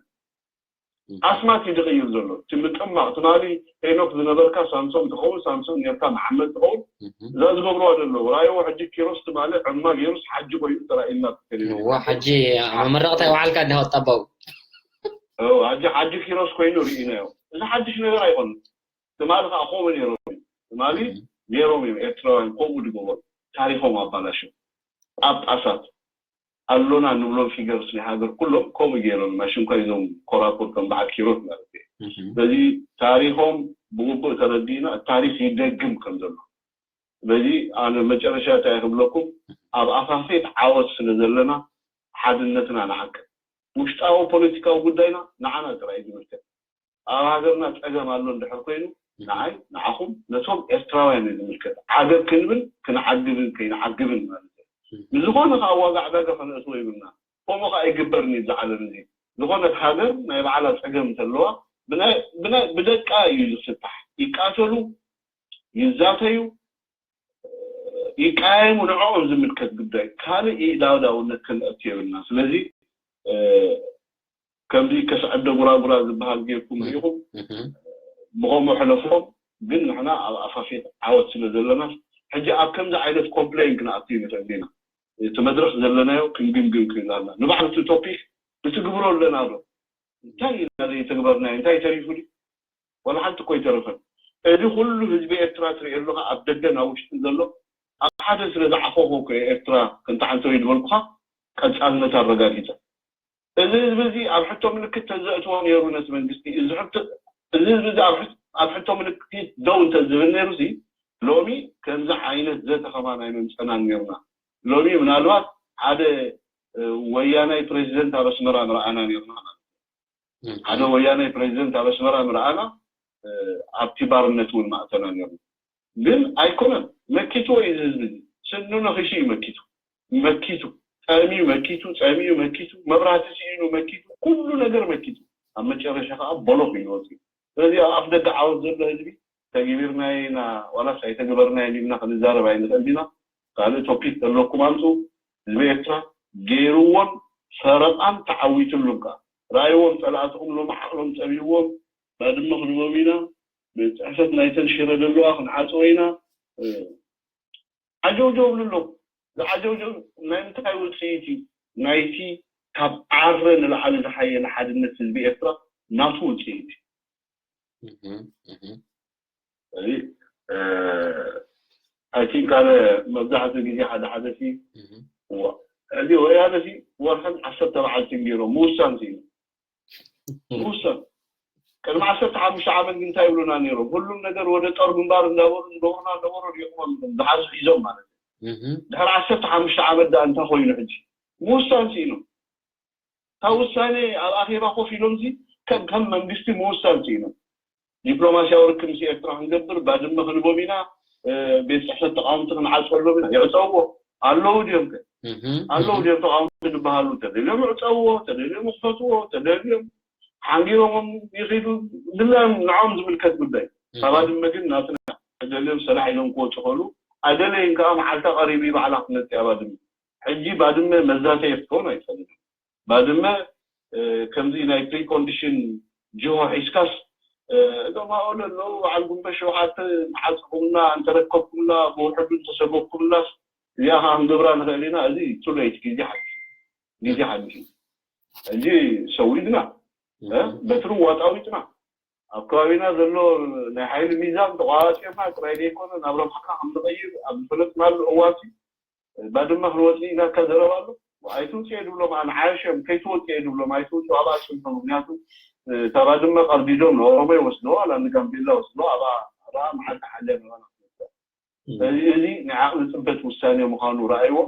እም። ኣስማት እዩ ዝቕይር ዘሎ። እቲ ምጥማቕ፣ ትማሊ ሄኖክ ዝነበርካ ሳምሶን ትኸውን፣ ሳምሶን ኔርካ መሓመድ ትኸውን። እም። እዛ ዝገብርዋ ዘለዉ፣ ራእይዎ ሕጂ ኪሮስ ትማሊ ዕማ ገይሩስ ሓጂ ኮይኑ ተራእዩና ኣብ ቴሌቪዥን። እዋ፣ ሕጂ ኣብ መመረቕታ ይውዓልካ እንዲኻ ወጣባው። እዎ፣ ሕጂ ሓጂ ኪሮስ ኮይኑ ርኢናዮ። እዚ ሓድሽ ነገር ኣይኮነን። ትማሊ ከዓ ከምኡ ነይሮም እዮም። ትማሊ እም። ነይሮም እዮም ኤርትራውያን ከምኡ ዝገበሩ። ታሪኾም ኣባላሽው። ጳጳሳት ኣሎና ንብሎም ፊገርስ ናይ ሃገር ኩሎም ከምኡ ገይሮም፣ ማሽንኳ እዞም ኮራኩር ከም በዓል ኪሮስ ማለት እዩ። እህ። ስለዚ ታሪኾም ብግቡእ ተረዲእና፣ ታሪኽ ይደግም ከም ዘሎ። ስለዚ ኣነ መጨረሻ እንታይ ክብለኩም፣ ኣብ ኣፋፌት ዓወት ስለ ዘለና፣ ሓድነትና ንዓቅብ። ውሽጣዊ ፖለቲካዊ ጉዳይና ንዓና ጥራይ እዩ ዝምልከት። ኣብ ሃገርና ጸገም ኣሎ እንድሕር ኮይኑ ንዓይ ንዓኹም ነቶም ኤርትራውያን እዩ ዝምልከት። ዓገብ ክንብል ክንዓግብን ከይንዓግብን ማለት እዩ። ንዝኾነ ከዓ ዋጋ ዕዳጋ ከነእትዎ ይብልና። ከምኡ ከዓ ይግበርን እዩ ዝዓለም እዚ። ዝኾነት ሃገር ናይ ባዕላ ጸገም እንተለዋ ብደቃ እዩ ዝፍታሕ። ይቃተሉ፣ ይዛተዩ፣ ይቀያየሙ፣ ንዕኦም ዝምልከት ጉዳይ። ካልእ ኢዳውዳውነት ክንእቲ የብልና። ስለዚ ከምዚ ከስዐደ ጉራጉራ ዝበሃል ጌርኩም ርኢኹም ብኸምኡ ሕለፎም። ግን ንሕና ኣብ ኣፋፌት ዓወት ስለ ዘለና ሕጂ ኣብ ከምዚ ዓይነት ኮምፕሌን ክንኣቱ ይንኽእል ኢና። እቲ መድረኽ ዘለናዮ ክንግምግም ክእል ኣለና። ንባዕሉ እቲ ቶፒክ ንትግብሮ ኣለና ዶ? እንታይ ኢና ዘይተግበርናዮ? እንታይ ተሪፉ ድዩ? ዋላ ሓንቲ እኮ ኣይተረፈን። እዚ ኩሉ ህዝቢ ኤርትራ ትርኢ ኣለኻ፣ ኣብ ደገን ኣብ ውሽጥን ዘሎ ኣብ ሓደ ስለ ዝዓኾኹ እኮ ኤርትራ ክንተዓንተው ይድበልኩኻ ቀጻልነት ኣረጋጊጸ። እዚ ህዝቢ እዚ ኣብ ሕቶ ምልክት ተዘእትዎ ነይሩ ነቲ መንግስቲ። እዚ ሕቶ እዚ ህዝቢ እዚ ኣብ ሕቶ ምልክት ደው እንተዝብል ነይሩ ሲ ሎሚ ከምዚ ዓይነት ዘተ ከማን ኣይመምጸናን ነይርና። ሎሚ ምናልባት ሓደ ወያናይ ፕሬዚደንት ኣብ ኣስመራ ምረኣና ነይርና ማለት ሓደ ወያናይ ፕሬዚደንት ኣብ ኣስመራ ምረኣና ኣብቲ ባርነት እውን ማእተና ነይርና። ግን ኣይኮነን መኪትዎ እዩ ህዝቢ ስኑ ነኺሱ እዩ መኪቱ መኪቱ ጠምዩ መኪቱ ጸሚኡ መኪቱ መብራህቲ ስኢኑ መኪቱ ኩሉ ነገር መኪቱ ኣብ መጨረሻ ከዓ ቦሎኽ እዩ ወፂኡ። ስለዚ ኣብ ኣፍ ደገ ዓወት ዘሎ ህዝቢ ተግቢርናዮ ኢና ዋላስ ኣይተግበርናዮን ኢልና ክንዛረብ ኣይንኽእል ኢና። ካልእ ቶፒክ ዘለኩም ኣምፁ። ህዝቢ ኤርትራ ገይርዎን ፈረቓን ተዓዊትሉን ከዓ ረኣይዎም ፀላእትኹም ሎም ዓቕሎም ፀቢዎም ባድመ ክንቦም ኢና። ቤት ፅሕፈት ናይተን ሽረ ዘለዋ ክንዓፅዎ ኢና። ዓጀውጀው ይብሉ ኣለዉ። ዝዓጀውጀው ናይ ምንታይ ውፅኢት እዩ? ናይቲ ካብ ዓረ ንላዕሊ ዝሓየለ ሓድነት ህዝቢ ኤርትራ ናቱ ውፅኢት እዩ። እዚ ኣይ ቲንክ ኣነ መብዛሕትኡ ግዜ ሓደ ሓደ ሲ እዚ ወያነ ሲ ወርሕን ዓሰርተ መዓልትን ገይሮም ምውሳን ሲ ምውሳን ቅድሚ ዓሰርተ ሓሙሽተ ዓመት ግን እንታይ ይብሉና ነይሮም? ሁሉም ነገር ወደ ጦር ግንባር እንዳበሉ ዝገብሩና ነበሩ ሪኢኹሞም ዝሓዙ ሒዞም ማለት እዩ። ድሕሪ ዓሰርተ ሓሙሽተ ዓመት ዳ እንታይ ኮይኑ ሕጂ ምውሳን ስኢኖም። ካብ ውሳኔ ኣብ ኣኼባ ኮፍ ኢሎም ሲ ከም ከም መንግስቲ ምውሳን ስኢኖም። ዲፕሎማሲያዊ ርክብ ምስ ኤርትራ ክንገብር ባድመ ክንቦም ኢና ቤት ጽሕፈት ተቃወምቲ ክንዓጸሎም ኢና። ይዕጸውዎ ኣለዉ ድዮም ከ? ኣለዉ ድዮም ተቃወምቲ ዝበሃሉ? ተደልዮም ይዕጸውዎ፣ ተደልዮም ይኽፈትዎ፣ ተደልዮም ሓንጊሮም ይኺዱ። ድላዮም ንዖም ዝምልከት ጉዳይ። እታ ባድመ ግን ናትና። ተደልዮም ሰላሕ ኢሎም ክወጹ ከሉ ኣደለይን ከዓ መዓልታ ቀሪቡ ባዕላ ክትመጽእ እያ ባድመ። ሕጂ ባድመ መዛተየ ክትከውን ኣይትፈልጥን። ባድመ ከምዚ ናይ ፕሪኮንዲሽን ጅሆ ሒዝካስ እዞም ኣብኡ ዘለዉ በዓል ጉንበት ሸውዓተ መዓጽኩምና እንተረከብኩምና ብውሕዱ እንተሰጎግኩምናስ እዚኣ ከዓ ክንገብራ ንኽእል ኢና። እዚ ቱሌት ግዜ ሓሊፉ ግዜ ሓሊፉ ሕጂ ሰዊድና በትሪ ዋጣዊጥና ኣብ ከባቢና ዘሎ ናይ ሓይሊ ሚዛን ተቋራፂርና ጥራይ ዘይኮነ ናብ ረብሓና ከም ንቐይር ኣብ ዝፈለጥናሉ እዋን ባድመ ክንወፅእ ኢናካ ዘረባ ኣሎ። ኣይትውፅእ ድብሎም ኣንዓያሾም ከይትወፅእ ድብሎም ኣይትውፅእ ኣብኣ ፅንሑ ምክንያቱ እታ ባድመ ቀርዲዶም ንኦሮሞ ይወስድዎ ዋላ ንጋምቤላ ወስድዎ ኣብኣ ኣብኣ መዓልቲ ሓልያ ንባና ክትወፅእ ስለዚ እዚ ናይ ዓቕሊ ፅበት ውሳኔ ምዃኑ ረኣይዎ።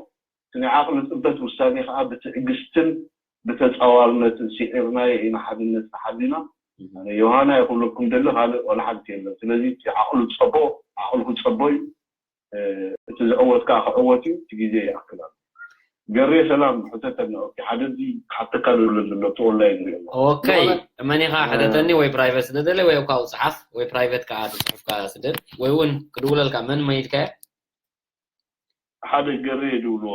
እቲ ናይ ዓቕሊ ፅበት ውሳኔ ከዓ ብትዕግስትን ብተፃዋርነትን ስዒርናዮ ኢና ሓድነት ተሓሊና። ኣነ ዮሃና ይክብለኩም ደሊ ካልእ ዋላ ሓንቲ የለን። ስለዚ እቲ ዓቕሉ ፀቦ ዓቕሉ ክፀቦ እዩ። እቲ ዝዕወት ከዓ ክዕወት እዩ። እቲ ግዜ ይኣክል ኣሎ። ገሬ ሰላም ሕተተኒ ኦኬ ሓደ እዚ ክሓተካ ዝብለ ዘሎ እቲ ኦንላይን ንሪኦ ኣለና ኦኬ ዝኾነ መን ኢኻ ሕተተኒ ወይ ፕራይቨት ስደደለይ ወይ ኣብካኡ ፀሓፍ ወይ ፕራይቨት ከዓ እቲ ፅሑፍካ ስደድ ወይ እውን ክድውለልካ መን መይድካዮ ሓደ ገሬ ድብሎ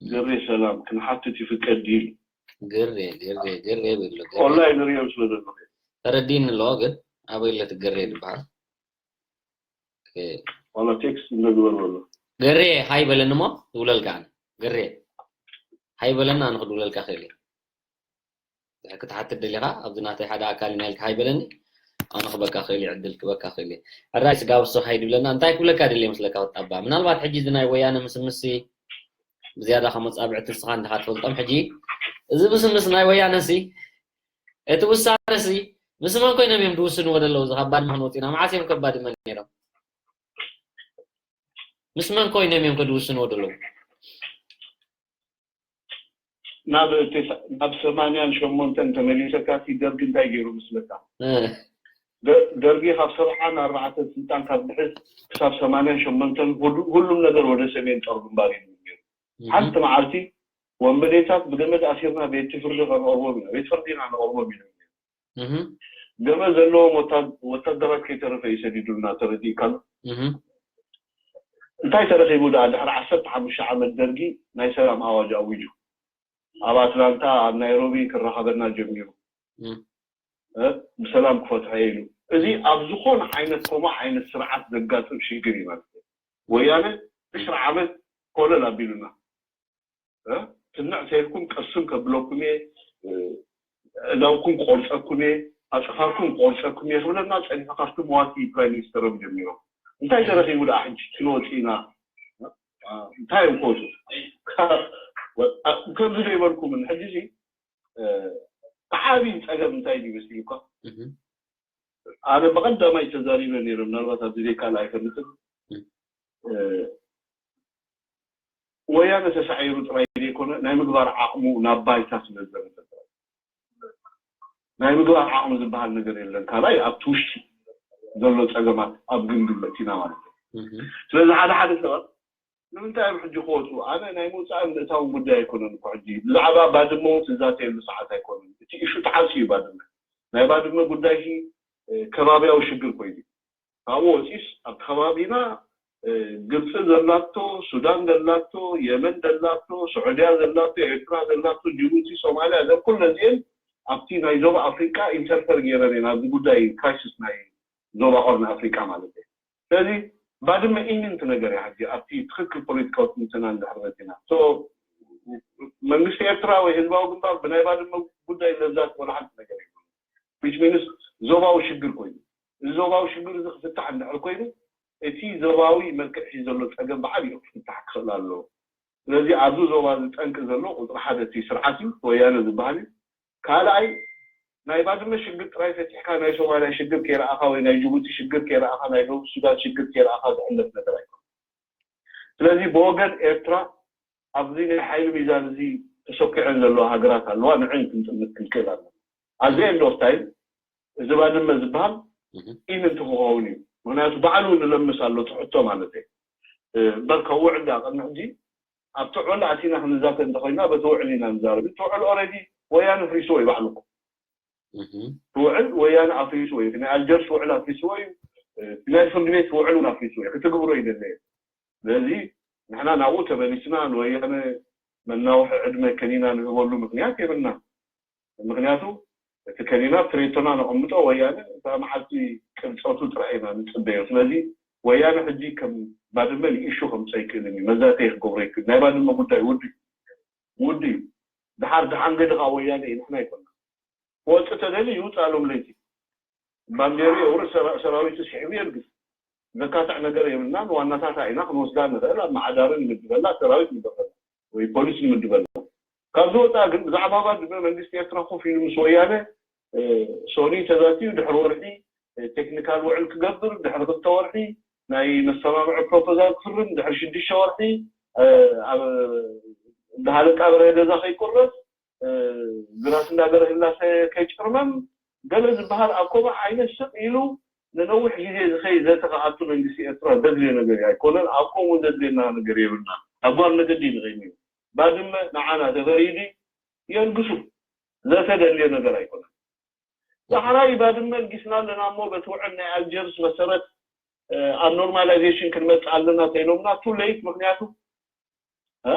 ገሬ ሰላም ክንሓትት ይፍቀድ ድዩ ኢሉ ግሬ ግሬ ግሬ ብሎ ግሬ ኦንላይን ንሪኦም ስለ ዘለኹ ተረዲኒ ኣለዎ ግን ኣበይ ኣሎ እቲ ግሬ ዝበሃል ዋላ ቴክስት እንዶ ግበርዎ ኣሎ ገሬ ሃይ በለኒ እሞ ክድውለልካ ኣነ ገሬ ሃይ በለኒ ኣነ ክድውለልካ ክእል እየ ክትሓትት ደሊኻ ኣብዚ ናተይ ሓደ ኣካል ኢና ኢልካ ሃይ በለኒ ኣነ ክበካ ክእል እየ ዕድል ክበካ ክእል እየ ሕራይ ስጋብ እሱ ሃይ ድብለና እንታይ ክብለካ ደልየ መስለካ ወጣባ ምናልባት ሕጂ እዚ ናይ ወያነ ምስምስ ብዝያዳ ከም መጻብዕቲ ንስኻ እንዲኻ ትፈልጦም ሕጂ እዚ ምስምስ ናይ ወያነ ሲ እቲ ውሳነ ሲ ምስ መን ኮይኖም እዮም ዝውስንዎ ደለዉ እዚ ካብ ባድመ ክንወፅና መዓስ እዮም ከባድ መን ነይሮም ምስ መን ኮይኖም እዮም ከድውስንዎ ደለዉ ናብ ተሳ- ናብ ሰማንያን ሸሞንተን ተመሊሰካ፣ እቲ ደርጊ እንታይ ገይሩ ምስለካ? እ፣ ደ- ደርጊ ካብ ሰብዓን ኣርባዕተን ስልጣን ካብ ዝሕዝ ክሳብ ሰማንያን ሸሞንተን፣ ሁሉ- ሁሉም ነገር ወደ ሰሜን ጦር ግንባር እዩ ነይሩ። ሓንቲ መዓልቲ ወንበዴታት ብገመድ ኣሲርና ቤት ፍርዲ ከነቕርቦም ኢና፣ ቤት ፍርዲ ኢና ነቕርቦም ኢና። ገመድ ዘለዎም ወታ- ወታደራት ከይተረፈ እዩ ሰዲዱልና። ተረዲእካ ኣሎ። እንታይ ተረኺቡ ደኣ? ድሕሪ ዓሰርተ ሓሙሽተ ዓመት ደርጊ ናይ ሰላም ኣዋጅ ኣዊጁ። ኣብ ኣትላንታ፣ ኣብ ናይሮቢ ክራኸበና ጀሚሩ። እ፣ ብሰላም ክፈትሖ ኢሉ። እዚ ኣብ ዝኾነ ዓይነት ከምኡ ዓይነት ስርዓት ዘጋጥም ሽግር እዩ ማለት እዩ። ወያነ ዕስራ ዓመት ኮለል ኣቢሉና። እ፣ ትንዕ ተይልኩም ቀስም ከብለኩም እየ፣ እ፣ እዳውኩም ቆርፀኩም እየ፣ ኣፅፋርኩም ቆርፀኩም እየ ክብለና ፀኒሑ፣ ካብቲ መዋቲ ፕራይም ሚኒስተሮም ጀሚሮም። እንታይ ተረኺቡ ደኣ ሕጂ? ክንወፅእ ኢና። እ፣ እንታይ እዮም ክወፁ? ከምዚ ዶ ይበልኩምን? ሕጂ እዚ፣ እ፣ ዓብዪ ፀገም እንታይ እዩ ይመስልካ? ኣነ ብቐዳማይ ተዛሪበ ነይረ፣ ምናልባት ኣብዚ ዘይከኣል ኣይፈልጥን። እ፣ ወያነ ተሳዒሩ ጥራይ ዘይኮነ፣ ናይ ምግባር ዓቕሙ ናብ ባይታ ስለ ዘመጸ ጥራይ። ናይ ምግባር ዓቕሚ ዝበሃል ነገር የለን። ካልኣይ ኣብቲ ውሽጢ ዘሎ ጸገማት ኣብ ግምቢ መእቲና ማለት እዩ። ስለዚ ሓደ ሓደ ሰባት ንምንታይ እዮም ሕጂ ክወፁ? ኣነ ናይ ምውፃእን ምእታውን ጉዳይ ኣይኮነን እኮ ሕጂ። ብዛዕባ ባድመ እውን ትዛተየሉ ሰዓት ኣይኮነን። እቲ ኢሹ ተዓፅዩ እዩ ባድመ። ናይ ባድመ ጉዳይ ሲ፣ እ፣ ከባቢያዊ ሽግር ኮይኑ ካብኡ ወፂስ ኣብ ከባቢና፣ እ፣ ግብፂ ዘላቶ፣ ሱዳን ዘላቶ፣ የመን ዘላቶ፣ ስዑድያ ዘላቶ፣ ኤርትራ ዘላቶ፣ ጅቡቲ፣ ሶማልያ፣ እዘን ኩለን እዚአን ኣብቲ ናይ ዞባ ኣፍሪቃ ኢንተርፈር ገይረን እየን ኣብዚ ጉዳይ ክራይሲስ ናይ ዞባ ቀርኒ ኣፍሪቃ ማለት እዩ። ስለዚ ባድመ ኢሚንት ነገር እያ። ሕጂ ኣብቲ ትኽክል ፖለቲካዊ ትንተና እንድሕር መፂና፣ ሶ መንግስቲ ኤርትራ ወይ ህዝባዊ ግንባር ብናይ ባድመ ጉዳይ ለዛት ወላ ሓንቲ ነገር የብሉን። ዊች ሚንስ ዞባዊ ሽግር ኮይኑ፣ እዚ ዞባዊ ሽግር እዚ ክፍታሕ እንድሕር ኮይኑ፣ እቲ ዞባዊ መልክዕ ሒዙ ዘሎ ፀገም ብዓብይኡ ክፍታሕ ክኽእል ኣለዎ። ስለዚ ኣብዚ ዞባ እዚ ጠንቂ ዘሎ ቁፅሪ ሓደ እቲ ስርዓት እዩ፣ ወያነ ዝበሃል እዩ። ካልኣይ ናይ ባድመ ሽግር ጥራይ ፈቲሕካ ናይ ሶማልያ ሽግር ከይረኣኻ ወይ ናይ ጅቡቲ ሽግር ከይረኣኻ ናይ ደቡብ ሱዳን ሽግር ከይረኣኻ ዝሕለፍ ነገር ኣይኮነን። ስለዚ ብወገን ኤርትራ ኣብዚ ናይ ሓይሊ ሚዛን እዚ ተሰኪዐን ዘለዋ ሃገራት ኣለዋ፣ ንዕን ክንጥምት ክንክእል ኣለና። ኣብዚ ኤንድ ኦፍ ታይም እዚ ባድመ ዝበሃል ኢን እንትክኸውን እዩ። ምክንያቱ ባዕሉ ንለምስ ኣሎ ትሕቶ ማለት እዩ። እምበር ካብ ውዕል ዳ ቅድሚ ሕጂ ኣብቲ ውዕል ኣቲና ክንዛተ እንተኮይና በቲ ውዕል ኢና ንዛረብ። እቲ ውዕል ኦልሬዲ ወያነ ፍሪስዎ እዩ ባዕሉ እኮ። እቲ ውዕል ወያነ ኣፍሪስዎ እዩ። እቲ ናይ ኣልጀርስ ውዕል ኣፍሪስዎ እዩ። እቲ ናይ ፍርዲ ቤት ውዕል እውን ኣፍሪስዎ እዩ። ክትግብሮ እዩ ደለየ። ስለዚ ንሕና ናብኡ ተመሊስና ንወያነ መናውሒ ዕድመ ከኒና ንህበሉ ምክንያት የብልና። ምክንያቱ እቲ ከኒና ትሬቶና ነቐምጦ ወያነ እታ መዓልቲ ቅብፀቱ ጥራይ ኢና ንፅበዮ። ስለዚ ወያነ ሕጂ ከም ባድመ ንኢሹ ከምፀ ኣይክእልን እዩ። መዛተይ ክገብሮ ይክእል። ናይ ባድመ ጉዳይ ውድ ውድ እዩ። ድሓር ደሓን ገድኻ ወያነ እዩ፣ ንሕና ኣይኮና። ክወፅእ ተደልዩ ይውፃእ ሎም ለይቲ። ባንዴሩ የውርድ፣ ሰራ- ሰራዊቱ ስሒቡ የልግስ። ዘካትዕ ነገር የብልናን። ዋናታታ ኢና ክንወስዳ ንኽእል። ኣብ መዓዳሪ ንምድበላ ሰራዊት ንበፈላ ወይ ፖሊስ ንምድበላ። ካብ ዝወፃ ግን ብዛዕባ ባድመ መንግስቲ ኤርትራ ኮፍ ኢሉ ምስ ወያነ እ፣ ሶኒ ተዛትዩ ድሕሪ ወርሒ እ፣ ቴክኒካል ውዕል ክገብር፣ ድሕሪ ክልተ ወርሒ ናይ መሰማምዒ ፕሮፖዛል ክፍርም፣ ድሕሪ ሽዱሽተ ወርሒ እ፣ ኣብ እንዳሃለቃ በርሀ ገዛ ከይቁረፅ፣ እ፣ ግራት እንዳገረህላሰ ከይጭርመም ገለ ዝበሃል ኣብ ከምኡ ዓይነት ስቕ ኢሉ ንነዊሕ ግዜ ዝኸይድ ዘተ ክኣቱ መንግስቲ ኤርትራ ዘድልዮ ነገር እዩ። ኣይኮነን፣ ኣብ ከምኡ ዘድልየና ነገር የብልና። ኣብ ጓል መገዲ ንኸይድ እዩ። ባድመ ንዓና ተፈሪዱ የልግሱ። ዘተ ዘድልዮ ነገር ኣይኮነን። ዳሕራይ ባድመ ኣልጊስና ኣለና እሞ በቲ ውዕል ናይ ኣልጀርስ መሰረት እ፣ ኣብ ኖርማላይዜሽን ክንመፅእ ኣለና ተይሎምና ቱ ሌት። ምክንያቱ እ፣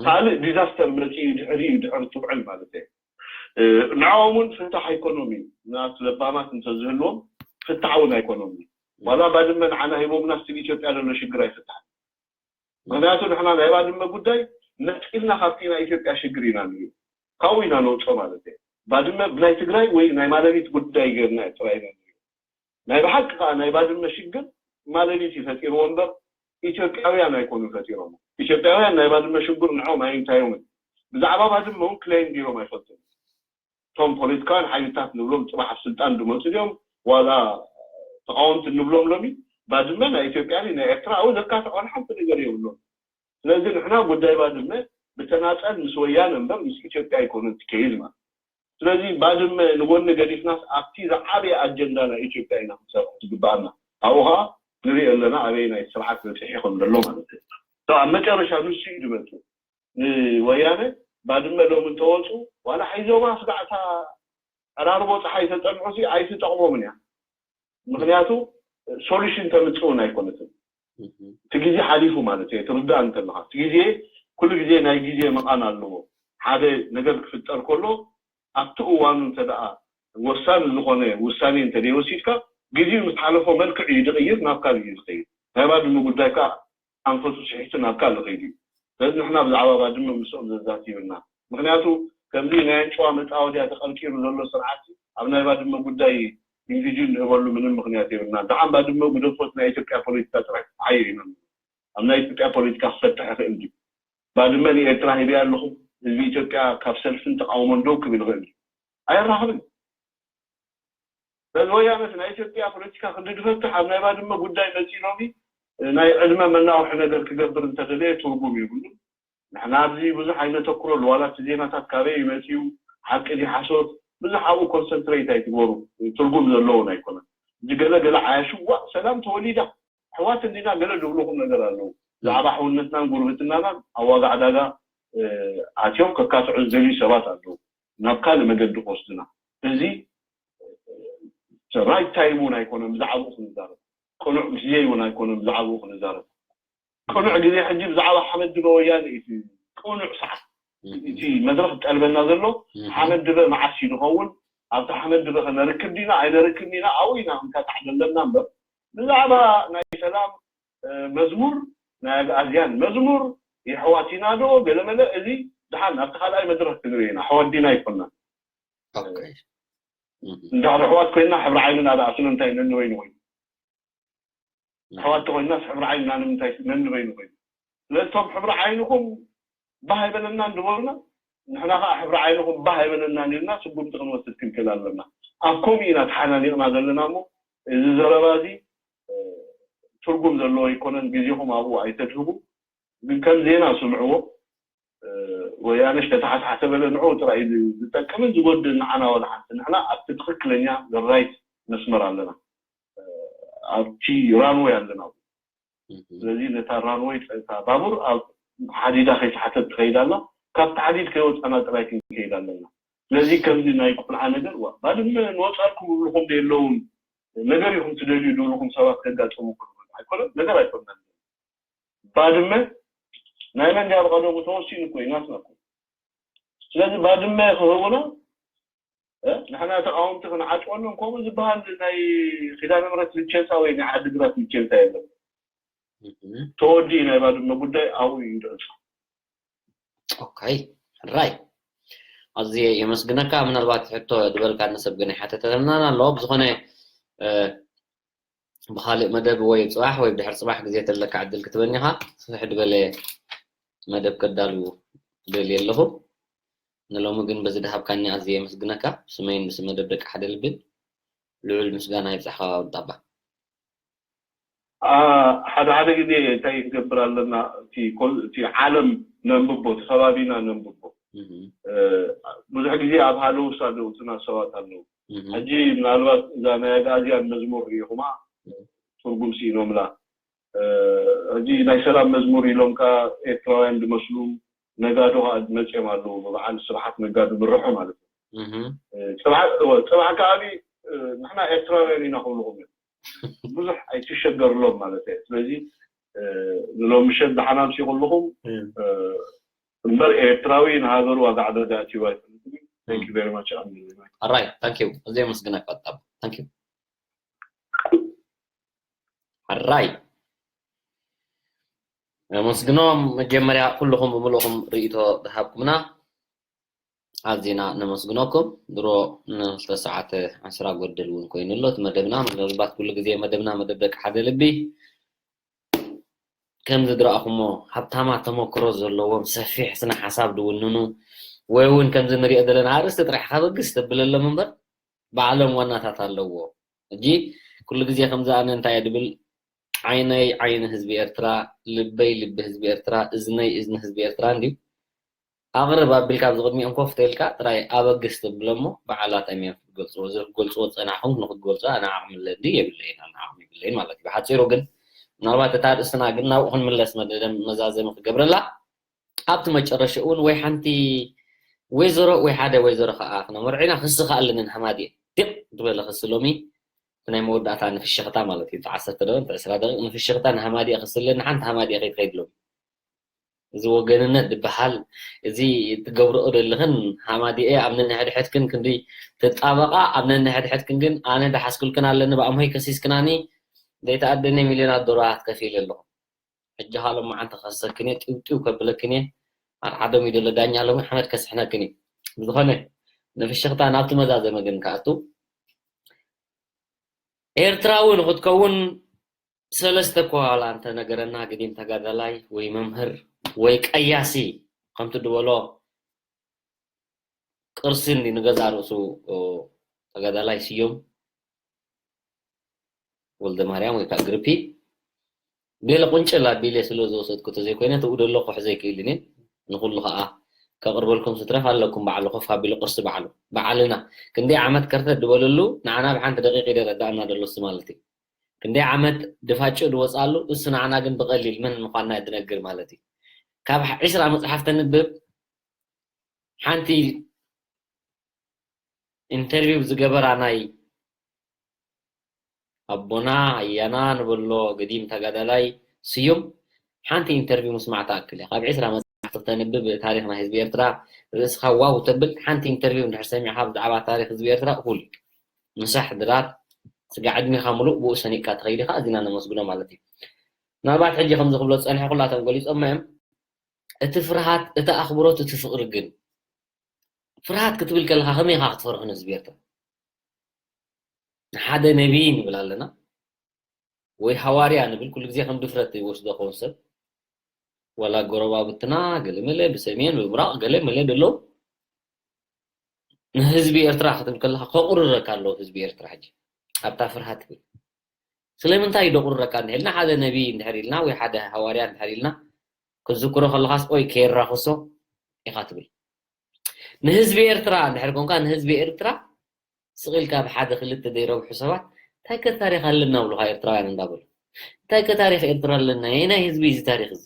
ካልእ ዲዛስተር መፂኡ ድሕሪ እዩ፣ ድሕሪ እቲ ውዕል ማለት እዩ። እ፣ ንዕኦም እውን ፍታሕ ኣይኮኖም እዩ። ናት ለባማት እንተዝህልዎም ፍታሕ እውን ኣይኮኖም እዩ። ዋላ ባድመ ንዓና ሂቦምና ስቲል ኢትዮጵያ ዘሎ ሽግር ኣይፍታሕን። ምክንያቱ ንሕና ናይ ባድመ ጉዳይ ነፂልና ካብቲ ናይ ኢትዮጵያ ሽግር ኢና ንሪኦ። ካብኡ ኢና ነውፅኦ ማለት እዩ። ባድመ ብናይ ትግራይ ወይ ናይ ማለሊት ጉዳይ ገይርና ጥራይ ኢና ንሪኦ። ናይ ብሓቂ ከዓ ናይ ባድመ ሽግር ማለሊት እዩ ፈጢርዎ እምበር ኢትዮጵያውያን ኣይኮኑን ፈጢሮሞ። ኢትዮጵያውያን ናይ ባድመ ሽግር ንዕኦም ኣይንታዮምን። ብዛዕባ ባድመ እውን ክሌም ገይሮም ኣይፈልጡን። እቶም ፖለቲካውያን ሓይልታት ንብሎም ፅባሕ ኣብ ስልጣን ዝመፁ ድዮም ዋላ ተቃወምቲ ንብሎም ሎሚ? ባድመ ናይ ኢትዮጵያ ድዩ ናይ ኤርትራ? ኣብኡ ዘካትዕ ዋላ ሓንቲ ነገር የብሎም። ስለዚ ንሕና ጉዳይ ባድመ ብተናፀል ምስ ወያነ እምበር ምስ ኢትዮጵያ ኣይኮነን ትከይድ ማለት። ስለዚ ባድመ ንጎኒ ገዲፍናስ ኣብቲ ዝዓበየ ኣጀንዳ ናይ ኢትዮጵያ ኢና ክንሰርሕ ዝግባኣና። ኣብኡ ከዓ ንሪኦ ኣለና ኣበይ ናይ ስርዓት በፂሒ ከም ዘሎ ማለት እዩ። ኣብ መጨረሻ ንሱ እዩ ዝመፅእ። ንወያነ ባድመ ሎም እንተወፁ ዋላ ሓይዞባ ስጋዕታ ዕራርቦ ፀሓይ ተፀንዑ ሲ ኣይትጠቕሞምን እያ። ምክንያቱ ሶሉሽን ተምፅእ እውን ኣይኮነትን። እቲ ግዜ ሓሊፉ ማለት እዩ። ትርዳእ እንተለካ እቲ ግዜ ኩሉ ግዜ ናይ ግዜ መቓን ኣለዎ። ሓደ ነገር ክፍጠር ከሎ ኣብቲ እዋኑ እንተ ደኣ ወሳኒ ዝኾነ ውሳኔ እንተ ዘይወሲድካ ግዜኡ ምስ ሓለፎ መልክዕ እዩ ዝቕይር፣ ናብ ካልእ እዩ ዝኸይድ። ናይ ባድመ ጉዳይ ከዓ ኣንፈቱ ስሒቱ ናብ ካልእ ከይዱ እዩ። ስለዚ ንሕና ብዛዕባ ባድመ ምስኦም ዘዛቲ ይብልና። ምክንያቱ ከምዚ ናይ ኣንጭዋ መፃወድያ ተቐርቂሩ ዘሎ ስርዓት ኣብ ናይ ባድመ ጉዳይ ኢንቪጅን ንህበሉ ምንም ምክንያት የብልና። ደሓን ባድመ ግደፎት ናይ ኢትዮጵያ ፖለቲካ ጥራይ ተዓዮ ኢና። ኣብ ናይ ኢትዮጵያ ፖለቲካ ክፈትሕ ይኽእል ድዩ? ባድመ ንኤርትራ ሂበያ ኣለኹ፣ ህዝቢ ኢትዮጵያ ካብ ሰልፍን ተቃውሞን ደው ክብል ይኽእል ድዩ? ኣየራኽብን። በዚ ወያነስ ናይ ኢትዮጵያ ፖለቲካ ክንዲ ድፈትሕ ኣብ ናይ ባድመ ጉዳይ መፂእ ሎሚ ናይ ዕድመ መናውሒ ነገር ክገብር እንተደለየ ትርጉም የብሉን። ንሕና ኣብዚ ብዙሕ ኣይነተኩረሉ፣ ዋላ እቲ ዜናታት ካበይ ይመፅዩ፣ ሓቂ ድዩ ሓሶት፣ ብዙሕ ኣብኡ ኮንሰንትሬት ኣይትግበሩ፣ ትርጉም ዘለዎን ኣይኮነን። እዚ ገለ ገለ ዓያሹ ዋእ ሰላም ተወሊዳ፣ ኣሕዋት እንዲና ገለ ዝብሉኹም ነገር ኣለዉ። ብዛዕባ ሕውነትናን ጉርብትናናን ኣብ ዋጋ ዕዳጋ ኣትዮም ከካትዑ ዝደልዩ ሰባት ኣለዉ፣ ናብ ካልእ መገዲ ክወስዱና። እዚ ራይት ታይም እውን ኣይኮነን ብዛዕባኡ ክንዛረብ፣ ቅኑዕ ግዜ እውን ኣይኮነን ብዛዕባኡ ክንዛረብ። ቅኑዕ ግዜ ሕጂ ብዛዕባ ሓመድ ድበ ወያነ እዩ እቲ ቅኑዕ ሰዓት። እቲ መድረኽ ዝጠልበና ዘሎ ሓመድ ድበ መዓስ እዩ ዝኸውን? ኣብቲ ሓመድ ድበ ከነርክብ ዲና ኣይነርክብ ኢና ኣብኡ ኢና ክንካታዕ ዘለና እምበር ብዛዕባ ናይ ሰላም መዝሙር ናይ ኣግኣዝያን መዝሙር የሕዋት ኢና ዶ ገለመለ እዚ ድሓን ኣብቲ ካልኣይ መድረኽ ክንርኢ ኢና። ኣሕዋት ዲና ኣይኮናን። እንድሕር ኣሕዋት ኮይንና ሕብሪ ዓይንና ደኣ ስለምንታይ ነንበይኑ ኮይኑ ኣሕዋት ተኮይናስ ሕብሪ ዓይንና ንምንታይ ነንበይኑ ኮይኑ? ስለዚ እቶም ሕብሪ ዓይንኹም ባህ ኣይበለናን ዝበሉና ንሕና ከዓ ሕብሪ ዓይንኹም ባህ ኣይበለናን ኢልና ስጉምቲ ክንወስድ ክንክእል ኣለና። ኣብ ከምኡ ኢና ተሓናኒቕና ዘለና እሞ እዚ ዘረባ እዚ ትርጉም ዘለዎ ኣይኮነን። ግዜኹም ኣብኡ ኣይተድህቡ። ግን ከም ዜና ስምዕዎ። ወያነሽ ተተሓስሓሰበለ ንዑ ጥራይ እዩ ዝጠቅምን ዝጎድእን ንዓና ወላ ሓንቲ። ንሕና ኣብቲ ትኽክለኛ ራይት መስመር ኣለና። ኣብቲ ራንወይ ኣለና። ስለዚ ነታ ራንወይ እታ ባቡር ኣብ ሓዲዳ ከይሰሓተት ትኸይድ ኣላ። ካብቲ ሓዲድ ከይወፃና ጥራይ ክንከይድ ኣለና። ስለዚ ከምዚ ናይ ቆልዓ ነገር ዋ ባድመ ንወፃልኩም ዝብልኹም ዶ የለውን? ነገር ኢኹም ትደልዩ ዝብልኹም ሰባት ከጋጥሙ ኣይኮነን ነገር ኣይኮነን። ባድመ ናይ መን ድያ ብቐደሙ ተወሲኑ እኮ እዩ ናትና እኮ። ስለዚ ባድመ ክህቡና ንሕና ተቃወምቲ ክንዓጥወሎም ከምኡ ዝበሃል ናይ ኪዳነ ምሕረት ቪቸንሳ ወይ ናይ ዓዲ ግራት ቪቸንሳ የለን። ተወዲኡ ናይ ባድመ ጉዳይ ኣብኡ እዩ ድዕፁ። ኦካይ ሕራይ ኣዝየ የመስግነካ። ምናልባት ሕቶ ዝበልካ ንሰብ ግን ይሓተተልናን ኣሎ። ብዝኾነ ብካልእ መደብ ወይ ፅባሕ ወይ ድሕር ፅባሕ ግዜ ተለካ ዕድል ክትበኒ ኢኻ። ስፍሕ ዝበለ መደብ ከዳሉ ደልየ ኣለኹ። ንሎሚ ግን በዚ ድሃብካኒ ኣዝየ የመስግነካ። ብስመይን ብስም መደብ ደቂ ሓደ ልብን ልዑል ምስጋና ይብፃሕካ ወዲ ኣባ። ሓደ ሓደ ግዜ እንታይ ክንገብር ኣለና፣ እቲ ዓለም ነንብቦ፣ እቲ ከባቢና ነንብቦ። ብዙሕ ግዜ ኣብ ሃለውሳ ዘውፅና ሰባት ኣለዉ። ሕጂ ምናልባት እዛ ናይ ኣግኣዝያን መዝሙር ርኢኹማ ትርጉም ስኢኖምላ። ሕጂ ናይ ሰላም መዝሙር ኢሎም ከ ኤርትራውያን ዝመስሉ ነጋዶ ከዓ መፅኦም ኣለዉ፣ ብበዓል ስብሓት ነጋ ዝምርሑ ማለት እዩ። ፅባሕ ከዓኒ ንሕና ኤርትራውያን ኢና ክብልኹም እዮም። ብዙሕ ኣይትሸገርሎም ማለት እየ። ስለዚ ንሎም ምሸት ደሓን ኣምሲ ኩልኹም። እምበር ኤርትራዊ ንሃገሩ ዋጋ ዕዳጋ ኣእትዩ ኣይፈልጥን እዩ። Thank you very much። ኣራይ ታንክ ዩ። እዚ የመስግነካ በጣም ታንክ ዩ። ኣራይ ነመስግኖም መጀመርያ ኩልኹም ብምልእኹም ርእቶ ዝሃብኩምና ኣዚና ነመስግነኩም። ድሮ ንክልተ ሰዓት ዕስራ ጎደል እውን ኮይኑ ኣሎ እቲ መደብና። ምናልባት ኩሉ ግዜ መደብና መደብ ደቂ ሓደ ልቢ ከምዚ ዝረኣኹሞ ሃብታማት ተመክሮ ዘለዎም ሰፊሕ ስነ ሓሳብ ዝውንኑ ወይ እውን ከምዚ ንሪኦ ዘለና ኣርእስቲ ጥራሕ ከበግስ ተብለሎም እምበር ባዕሎም ዋናታት ኣለዎ። ሕጂ ኩሉ ግዜ ከምዚ ኣነ እንታይ እየ ድብል ዓይነይ ዓይኒ ህዝቢ ኤርትራ፣ ልበይ ልቢ ህዝቢ ኤርትራ፣ እዝነይ እዝኒ ህዝቢ ኤርትራ እንድዩ። ኣቕርብ ኣቢልካ ኣብዚ ቅድሚኦም ኮፍ ተልካ ጥራይ ኣበግስ ተብሎ እሞ በዓላቶም እዮም ክትገልፅዎ። እዚ ክትገልፅዎ ዝፀናሕኹም ንክትገልፁ ኣነ ዓቕሚ ኣለኒ የብለይን፣ ኣነ ዓቕሚ የብለይን ማለት እዩ። ብሓፂሩ ግን ምናልባት እታ ርእስና ግን ናብኡ ክንምለስ መደደ መዛዘሚ ክገብረላ ኣብቲ መጨረሻ እውን ወይ ሓንቲ ወይዘሮ ወይ ሓደ ወይዘሮ ከዓ ክነመርዖ ኢና። ክሲ ከዓ ኣለኒ ንሃማድኤ ድቕ ዝበለ ክሲ ሎሚ ናይ መወዳእታ ንፍሽኽታ ማለት እዩ። ዓሰርተ ደቂቕ ዕስራ ደቂቕ ንፍሽኽታ ንሃማድኤ ክሲ ኣለኒ። ሓንቲ ሃማድኤ ከይትኸይድ ሎሚ እዚ ወገንነት ዝበሃል እዚ ትገብርኦ ዘለኽን ሃማዲኤ ኣብ ነንሕድሕድክን ክንዲ ትጣበቓ ኣብ ነንሕድሕድክን ግን ኣነ ደሓስኩልክን ኣለኒ ብኣምሆይ ከሲስክናኒ ዘይተኣደነ ሚልዮናት ዶላራት ከፊለ ኣለኹ። ሕጂ ኻሎም መዓንቲ ከሰክን እየ፣ ጢውጢው ከብለክን እየ። ኣርዓዶም እዩ ዘሎ ዳኛ ሎሚ ሓመድ ከስሕነክን እዩ። ብዝኾነ ንፍሽኽታ ናብቲ መዛዘመ ግን ክኣቱ ኤርትራዊ ንኽትከውን ሰለስተ እኳ ዋላ እንተነገረና ግዲም ተጋዳላይ ወይ መምህር ወይ ቀያሲ ከምቲ ድበሎ ቅርሲ እንዲ ንገዛ ርእሱ ተጋዳላይ ስዮም ወልደ ማርያም ወይ ከዓ ግርፒ ገለ ቁንጭል ኣቢለ ስለ ዝወሰድኩ ተዘይኮይነ ትኡ ደሎ ክሕዘ ይክእልን እየ ንኩሉ ከዓ ከቅርበልኩም ስትረፍ ኣለኩም በዓሉ ኮፍ ኣቢሉ ቅርሲ በዓሉ በዓልና ክንደይ ዓመት ከርተት ድበለሉ ንዓና ብሓንቲ ደቂቅ ይደረዳእና ደሎስ ማለት እዩ ክንደይ ዓመት ድፋጭ ድወፅኣሉ እሱ ንዓና ግን ብቀሊል መን ምኳንና ድነግር ማለት እዩ ካብ ዕስራ መፅሓፍ ተንብብ ሓንቲ ኢንተርቪው ዝገበራ ናይ ኣቦና ኣያና ንበሎ ገዲም ተጋዳላይ ስዩም ሓንቲ ኢንተርቪው ምስማዕ ትኣክል እያ። ካብ ዕስራ መፅሓፍቲ ክተንብብ ታሪኽ ናይ ህዝቢ ኤርትራ ርእስኻ ዋው ተብል። ሓንቲ ኢንተርቪው እንድሕር ሰሚዕኻ ብዛዕባ ታሪኽ ህዝቢ ኤርትራ እኹል እዩ። ምሳሕ ድራር ስጋ ዕድሜኻ ሙሉእ ብኡ ሰኒቕካ ትኸይድ ኢኻ። ኣዚና ነመስግኖ ማለት እዩ። ምናልባት ሕጂ ከምዚ ክብሎ ዝፀንሐ ኩላቶም ገሊፆሞ እዮም። እቲ ፍርሃት፣ እቲ ኣኽብሮት፣ እቲ ፍቕሪ ግን ፍርሃት ክትብል ከለኻ ከመይ ኢኻ ክትፈርህ ንህዝቢ ኤርትራ? ንሓደ ነቢይ ንብል ኣለና ወይ ሃዋርያ ንብል ኩሉ ግዜ ከም ድፍረት ይወስዶ ኸውን ሰብ ዋላ ጎረባብትና ገለ መለ ብሰሜን ብምብራቕ ገለ መለ ደሎ ንህዝቢ ኤርትራ ክትብል ከለኻ ከቑርረካ ኣለዎ ህዝቢ ኤርትራ ሕጂ ኣብታ ፍርሃት ትብል ስለምንታይ ደቑርረካ እንድሕር ኢልና ሓደ ነቢይ እንድሕር ኢልና ወይ ሓደ ሃዋርያ እንድሕር ኢልና ክትዝክሮ ከለኻስ ኦይ ከየራኽሶ ኢኻ ትብል ንህዝቢ ኤርትራ እንድሕር ኮንካ ንህዝቢ ኤርትራ ስቕ ኢልካ ብሓደ ክልተ ዘይረብሑ ሰባት እንታይ ከ ታሪኽ ኣለና ብሉኻ ኤርትራውያን እንዳበሉ እንታይ ከ ታሪኽ ኤርትራ ኣለና የናይ ህዝቢ እዚ ታሪኽ እዚ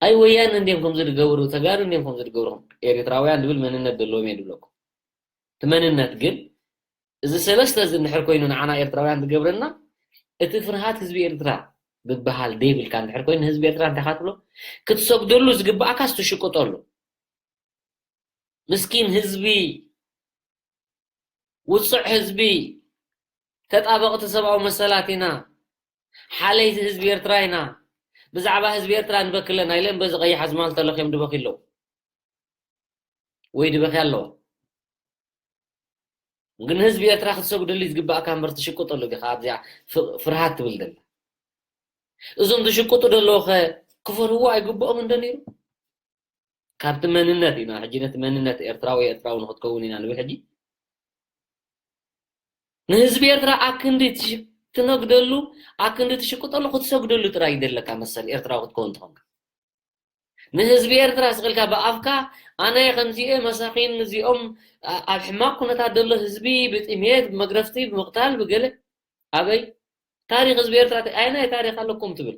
ኣይ ወያነ እንዲም ከምዚ ዝገብሩ ተጋሩ እንዲም ከምዚ ዝገብሩ ኤርትራውያን ዝብል መንነት ዘለዎም እየ ዝብለኩም እቲ መንነት ግን እዚ ሰለስተ እዚ እንድሕር ኮይኑ ንዓና ኤርትራውያን ዝገብረና እቲ ፍርሃት ህዝቢ ኤርትራ ዝበሃል ደይብልካ እንድሕር ኮይኑ ንህዝቢ ኤርትራ እንታይ ኢኻ ትብሎ ክትሰግደሉ ዝግብኣካስ ትሽቅጠሉ ምስኪን ህዝቢ ውፅዕ ህዝቢ ተጣበቕቲ ሰብኣዊ መሰላት ኢና ሓለይቲ ህዝቢ ኤርትራ ኢና ብዛዕባ ህዝቢ ኤርትራ ንበኪ ኣለና ኢለን በዚ ቀይሕ ኣዝማል ተለኽዮም ድበኺ ኣለዉ ወይ ድበኺ ኣለዋ ግን ህዝቢ ኤርትራ ክትሰግደሉ ዝግባእካ እምበር ትሽቅጠሉ ዲኻ ኣብዚኣ ፍርሃት ትብል ዘላ እዞም ዝሽቅጡ ዘለዉ ኸ ክፈርህዎ ኣይግብኦም እንዶ ነይሩ ካብቲ መንነት ኢና ሕጂ ነቲ መንነት ኤርትራዊ ኤርትራዊ ንክትከውን ኢና ንብል ሕጂ ንህዝቢ ኤርትራ ኣክንዲ ትነግደሉ ኣክንዲ ትሽቅጠሉ ክትሰግደሉ ጥራይ ይደለካ መሰል ኤርትራዊ ክትከውን ትኾንካ ንህዝቢ ኤርትራ ስቅልካ ብኣፍካ ኣነ ከምዚኤ መሳኪን እዚኦም ኣብ ሕማቅ ኩነታት ዘሎ ህዝቢ ብጥሜት ብመግረፍቲ ብምቅታል ብገለ ኣበይ ታሪኽ ህዝቢ ኤርትራ ኣየናይ ታሪኽ ኣለኩም ትብል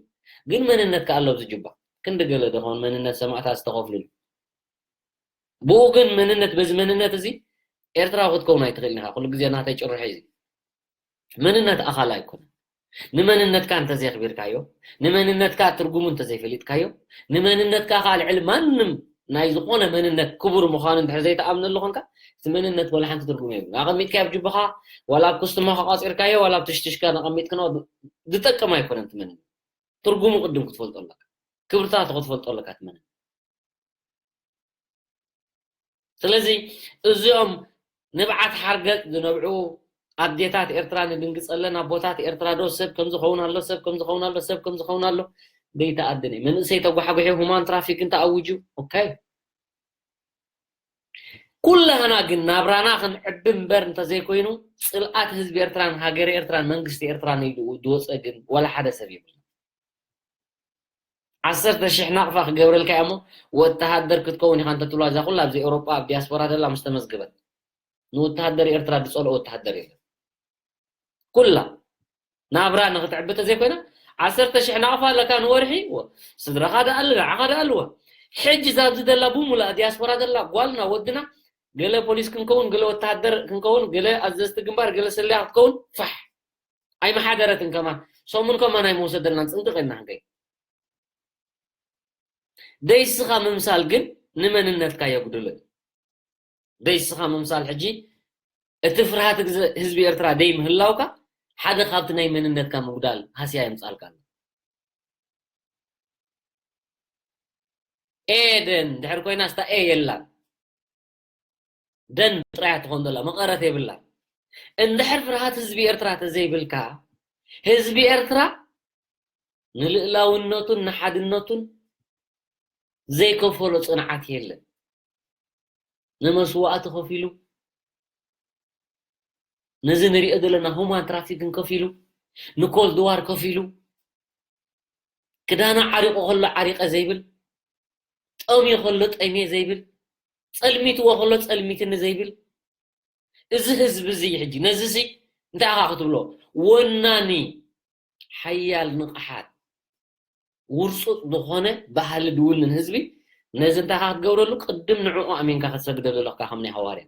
ግን መንነትካ ኣሎ ኣብዚ ጁባ ክንዲ ገለ ዶ ኸውን መንነት ሰማእታት ዝተኸፍሉሉ ብኡ ግን መንነት በዚ መንነት እዚ ኤርትራዊ ክትከውን ኣይትኽእልን ኢኻ ኩሉ ግዜ ናተይ ጭርሖ እዚ መንነት ኣኻል ኣይኮነን ንመንነትካ እንተዘይኽቢርካዮ ንመንነትካ ትርጉሙ እንተዘይፈሊጥካዮ ንመንነትካ ከዓ ልዕሊ ማንም ናይ ዝኾነ መንነት ክቡር ምዃኑ እንድሕር ዘይተኣምነሉ ኾንካ እቲ መንነት ወላ ሓንቲ ትርጉም የብሉን ኣቐሚጥካዮ ኣብ ጅብኻ ዋላ ኣብ ኩስትማኻ ቋፂርካዮ ዋላ ኣብ ትሽትሽካ ነቐሚጥክኖ ዝጠቅም ኣይኮነን እቲ መንነት ትርጉሙ ቅድም ክትፈልጦ ኣለካ ክብርታቱ ክትፈልጦ ኣለካ እቲ መንነት ስለዚ እዚኦም ንብዓት ሓርገጥ ዝነብዑ ኣዴታት ኤርትራ ንድንግፀለን ኣቦታት ኤርትራ ዶ ሰብ ከምዝኸውን ኣሎ ሰብ ከምዝኸውን ኣሎ ሰብ ከምዝኸውን ኣሎ ደይተኣድን እዩ መንእሰይ ተጓሕጉሒ ሁማን ትራፊክ እንተኣውጁ ኦካይ ኩላህና ግን ናብራና ክንዕቢ እምበር እንተዘይኮይኑ ፅልኣት ህዝቢ ኤርትራን ሃገረ ኤርትራን መንግስቲ ኤርትራን ኢሉ ዝወፀ ግን ዋላ ሓደ ሰብ የብልና ዓሰርተ ሽሕ ናቕፋ ክገብረልካ እያ እሞ፣ ወተሃደር ክትከውን ኢኻ እንተትብሎ፣ እዛ ኩላ ኣብዚ ኤውሮጳ ኣብ ዲያስፖራ ዘላ ምስ ተመዝገበት፣ ንወተሃደር ኤርትራ ዝጸልኦ ወተሃደር የለን። ኩላ ናብራ ንኽትዕቢ ተዘይኮይና፣ ዓሰርተ ሽሕ ናቕፋ ኣለካ ንወርሒ፣ ወ-፣ ስድራኻ ደኣ ኣለ፣ ንዓኻ ደኣ ኣለዋ። ሕጂ እዛ ኣብዚ ዘላ ብሙሉኣ ዲያስፖራ ዘላ ጓልና ወድና፣ ገለ ፖሊስ ክንከውን፣ ገለ ወተሃደር ክንከውን፣ ገለ ኣዘዝቲ ግንባር፣ ገለ ስለያ ክትከውን፣ ፋሕ። ኣይመሓደረትን ከማን። ሰሙን ከማን ኣይመውሰደልናን፣ ጽንቅቕ ኢልና ክንከይድ። ደይስኻ ምምሳል ግን ንመንነትካ የጉድሎ እዩ። ደይስኻ ምምሳል ሕጂ እቲ ፍርሃት ግዘ-፣ ህዝቢ ኤርትራ ደይምህላውካ ሓደ ካብቲ ናይ መንነትካ ምጉዳል ሃስያ የምጻልካ ኣሎ። ኤደን ድሕር ኮይና ስታ ኤ የላን። ደን ጥራያ ትኾን ዘላ፣ መቐረት የብላን። እንድሕር ፍርሃት ህዝቢ ኤርትራ ተዘይብልካ፣ ህዝቢ ኤርትራ ንልእላውነቱን ንሓድነቱን ዘይከፈሎ ጽንዓት የለን። ንመስዋእቲ ከፊሉ፣ ነዚ ንሪኦ ዘለና ሁማን ትራፊክን ከፊሉ፣ ንኮልድ ዋር ከፊሉ፣ ክዳኑ ዓሪቑ ከሎ ዓሪቐ ዘይብል፣ ጠምዩ ከሎ ጠምየ ዘይብል፣ ጸልሚትዎ ከሎ ጸልሚትኒ ዘይብል፣ እዚ ህዝቢ እዚ ሕጂ ነዚ እዚ እንታይ ኢኻ ክትብሎ? ወናኒ፣ ሓያል፣ ንቕሓት፣ ውርጹጽ ዝኾነ ባህሊ ድውንን ህዝቢ፣ ነዚ እንታይ ኢኻ ክትገብረሉ? ቅድም ንዕኡ ኣሚንካ ክትሰግደሉ ኣለካ ከም ናይ ሃዋርያ።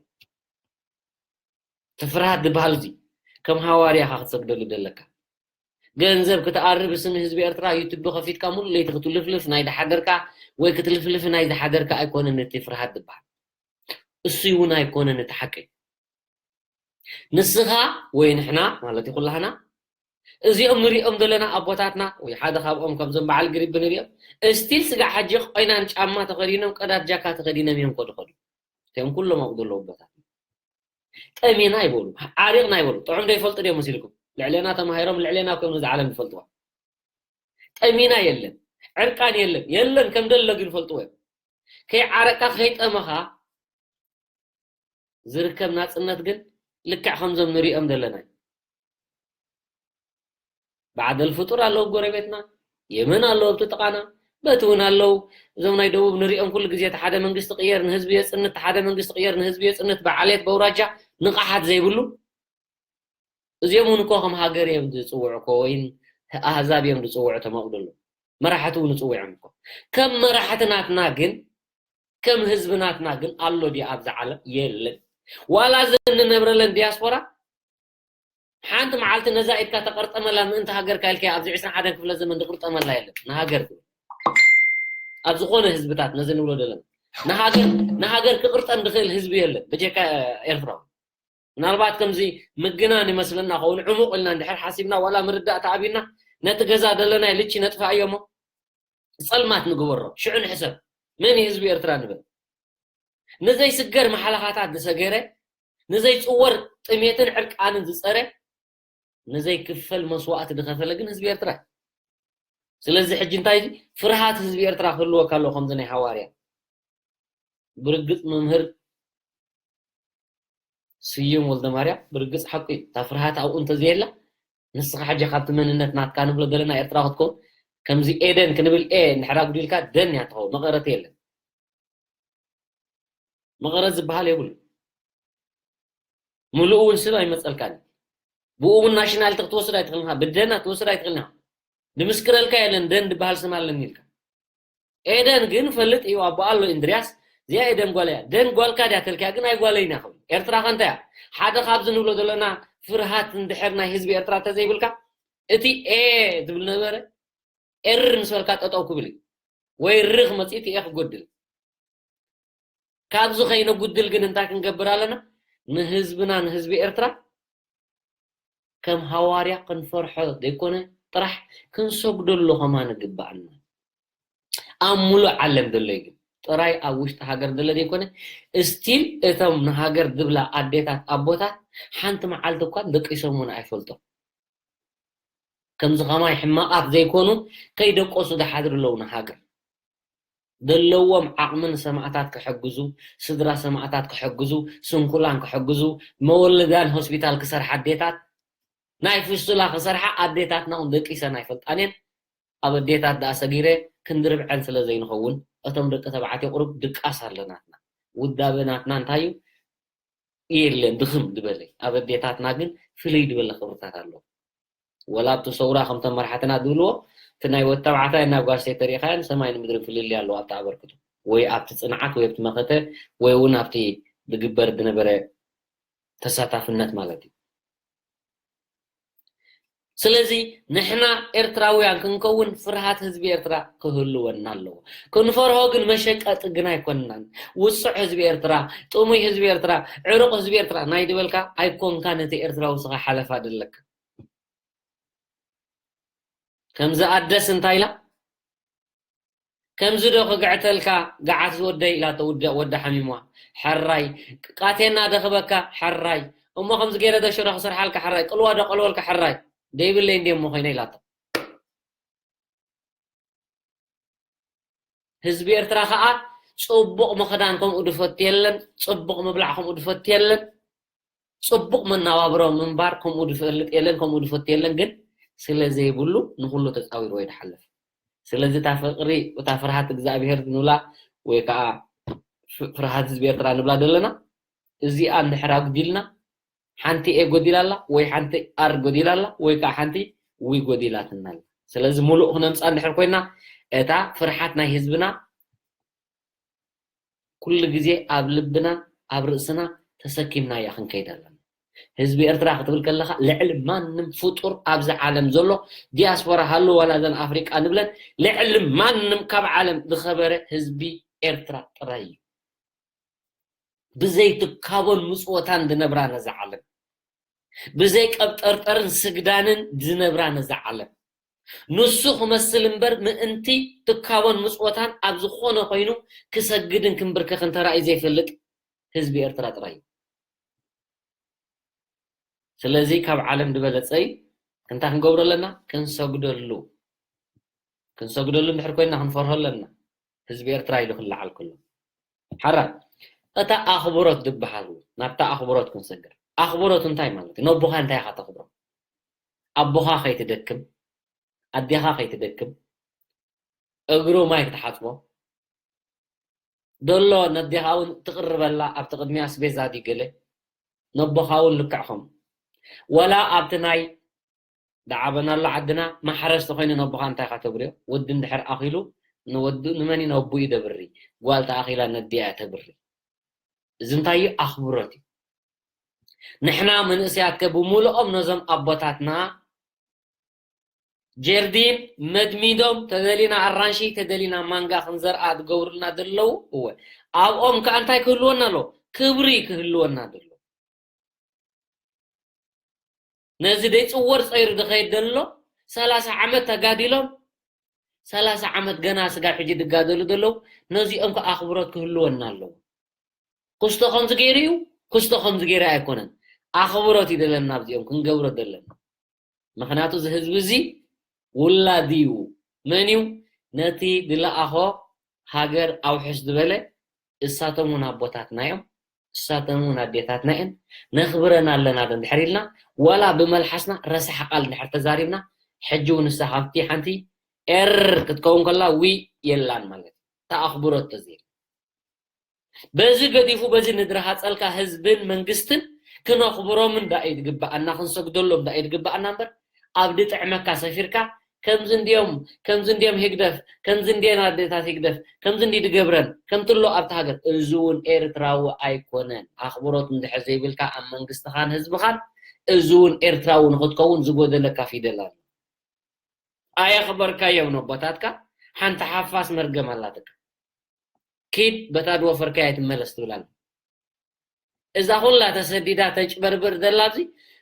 እቲ ፍርሃት ዝበሃል እዚ ከም ሃዋርያ ኢኻ ክትሰግደሉ ዘለካ። ገንዘብ ክትኣሪ ብስም ህዝቢ ኤርትራ ዩቱብ ከፊትካ ሙሉ ለይቲ ክትልፍልፍ ናይ ዝሓደርካ ወይ ክትልፍልፍ ናይ ዝሓደርካ ኣይኮነን እቲ ፍርሃት ዝበሃል። እሱ እውን ኣይኮነን እቲ ሓቂ። ንስኻ ወይ ንሕና ማለት እዩ ኩላህና እዚኦም ንሪኦም ዘለና ኣቦታትና ወይ ሓደ ካብኦም ከምዞም በዓል ግሪብ ንሪኦም እስቲል ስጋዕ ሕጂ ቆይናን ጫማ ተኸዲኖም ቀዳድ ጃካ ተኸዲኖም እዮም ከድኸዱ። እቲኦም ኩሎም ኣብኡ ዘለዉ ኣቦታት ጠሚና ይበሉ፣ ዓሪቕና ይበሉ። ጥዑም ዶ ይፈልጡ ድዮም መሲልኩም? ልዕሌና ተማሂሮም ልዕሌና ኮይኖም ነዚ ዓለም ይፈልጥዋ። ጠሚና የለን፣ ዕርቃን የለን፣ የለን ከም ደሎ ግን ይፈልጥዎ እዮም። ከይዓረቅካ ከይጠመኻ ዝርከብ ናጽነት ግን ልክዕ ከምዞም ንሪኦም ዘለና እዩ። ባዕደል ፍጡር ኣለዉ ጎረቤትና፣ የመን ኣለዉ ኣብቲ ጥቓና፣ በቲ እውን ኣለዉ። እዞም ናይ ደቡብ ንሪኦም ኩሉ ግዜ እቲ ሓደ መንግስቲ ቅየር ንህዝቢ የጽንት፣ እቲ ሓደ መንግስቲ ቅየር ንህዝቢ የጽንት፣ ብዓሌት በውራጃ ንቕሓት ዘይብሉ። እዚኦም እውን እኮ ከም ሃገር እዮም ዝጽውዑ እኮ፣ ወይን ኣህዛብ እዮም ዝጽውዑ፣ ተመቕድሉ መራሕቲ እውን ይጽውዖም እኮ። ከም መራሕቲ ናትና ግን፣ ከም ህዝቢ ናትና ግን ኣሎ ድዩ ኣብዚ ዓለም? የለን። ዋላ እዚ እንነብረለን ዲያስፖራ ሓንቲ መዓልቲ ነዛ ኢድካ ተቐርጠመላ ምእንቲ ሃገርካ ኢልካ ኣብዚ ዕስራን ሓደን ክፍለ ዘመን ዝቕርጠመላ የለን። ንሃገር ክብል ኣብ ዝኾነ ህዝብታት ነዚ ንብሎ ዘለና ንሃገር ንሃገር ክቕርጠም ዝኽእል ህዝቢ የለን ብጀካ ኤርትራዊ። ምናልባት ከምዚ ምግናን ይመስለና ኸውን ዕሙቕ ኢልና እንድሕር ሓሲብና ዋላ ምርዳእ ተኣቢና ነቲ ገዛ ዘለናይ ልቺ ነጥፍኣዮ እሞ ጸልማት ንግበሮ። ሽዑ ንሕሰብ መን እዩ ህዝቢ ኤርትራ ንብል። ንዘይስገር መሓለኻታት ዝሰገረ፣ ንዘይጽወር ጥሜትን ዕርቃንን ዝጸረ፣ ንዘይክፈል መስዋእቲ ዝኸፈለ ግን ህዝቢ ኤርትራ እዩ። ስለዚ ሕጂ እንታይ እዩ? ፍርሃት ህዝቢ ኤርትራ ክህልወካ ኣለዎ ከምዚ ናይ ሃዋርያ። ብርግጽ መምህር ስዩም ወልደማርያም ብርግጽ ሓቁ እዩ። እታ ፍርሃት ኣብኡ እንተዘየላ ንስኻ ሕጂ ካብቲ መንነት ናትካ ንብሎ ዘለና ኤርትራ ክትከውን ከምዚ ኤደን ክንብል ኤ እንድሕር ኣጉዲልካ ደን እያ ትኸውን። መቐረት የለን። መቐረት ዝበሃል የብሉ። ምሉእ እውን ስም ኣይመጸልካን እዩ። ብኡ እውን ናሽናልቲ ክትወስድ ኣይትኽእልን ኢኻ። ብደና ክትወስድ ኣይትኽእልን ኢኻ። ድምስክረልካ የለን ደን ዝበሃል ስም ኣለኒ ኢልካ። ኤደን ግን ፈልጥ እዩ ኣቦ ኣሎ እንድርያስ እዚኣ ኤደን ጓል እያ። ደን ጓልካ ድያ ተልክያ ግን ኣይጓለይን እያ ክብል። ኤርትራ ከ እንታይ እያ? ሓደ ካብዚ ንብሎ ዘለና ፍርሃት እንድሕር ናይ ህዝቢ ኤርትራ እንተዘይብልካ እቲ ኤ ዝብል ነበረ ኤር ምስ በልካ ጠጠው ክብል እዩ። ወይ ር ክመጽእ እቲ ኤ ክጎድል። ካብዚ ከይነጉድል ግን እንታይ ክንገብር ኣለና? ንህዝብና ንህዝቢ ኤርትራ ከም ሃዋርያ ክንፈርሖ ዘይኮነ ጥራሕ ክንሰግደሉ ከማን ይግብኣና። ኣብ ሙሉእ ዓለም ዘሎ እዩ ግን ጥራይ ኣብ ውሽጢ ሃገር ዘሎ ዘይኮነ እስቲል እቶም ንሃገር ዝብላ ኣዴታት ኣቦታት ሓንቲ መዓልቲ እኳ ደቂሶም እውን ኣይፈልጦም። ከምዚ ከማይ ሕማቓት ዘይኮኑ ከይደቆሱ ዝሓድሩ ኣለዉ ንሃገር። ዘለዎም ዓቕሚ ንሰማእታት ክሕግዙ፣ ስድራ ሰማእታት ክሕግዙ፣ ስንኩላን ክሕግዙ፣ መወለዳን ሆስፒታል ክሰርሓ ኣዴታት፣ ናይ ፍስቱላ ክሰርሓ ኣዴታትና እውን ደቂሰን ኣይፈልጣን እየን። ኣብ ኣዴታት ደኣ ሰጊረ ክንዲ ርብዐን ስለ ዘይንኸውን፣ እቶም ደቂ ተባዕትዮ ቁሩብ ድቃስ ኣለናትና። ውዳበ ናትና እንታይ እዩ? የለን፣ ድኽም ዝበለ። ኣብ ኣዴታትና ግን ፍልይ ዝበለ ክብርታት ኣሎ። ወላ ኣብቲ ሰውራ ከምቶም መራሕትና ዝብልዎ፣ እቲ ናይ ወድ ተባዕታይ እና ጓል ኣንስተይቲ ተሪእኻዮ፣ ሰማይን ምድርን ፍልልይ ኣለዎ ኣብቲ ኣበርክቶ። ወይ ኣብቲ ጽንዓት፣ ወይ ኣብቲ መኸተ፣ ወይ እውን ኣብቲ ዝግበር ዝነበረ ተሳታፍነት ማለት እዩ። ስለዚ ንሕና ኤርትራውያን ክንከውን ፍርሃት ህዝቢ ኤርትራ ክህልወና ኣለዎ። ክንፈርሆ ግን መሸቀጢ ግን ኣይኮንናን። ውጹዕ ህዝቢ ኤርትራ፣ ጥሙይ ህዝቢ ኤርትራ፣ ዕሩቕ ህዝቢ ኤርትራ ናይ ድበልካ ኣይኮንካን እቲ ኤርትራዊ ስኻ ሓለፋ ደለካ። ከምዚ ኣደስ እንታይ ኢላ? ከምዚ ዶ ክግዕተልካ ገዓት ዝወደይ ኢላቶ ውደ-፣ ወዳ ሓሚምዋ። ሕራይ። ቃቴና ዶ ክበካ? ሕራይ። እሞ ከምዚ ገይረ ዶ ሽሮ ክሰርሓልካ? ሕራይ። ቅልዋ ዶ ቀልወልካ? ሕራይ። ደይብለይ እንድየ እሞ ኮይነ ኢላቶ። ህዝቢ ኤርትራ ከኣ ጽቡቕ ምኽዳን ከምኡ ድፈቱ የለን፣ ጽቡቕ ምብላዕ ከምኡ ድፈቱ የለን፣ ጽቡቕ መነባብሮ ምንባር ከምኡ ድፈልጥ የለን፣ ከምኡ ድፈቱ የለን። ግን ስለ ዘይብሉ ንኹሉ ተጻዊርዎ እዩ ድሓልፍ። ስለዚ እታ ፍቕሪ፣ እታ ፍርሃት እግዚኣብሄር ንብላ ወይ ከኣ ፍ-፣ ፍርሃት ህዝቢ ኤርትራ ንብላ ዘለና፣ እዚኣ እንድሕር ኣጉዲልና፣ ሓንቲ ኤ ጎዲላ ኣላ፣ ወይ ሓንቲ ኣር ጎዲላ ኣላ፣ ወይ ከኣ ሓንቲ ዊ ጎዲላትና ኣላ። ስለዚ ሙሉእ ክነምጽኣ እንድሕር ኮይና፣ እታ ፍርሓት ናይ ህዝብና ኩሉ ግዜ ኣብ ልብና፣ ኣብ ርእስና ተሰኪምናያ ክንከይድ ኣለና። ህዝቢ ኤርትራ ክትብል ከለኻ፣ ልዕሊ ማንም ፍጡር ኣብዚ ዓለም ዘሎ፣ ዲያስፖራ ሃሉ ዋላ እዘን ኣፍሪቃ ንብለን፣ ልዕሊ ማንም ካብ ዓለም ዝኸበረ ህዝቢ ኤርትራ ጥራይ እዩ። ብዘይ ትካቦን ምጽወታን ዝነብራ ነዛ ዓለም፣ ብዘይ ቀብጠርጠርን ስግዳንን ዝነብራ ነዛ ዓለም፣ ንሱ ክመስል እምበር ምእንቲ ትካቦን ምጽወታን ኣብ ዝኾነ ኮይኑ ክሰግድን ክንብርከኽን ተራእዩ ዘይፈልጥ ህዝቢ ኤርትራ ጥራይ እዩ። ስለዚ ካብ ዓለም ዝበለጸ እዩ። እንታይ ክንገብሮ ኣለና? ክንሰግደሉ። ክንሰግደሉ እንድሕር ኮይና ክንፈርሆ ኣለና። ህዝቢ ኤርትራ ኢሉ ክለዓል ከሎ። ሓራ፣ እታ ኣኽብሮት ዝበሃል፣ ናብታ ኣኽብሮት ክንሰግር። ኣኽብሮት እንታይ ማለት እዩ? ነቦኻ እንታይ ኢኻ ተኽብሮ? ኣቦኻ ከይትደክም፣ ኣዴኻ ከይትደክም፣ እግሩ ማይ ክትሓጽቦ፣ ደሎ ነዴኻ እውን ትቕርበላ፣ ኣብቲ ቅድሚያ ኣስቤዛ ድዩ ገለ፣ ነቦኻ እውን ልክዕ ከምኡ። ወላ ኣብቲ ናይ ዝዓበናሉ ዓድና ማሕረስ ተኾይኑ ነቦኻ እንታይ ኢኻ ተብርዮ? ወዲ እንድሕር ኣኺሉ ንወዱ፣ ንመን እዩ? ነቦኡ እዩ ደብሪ። ጓል ተኣኺላ ነዲኣ እያ ተብሪ። እዚ እንታይ እዩ? ኣኽብሮት እዩ። ንሕና መንእሰያት ከ ብምሉኦም ነዞም ኣቦታትና ጀርዲን መድሚዶም፣ ተደሊና ኣራንሺ፣ ተደሊና ማንጋ ክንዘርኣ ዝገብሩልና ዘለዉ፣ እወ፣ ኣብኦም ከኣ እንታይ ክህልወና ኣለዎ? ክብሪ ክህልወና ኣለዎ። ነዚ ደይ ጽወር ጸይሩ ዝኸይድ ዘሎ፣ ሰላሳ ዓመት ተጋዲሎም፣ ሰላሳ ዓመት ገና ስጋብ ሕጂ ዝጋደሉ ዘለዉ፣ ነዚኦም ከኣ ኣኽብሮት ክህልወና ኣለዎ። ክስቶ ከምዚ ገይሩ እዩ፣ ክስቶ ከምዚ ገይሩ ኣይኮነን። ኣኽብሮት እዩ ዘለና ኣብዚኦም ክንገብሮ ዘለና። ምኽንያቱ እዚ ህዝቢ እዚ ውላድ እዩ። መን እዩ? ነቲ ዝለኣኾ ሃገር ኣውሕስ ዝበለ፣ እሳቶም እውን ኣቦታትና እዮም፣ እሳቶም እውን ኣዴታትና እየን። ነኽብረን ኣለና ዶ እንድሕር ኢልና፣ ዋላ ብመልሓስና ረሳሕ ቃል እንድሕር ተዛሪብና፣ ሕጂ እውን ንሳ ካብቲ ሓንቲ ኤር ክትከውን ከላ ዊ የላን ማለት እዩ። እታ ኣኽብሮት ተዘይላ። በዚ ገዲፉ በዚ ንድረሃጸልካ ህዝብን መንግስትን ክነኽብሮም እንዳ እዩ ዝግብኣና፣ ክንሰግደሎም እንዳ እዩ ዝግብኣና እምበር፣ ኣብ ድጥዕመካ ሰፊርካ፣ ከምዚ እንድዮም፣ ከምዚ እንድዮም ህግደፍ፣ ከምዚ እንድየን ኣዴታት ህግደፍ፣ ከምዚ እንዲ ድገብረን፣ ከምቲ ኣሎ ኣብቲ ሃገር፣ እዚ እውን ኤርትራዊ ኣይኮነን። ኣኽብሮት እንድሕር ዘይብልካ ኣብ መንግስትኻን ህዝብኻን፣ እዚ እውን ኤርትራዊ ንኽትከውን ዝጎደለካ ፊደል ኣሎ። ኣየኽበርካዮም ነቦታትካ፣ ሓንቲ ሓፋስ መርገም ኣላትካ። ኪድ በታ ድወፈርካያ ኣይትመለስ ትብል ኣላ። እዛ ኩላ ተሰዲዳ ተጭበርብር ዘላ ኣብዚ፣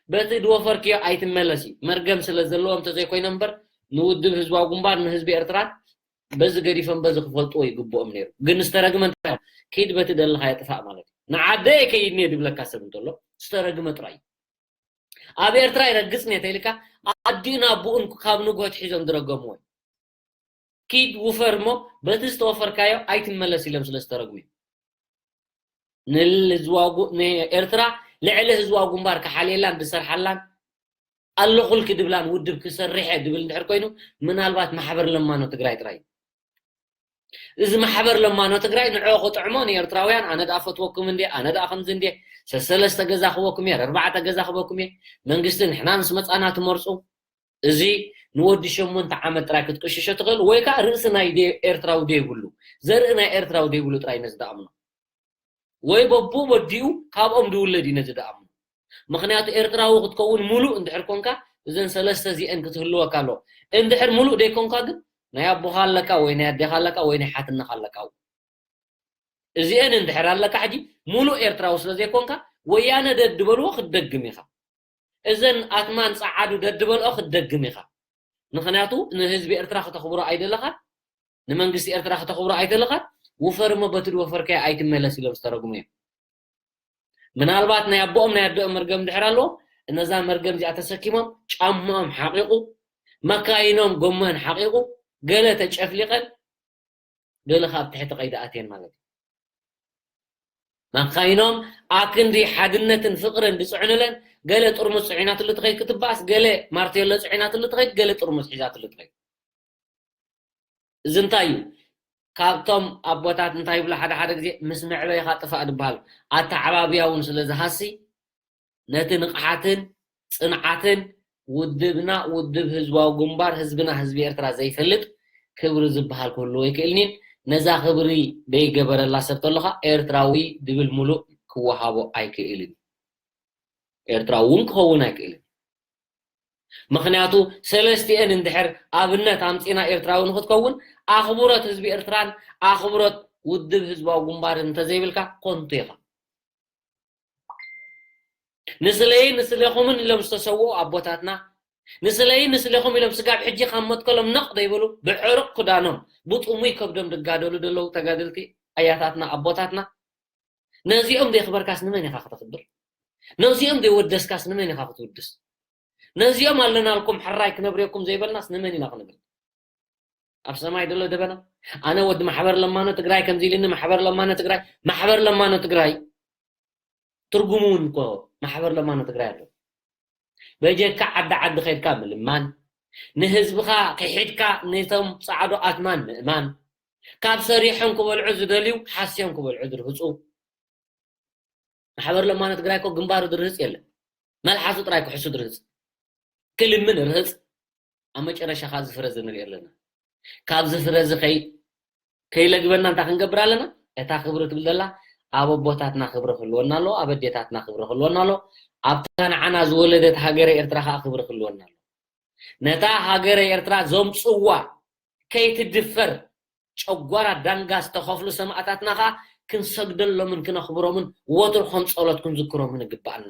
በቲ ድወፈርክዮ ኣይትመለስ እዩ። መርገም ስለ ዘለዎም እንተዘይኮይኖም እምበር፣ ንውድብ ህዝባዊ ግንባር፣ ንህዝቢ ኤርትራ በዚ ገዲፎም በዚ ክፈልጥዎ ይግብኦም ነይሩ። ግን ዝተረግመ እንታይ? ኪድ በቲ ደለኻዮ ጥፋእ ማለት እዩ። ንዓደይ ከይድኒ እየ ዝብለካ ሰብ እንተሎ፣ ዝተረግመ ጥራይ እዩ። ኣብ ኤርትራ ይረግጽን እየ ተኢልካ፣ ኣዲኡን ኣቡኡን ካብ ንግሆ ኣትሒዞም ዝረገምዎ እዩ። ኪድ ውፈር እሞ በቲ ዝተወፈርካዮ ኣይትመለስ ኢሎም ስለ ዝተረግሙ እዮም። ንህዝባዊ ጉ-፣ ንኤርትራ ልዕሊ ህዝባዊ ግንባር ክሓልየላን ዝሰርሓላን ኣለኹልኪ ድብላን ውድብ ክሰርሕ እየ ድብል እንድሕር ኮይኑ፣ ምናልባት ማሕበር ለማኖ ትግራይ ጥራይ እዩ። እዚ ማሕበር ለማኖ ትግራይ ንዕኦ ክጥዕሞ ንኤርትራውያን፣ ኣነ ደኣ ፈትወኩም እንዴ፣ ኣነ ደኣ ከምዚ እንዴ፣ ሰሰለስተ ገዛ ክበኩም እየ፣ ኣርባዕተ ገዛ ክበኩም እየ፣ መንግስቲ ንሕና ምስ መጻና ትመርጹ። እዚ ንወዲ ሸሞንተ ዓመት ጥራይ ክትቅሽሾ ትኽእል፣ ወይ ከዓ ርእሲ ናይ ደ-፣ ኤርትራዊ ደይብሉ፣ ዘርኢ ናይ ኤርትራዊ ደይብሉ ጥራይ ነዚ ደኣምኖ። ወይ በቡ ወዲኡ ካብኦም ድውለድ እዩ ነዚ ደኣምኖ። ምኽንያቱ ኤርትራዊ ክትከውን ሙሉእ እንድሕር ኮንካ፣ እዘን ሰለስተ እዚአን ክትህልወካ ኣለዎ። እንድሕር ሙሉእ ደይኮንካ ግን፣ ናይ ኣቦኻ ኣለካ፣ ወይ ናይ ኣዴኻ ኣለካ፣ ወይ ናይ ሓትነኻ ኣለካ። እዚአን እንድሕር ኣለካ፣ ሕጂ ሙሉእ ኤርትራዊ ስለ ዘይኮንካ፣ ወያነ ደድበልዎ ክትደግም ኢኻ። እዘን ኣትማን ጸዓዱ ደድበልኦ ክትደግም ኢኻ። ምኽንያቱ ንህዝቢ ኤርትራ ከተኽብሮ ኣይደለኻን፣ ንመንግስቲ ኤርትራ ከተኽብሮ ኣይደለኻን፣ ውፈር እሞ በቲ ዝወፈርካዮ ኣይትመለስ ኢሎም ዝተረጉሙ እዮም። ምናልባት ናይ ኣቦኦም ናይ ኣደኦም መርገም እንድሕር ኣለዎም፣ እነዛ መርገም እዚኣ ተሰኪሞም፣ ጫማኦም ሓቒቑ፣ መካይኖም ጎመን ሓቒቑ፣ ገለ ተጨፍሊቐን፣ ገለ ካብ ትሕቲ ቀይዲ ኣትየን ማለት እዩ። መካይኖም ኣክንዲ ሓድነትን ፍቕርን ዝጽዕኑለን፣ ገለ ጥርሙዝ ጽዒናትሉ ትኸይድ ክትበኣስ፣ ገለ ማርቴሎ ጽዒናትሉ ትኸይድ፣ ገለ ጥርሙዝ ሒዛትሉ ትኸይድ። እዚ እንታይ እዩ? ካብቶም ኣቦታት እንታይ ይብሉ ሓደ ሓደ ግዜ፣ "ምስ መዕበይኻ ጥፋእ" ዝበሃል፣ ኣተዓባብያ እውን ስለ ዝሃሲ፣ ነቲ ንቕሓትን ጽንዓትን ውድብና፣ ውድብ ህዝባዊ ግንባር፣ ህዝብና፣ ህዝቢ ኤርትራ ዘይፈልጥ ክብሪ ዝበሃል ክህልዎ ኣይክእልንን። ነዛ ክብሪ ደይገበረላ ሰብ ተሎ ኸኣ ኤርትራዊ ድብል ሙሉእ ክወሃቦ ኣይክእልን። ኤርትራዊ እውን ክኸውን ኣይክእልን። ምኽንያቱ ሰለስቲአን እንድሕር ኣብነት ኣምጺና ኤርትራዊ ንኽትከውን ኣኽብሮት ህዝቢ ኤርትራን ኣኽብሮት ውድብ ህዝባዊ ግንባርን እንተዘይብልካ ኮንቱ ኢኻ። ንስለይን ንስሌኹምን ኢሎም ዝተሰውኡ ኣቦታትና፣ ንስለይን ንስሌኹም ኢሎም ስጋብ ሕጂ ካብ መትከሎም ነቕ ዘይበሉ፣ ብዕሩቕ ክዳኖም፣ ብጥሙይ ከብዶም ዝጋደሉ ዘለዉ ተጋደልቲ ኣያታትና ኣቦታትና፣ ነዚኦም ዘየኽበርካስ ንመን ኢኻ ክተኽብር? ነዚኦም ዘይወደስካስ ንመን ኢኻ ክትውድስ? ነዚኦም ኣለናልኩም ሕራይ ክነብርየኩም ዘይበልናስ ንመን ኢና ክንብል? ኣብ ሰማይ ደሎ ደበና? ኣነ ወዲ ማሕበር ለማኖ ትግራይ ከምዚ ኢልኒ፣ ማሕበር ለማኖ ትግራይ፣ ማሕበር ለማኖ ትግራይ ትርጉሙ እውን እኮ ማሕበር ለማኖ ትግራይ ኣሎ። በጀካ ዓዲ ዓዲ ከይድካ ምልማን፣ ንህዝብኻ ክሒድካ ነቶም ጻዕዶ ኣትማን ምእማን፣ ካብ ሰሪሖም ክበልዑ ዝደልዩ ሓስዮም ክበልዑ ዝርህጹ። ማሕበር ለማኖ ትግራይ እኮ ግንባሩ ዝርህጽ የለን። መልሓሱ ጥራይ ክሕሱ ዝርህጽ። ክልምን ርህጽ። ኣብ መጨረሻ ከዓ ዝፍረ እዚ ንሪኦ ኣለና። ካብዚ ፍረ እዚ ከይ-፣ ከይለግበና እንታይ ክንገብር ኣለና? እታ ክብሪ ትብል ዘላ ኣብ ኣቦታትና ክብሪ ክህልወና ኣለዎ፣ ኣብ ኣዴታትና ክብሪ ክህልወና ኣለዎ፣ ኣብታ ንዓና ዝወለደት ሃገረ ኤርትራ ከዓ ክብሪ ክህልወና ኣለዎ። ነታ ሃገረ ኤርትራ ዘምጽዋ ከይትድፈር ጨጓራ ዳንጋ ዝተኸፍሉ ሰማእታትና ከዓ ክንሰግደሎምን ክነኽብሮምን ወትሩ ከም ጸሎት ክንዝክሮምን ይግባኣና።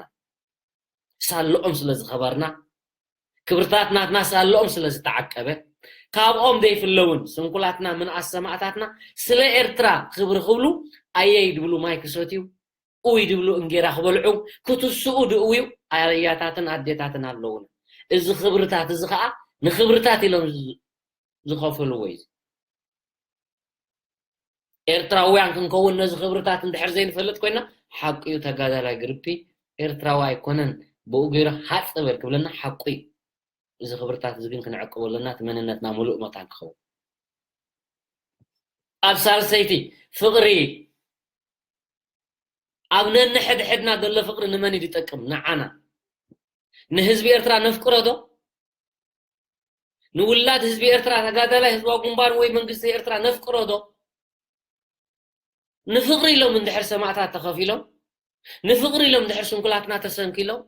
ሳልኦም ስለ ዝኸበርና፣ ክብርታት ናትና ሳልኦም ስለ ዝተዓቀበ፣ ካብኦም ዘይፍለውን ስንኩላትና ምንኣስ ሰማእታትና ስለ ኤርትራ ክብሪ ክብሉ ኣየይ ድብሉ ማይ ክሰትዩ፣ ኡይ ድብሉ እንጌራ ክበልዑ፣ ክትስኡ ድእውዩ ኣያታትን ኣዴታትን ኣለውና። እዚ ክብርታት እዚ ኸኣ ንክብርታት ኢሎም ዝ-፣ ዝኸፈልዎ እዩ። ኤርትራውያን ክንከውን ነዚ ክብርታት እንድሕር ዘይንፈልጥ ኮይና፣ ሓቂ እዩ፣ ተጋዳላይ ግርፒ ኤርትራዊ ኣይኮነን፣ ብኡ ገይሩ ሃጽ በል ክብለና ሓቁ እዩ። እዚ ክብርታት እዚ ግን ክንዕቅቦ ኣለና፣ እቲ መንነትና ምሉእ መታን ክኸውን። ኣብ ሳልሰይቲ፣ ፍቕሪ። ኣብ ነንሕድሕድና ዘሎ ፍቕሪ ንመን እዩ ዝጠቅም? ንዓና። ንህዝቢ ኤርትራ ነፍቅሮ ዶ? ንውላድ ህዝቢ ኤርትራ፣ ተጋዳላይ ህዝባዊ ግንባር ወይ መንግስቲ ኤርትራ ነፍቅሮ ዶ? ንፍቕሪ ኢሎም እንድሕር ሰማእታት ተኸፊሎም፣ ንፍቕሪ ኢሎም እንድሕር ስንኩላትና ተሰንኪሎም፣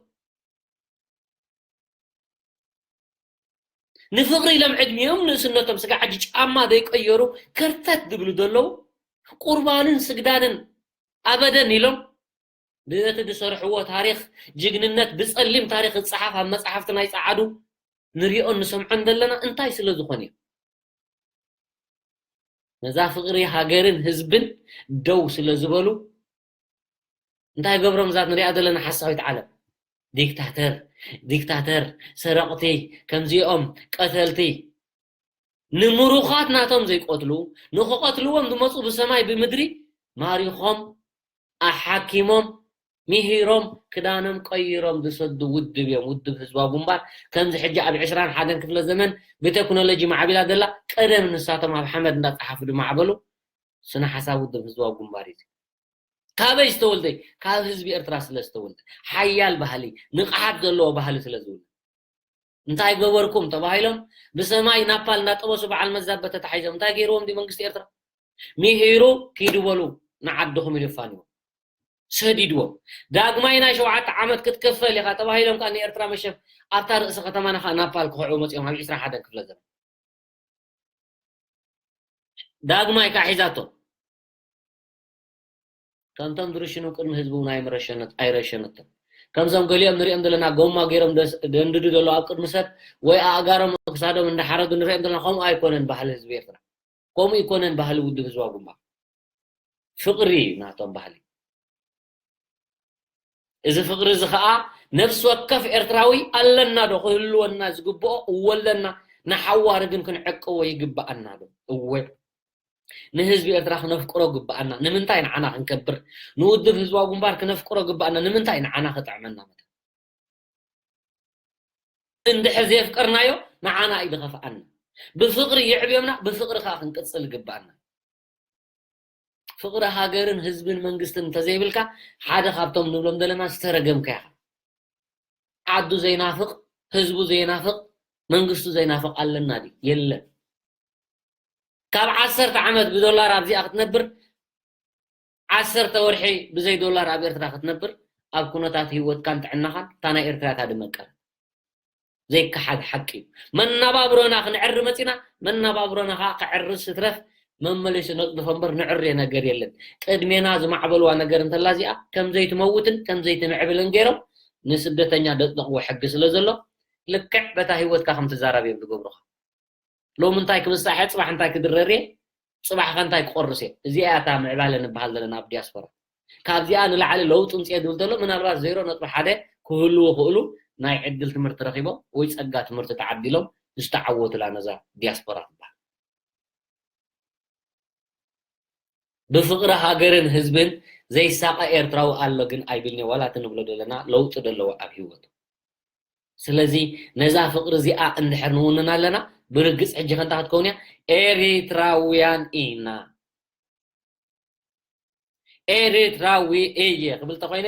ንፍቕሪ ኢሎም ዕድሚኦም ንእስነቶም ስጋ ዓጂ ጫማ ዘይቀየሩ ከርተት ዝብሉ ዘለዉ፣ ቁርባንን ስግዳንን ኣበደን ኢሎም ብእቲ ዝሰርሕዎ ታሪኽ ጅግንነት ብጸሊም ታሪኽ ዝጸሓፍ ኣብ መጻሕፍቲ ናይ ጸዓዱ ንሪኦን ንሰምዖን ዘለና እንታይ ስለ ዝኾነ እዩ? ነዛ ፍቕሪ ሃገርን ህዝብን ደው ስለ ዝበሉ እንታይ ገብሮም እዛ ንሪኣ ዘለና ሓሳዊት ዓለም? ዲክታተር፣ ዲክታተር፣ ሰረቕቲ፣ ከምዚኦም ቀተልቲ። ንምሩኻት ናቶም ዘይቀትሉ፣ ንኽቐትልዎም ዝመጹ ብሰማይ ብምድሪ ማሪኾም፣ ኣሓኪሞም፣ ምሂሮም ክዳኖም ቀይሮም ዝሰዱ ውድብ እዮም። ውድብ ህዝባዊ ግንባር ከምዚ ሕጂ ኣብ ዕስራን ሓደን ክፍለ ዘመን ብቴክኖሎጂ ማዕቢላ ዘላ፣ ቀደም ንሳቶም ኣብ ሓመድ እንዳጸሓፉ ዝማዕበሉ ስነ ሓሳብ ውድብ ህዝባዊ ግንባር እዩ። ካበይ ዝተወልደ? ካብ ህዝቢ ኤርትራ ስለ ዝተወልደ፣ ሓያል ባህሊ፣ ንቕሓት ዘለዎ ባህሊ ስለ ዝውለድ። እንታይ ገበርኩም ተባሂሎም ብሰማይ ናፓል እናጠበሱ በዓል መዛበ ተታሒዞም እንታይ ገይርዎም? ድዩ መንግስቲ ኤርትራ? ሚሂሩ ኪዱ በሉ፣ ንዓድኹም ኢሉ ኣፋንዎም፣ ሰዲድዎም። ዳግማይ ናይ ሸውዓተ ዓመት ክትከፈል ኢኻ ተባሂሎም ከዓ ንኤርትራ መሸፍ ኣብታ ርእሲ ከተማና ከዓ ናፓል ክኽዕቡ መፂኦም ኣብ ዕስራን ሓደን ክፍለ ዘመን። ዳግማይ ከዓ ሒዛቶ። ከምቶም ዝርሽኑ ቅድሚ ህዝቢ እውን ኣይምረሸነት ኣይረሸነትን። ከምዞም ገሊኦም ንሪኦም ዘለና ጎማ ገይሮም ደስ- ደንድዱ ዘለዉ ኣብ ቅድሚ ሰብ ወይ ኣእጋሮም ክሳዶም እንዳሓረዱ ንሪኦም ዘለና፣ ከምኡ ኣይኮነን ባህሊ ህዝቢ ኤርትራ። ከምኡ ኣይኮነን ባህሊ ውድብ ህዝባዊ ግንባር። ፍቕሪ እዩ ናቶም ባህሊ። እዚ ፍቕሪ እዚ ኸኣ ነፍሲ ወከፍ ኤርትራዊ ኣለና ዶ ክህልወና ዝግብኦ? እወ ኣለና። ንሓዋሩ ግን ክንዕቅቦ ይግብኣና ዶ? እወ። ንህዝቢ ኤርትራ ክነፍቅሮ ግብኣና። ንምንታይ ንዓና ክንከብር? ንውድብ ህዝባዊ ግንባር ክነፍቅሮ ግብኣና። ንምንታይ ንዓና ክጥዕመና መታን? እንድሕር ዘየፍቀርናዮ ንዓና እዩ ዝኸፍኣና። ብፍቕሪ የዕብዮምና፣ ብፍቕሪ ኸኣ ክንቅጽል ይግብኣና። ፍቕሪ ሃገርን ህዝብን መንግስትን እንተዘይብልካ፣ ሓደ ካብቶም ንብሎም ዘለና ዝተረገምካ ኢኻ። ዓዱ ዘይናፍቕ፣ ህዝቡ ዘይናፍቕ፣ መንግስቱ ዘይናፍቕ ኣለና ድዩ? የለን። ካብ ዓሰርተ ዓመት ብዶላር ኣብዚኣ ክትነብር፣ ዓሰርተ ወርሒ ብዘይ ዶላር ኣብ ኤርትራ ክትነብር፣ ኣብ ኩነታት ህይወትካን ጥዕናኻን እታ ናይ ኤርትራ እታ ድመቀር። ዘይከሓድ ሓቂ እዩ። መናባብሮና ክንዕሪ መጺና፣ መናባብሮና ከዓ ክዕሪ ስትረፍ መመለሲ ነጽድፎ እምበር ንዕርዮ ነገር የለን። ቅድሜና ዝማዕበልዋ ነገር እንተላ እዚኣ ከም ዘይትመውትን ከም ዘይትምዕብልን ገይሮም ንስደተኛ ደጥንቕዎ ሕጊ ስለ ዘሎ፣ ልክዕ በታ ህይወትካ ከም ትዛረብ እዮም ዝገብሩኻ። ሎሚ እንታይ ክብሳሕ እየ፣ ጽባሕ እንታይ ክድረር እየ፣ ጽባሕ ከ እንታይ ክቆርስ እየ። እዚኣ እያ እታ ምዕባለ ንበሃል ዘለና ኣብ ዲያስፖራ። ካብዚኣ ንላዕሊ ለውጢ ምጽኤ ዝብል ዘሎ ምናልባት ዜሮ ነጥቢ ሓደ ክህልዉ ክእሉ ናይ ዕድል ትምህርቲ ረኺቦም ወይ ጸጋ ትምህርቲ ተዓዲሎም ዝተዓወቱላ ነዛ ዲያስፖራ ትበሃል። ብፍቕሪ ሃገርን ህዝብን ዘይሳቐ ኤርትራዊ ኣሎ ግን ኣይብልን'የ፣ ዋላ እቲ ንብሎ ዘለና ለውጢ ዶ ኣለዎ ኣብ ህይወቱ። ስለዚ ነዛ ፍቕሪ እዚኣ እንድሕር ንውንን ኣለና፣ ብርግጽ ሕጂ ከ እንታይ ክትከውን እያ? ኤሪትራውያን ኢና። ኤሪትራዊ እየ ክብል ተኾይነ፣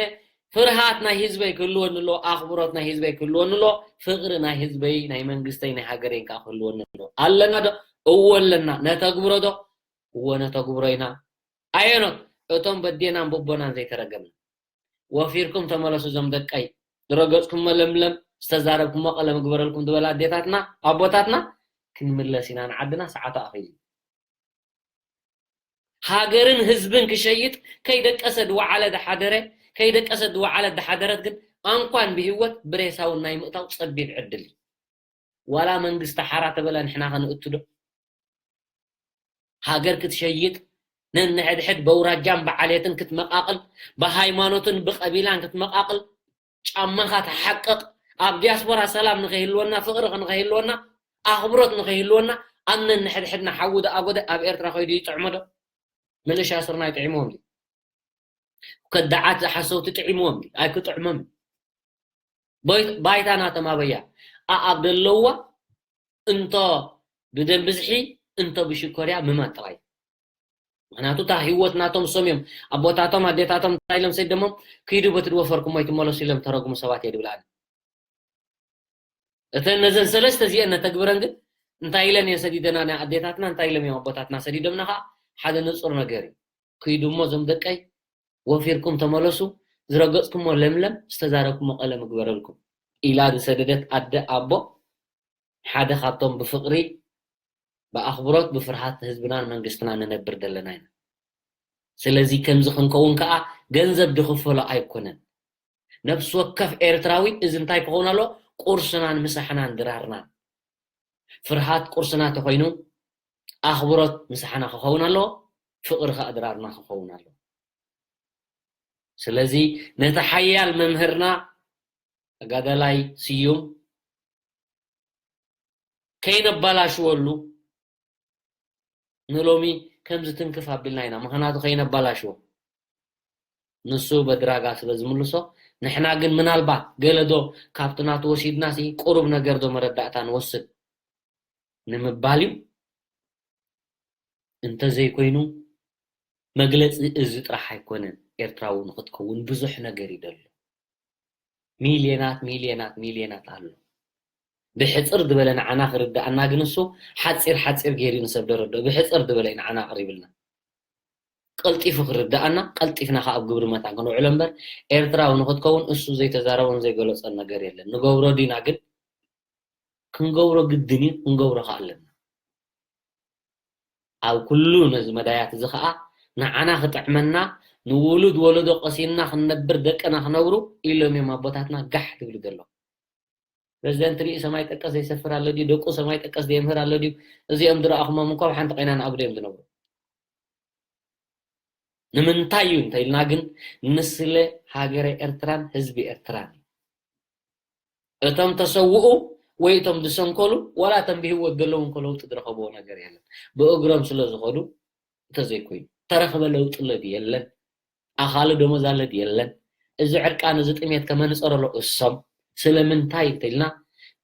ፍርሃት ናይ ህዝበይ ክህልወኒ ኣሎ፣ ኣኽብሮት ናይ ህዝበይ ክህልወኒ ኣሎ፣ ፍቕሪ ናይ ህዝበይ፣ ናይ መንግስተይ፣ ናይ ሃገረይን ከዓ ክህልወኒ ኣሎ። ኣለና ዶ? እወ ኣለና። ነተግብሮ ዶ? እወ ነተግብሮ ኢና። ኣየኖት? እቶም በዴናን ቦቦናን ዘይተረገምና። ወፊርኩም ተመለሱ እዞም ደቀይ። ዝረገጽኩሞ ለምለም፣ ዝተዛረብኩሞ ቀለም እግበረልኩም ዝበላ ኣዴታትና፣ ኣቦታትና፣ ክንምለስ ኢና ንዓድና፣ ሰዓቱ ኣኺሉ። ሃገርን ህዝብን ክሸይጥ ከይደቀሰ ዝወዓለ ዝሓደረ፣ ከይደቀሰ ዝወዓለት ዝሓደረት ግን ኣንኳን ብህይወት ብሬሳ እውን ናይ ምእታው ጸቢብ ዕድል እዩ። ዋላ መንግስቲ ሓራ ተበለ ንሕና ከነእቱ ዶ? ሃገር ክትሸይጥ፣ ነንሕድሕድ በውራጃን ብዓሌትን ክትመቃቕል፣ ብሃይማኖትን ብቐቢላን ክትመቃቕል፣ ጫማኻ ትሓቅቕ፣ ኣብ ዲያስፖራ ሰላም ንኸይህልወና፣ ፍቕሪ ንኸይህልወና፣ ኣኽብሮት ንኸይህልወና፣ ኣብ ነንሕድሕድና ሓዊ ዝኣጎደ ኣብ ኤርትራ ከይዱ ይጥዕሞ ዶ? ምልሻ ስርናይ ጥዒምዎም ድዩ? ከዳዓት ሓሰውቲ ጥዒምዎም ድዩ? ኣይክጥዕሞም። ቦይ- ባይታ ናቶም ኣበያ? ኣኣብ ዘለዋ እንቶ ብደም ብዝሒ እንቶ ብሽኮርያ ምማት ጥራይ። ምኽንያቱ እታ ህይወት ናቶም እሶም እዮም። ኣቦታቶም ኣዴታቶም እንታይ ኢሎም ሰደሞም? ክይዱ በቲ ዝወፈርኩሞ ኣይትመለሱ ኢሎም ተረጉሙ ሰባት እየ ድብል ኣነ። እተን ነዘን ሰለስተ እዚአን ነተግብረን ግን እንታይ ኢለን እየን ሰዲደና ናይ ኣዴታትና፣ እንታይ ኢሎም እዮም ኣቦታትና ሰዲዶምና ከዓ ሓደ ንጹር ነገር እዩ። ክይዱ እሞ እዞም ደቀይ ወፊርኩም ተመለሱ፣ ዝረገጽኩሞ ለምለም፣ ዝተዛረብኩሞ ቀለም እግበረልኩም ኢላ ዝሰደደት ኣደ ኣቦ ሓደ ካብቶም ብፍቕሪ ብኣኽብሮት ብፍርሃት ህዝብናን መንግስትናን ንነብር ዘለና ኢና። ስለዚ ከምዚ ክንከውን ከዓ ገንዘብ ድኽፈሎ ኣይኮነን። ነፍሲ ወከፍ ኤርትራዊ እዚ እንታይ ክኸውን ኣሎ? ቁርስናን ምሳሕናን ድራርናን። ፍርሃት ቁርስና ተኾይኑ ኣኽብሮት ምሳሕና ክኸውን ኣለዎ፣ ፍቕሪ ከዓ ድራርና ክኸውን ኣለዎ። ስለዚ ነቲ ሓያል መምህርና ተጋዳላይ ስዩም ከይነባላሽወሉ ንሎሚ ከምዚ ትንክፍ ኣቢልና ኢና። ምኽንያቱ ከይነባላሽዎ ንሱ በድራጋ ስለ ዝምልሶ፣ ንሕና ግን ምናልባት ገለ ዶ ካብቲ ናቱ ወሲድናሲ ቁሩብ ነገር ዶ መረዳእታ ንወስድ ንምባል እዩ። እንተዘይኮይኑ መግለጺ እዚ ጥራሕ ኣይኮነን። ኤርትራዊ ንኽትከውን ብዙሕ ነገር ይደሎ። ሚልዮናት፣ ሚልዮናት፣ ሚልዮናት ኣሎ። ብሕጽር ዝበለ ንዓና ክርድኣና ግን እሱ ሓጺር ሓጺር ገይሩ ንሰብ ደረድኦ። ብሕጽር ዝበለ እዩ ንዓና ኣቕሪብልና። ቀልጢፉ ክርድኣና፣ ቀልጢፍና ከኣ ኣብ ግብሪ መታን ክንውዕሎ እምበር፣ ኤርትራዊ ንኽትከውን እሱ ዘይተዛረቦን ዘይገለጾን ነገር የለን። ንገብሮ ዲና ግን? ክንገብሮ ግድን እዩ፣ ክንገብሮ ከኣ ኣለና። ኣብ ኩሉ ነዚ መዳያት እዚ ከኣ ንዓና ክጥዕመና፣ ንውሉድ ወለዶ ቀሲንና ክንነብር፣ ደቅና ክነብሩ ኢሎም እዮም ኣቦታትና ጋሕ ትብሉ ዘለዉ። ፕረዚደንት ሪኡ ሰማይ ጠቀስ ዘይሰፍር ኣሎ ድዩ? ደቁ ሰማይ ጠቀስ ዘየምህር ኣሎ ድዩ? እዚኦም ዝረኣኹሞም እኮ ኣብ ሓንቲ ቆይና ንኣጉዶ እዮም ዝነብሩ። ንምንታይ እዩ እንተ ኢልና ግን፣ ንስለ ሃገረ ኤርትራን ህዝቢ ኤርትራን እዩ። እቶም ተሰውኡ ወይ እቶም ዝሰንከሉ፣ ዋላ እቶም ብህይወት ዘለዉ እንኮ ለውጢ ዝረኸብዎ ነገር የለን። ብእግሮም ስለ ዝኸዱ እንተዘይኮይኑ፣ ተረኽበ ለውጢ ኣሎ ድዩ? የለን። ኣኻሊ ደሞዝ ኣሎ ድዩ? የለን። እዚ ዕርቃን፣ እዚ ጥሜት ከመንጸረሎ እሶም። ስለምንታይ እንተ ኢልና፣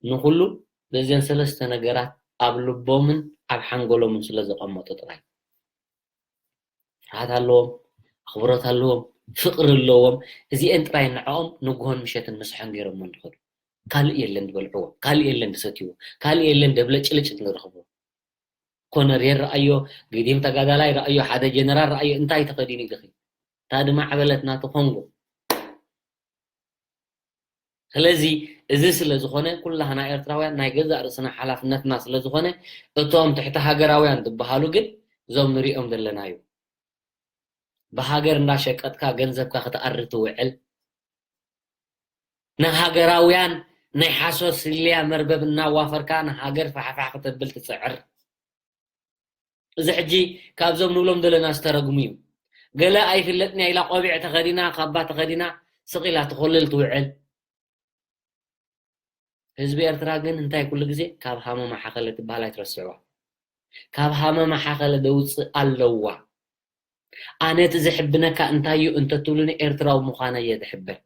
ንኹሉ በዘን ሰለስተ ነገራት ኣብ ልቦምን ኣብ ሓንጎሎምን ስለ ዘቐመጡ ጥራይ። ፍርሃት ኣለዎም፣ ኣኽብሮት ኣለዎም፣ ፍቕሪ ኣለዎም። እዚኤን ጥራይ ንዕኦም ንግሆን ምሸትን ምስሐን ገይሮሞ እንድኸዱ። ካልእ የለን ዝበልዕዎ፣ ካልእ የለን ዝሰትይዎ፣ ካልእ የለን ደብለጭልጭ ንረኽብዎ። ኮነሬል ረኣዮ፣ ግዲም ተጋዳላይ ረኣዮ፣ ሓደ ጀነራል ረኣዮ፣ እንታይ ተኸዲኑ ኢልኺ? እታ ዝማዕበለት ናቱ ኮንጎ። ስለዚ እዚ ስለ ዝኾነ፣ ኩላህና ኤርትራውያን ናይ ገዛእ ርእስና ሓላፍነትና ስለ ዝኾነ፣ እቶም ትሕቲ ሃገራውያን ዝበሃሉ ግን እዞም ንሪኦም ዘለና እዩ። ብሃገር እንዳሸቀጥካ ገንዘብካ ክትኣሪ ትውዕል፣ ንሃገራውያን ናይ ሓሶት ስልያ መርበብ እናዋፈርካ ንሃገር ፋሕፋሕ ክተብል ትጽዕር። እዚ ሕጂ ካብዞም ንብሎም ዘለና ዝተረግሙ እዩ። ገለ ኣይፍለጥን እያ ኢላ ቆቢዕ ተኸዲና፣ ካባ ተኸዲና፣ ስቕ ኢላ ትኾልል ትውዕል። ህዝቢ ኤርትራ ግን እንታይ ኩሉ ግዜ ካብ ሃመማ ሓኸለ ትበሃል ኣይትረስዕዋ። ካብ ሃመማ ሓኸለ ደውጽእ ኣለዋ። ኣነ እቲ ዘሕብነካ እንታይ እዩ እንተትብሉኒ ኤርትራዊ ምዃነይ እየ ዝሕበን።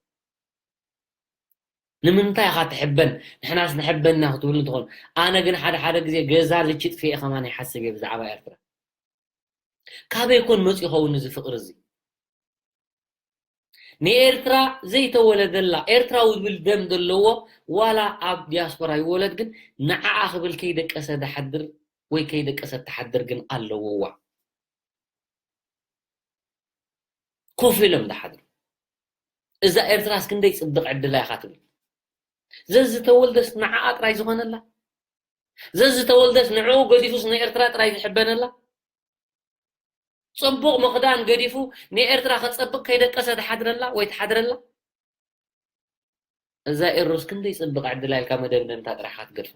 ንምንታይ ኢኻ ትሕበን? ንሕናስ ንሕበን ኢና ክትብሉ እንትኾኑ፣ ኣነ ግን ሓደ ሓደ ግዜ ገዛ ልችጥፊ እየ ከማን ይሓስብ እየ ብዛዕባ ኤርትራ። ካበይ ኮን መፂኡ ይኸውን እዚ ፍቕሪ እዚ? ንኤርትራ ዘይተወለደላ፣ ኤርትራዊ ዝብል ደም ዘለዎ፣ ዋላ ኣብ ዲያስፖራ ይወለድ፣ ግን ንዓኣ ክብል ከይደቀሰ ዝሓድር ወይ ከይደቀሰት ትሓድር ግን ኣለውዋ። ኮፍ ኢሎም ዝሓድሩ። እዛ ኤርትራስ ክንደይ ጽብቕ ዕድላ ኢኻ ትብል። ዘዝተወልደስ ንዓኣ ጥራይ ዝኾነላ፣ ዘዝተወልደስ ንዕኡ ገዲፉስ ንኤርትራ ጥራይ ዝሕበነላ፣ ጽቡቕ ምኽዳን ገዲፉ ንኤርትራ ከጸብቕ ከይደቀሰ ትሓድረላ ወይ ትሓድረላ። እዛ ኤሮስ ክንደይ ጽብቕ ዕድላ ኢልካ መደምደምታ ጥራሕ ኢኻ ትገድፋ።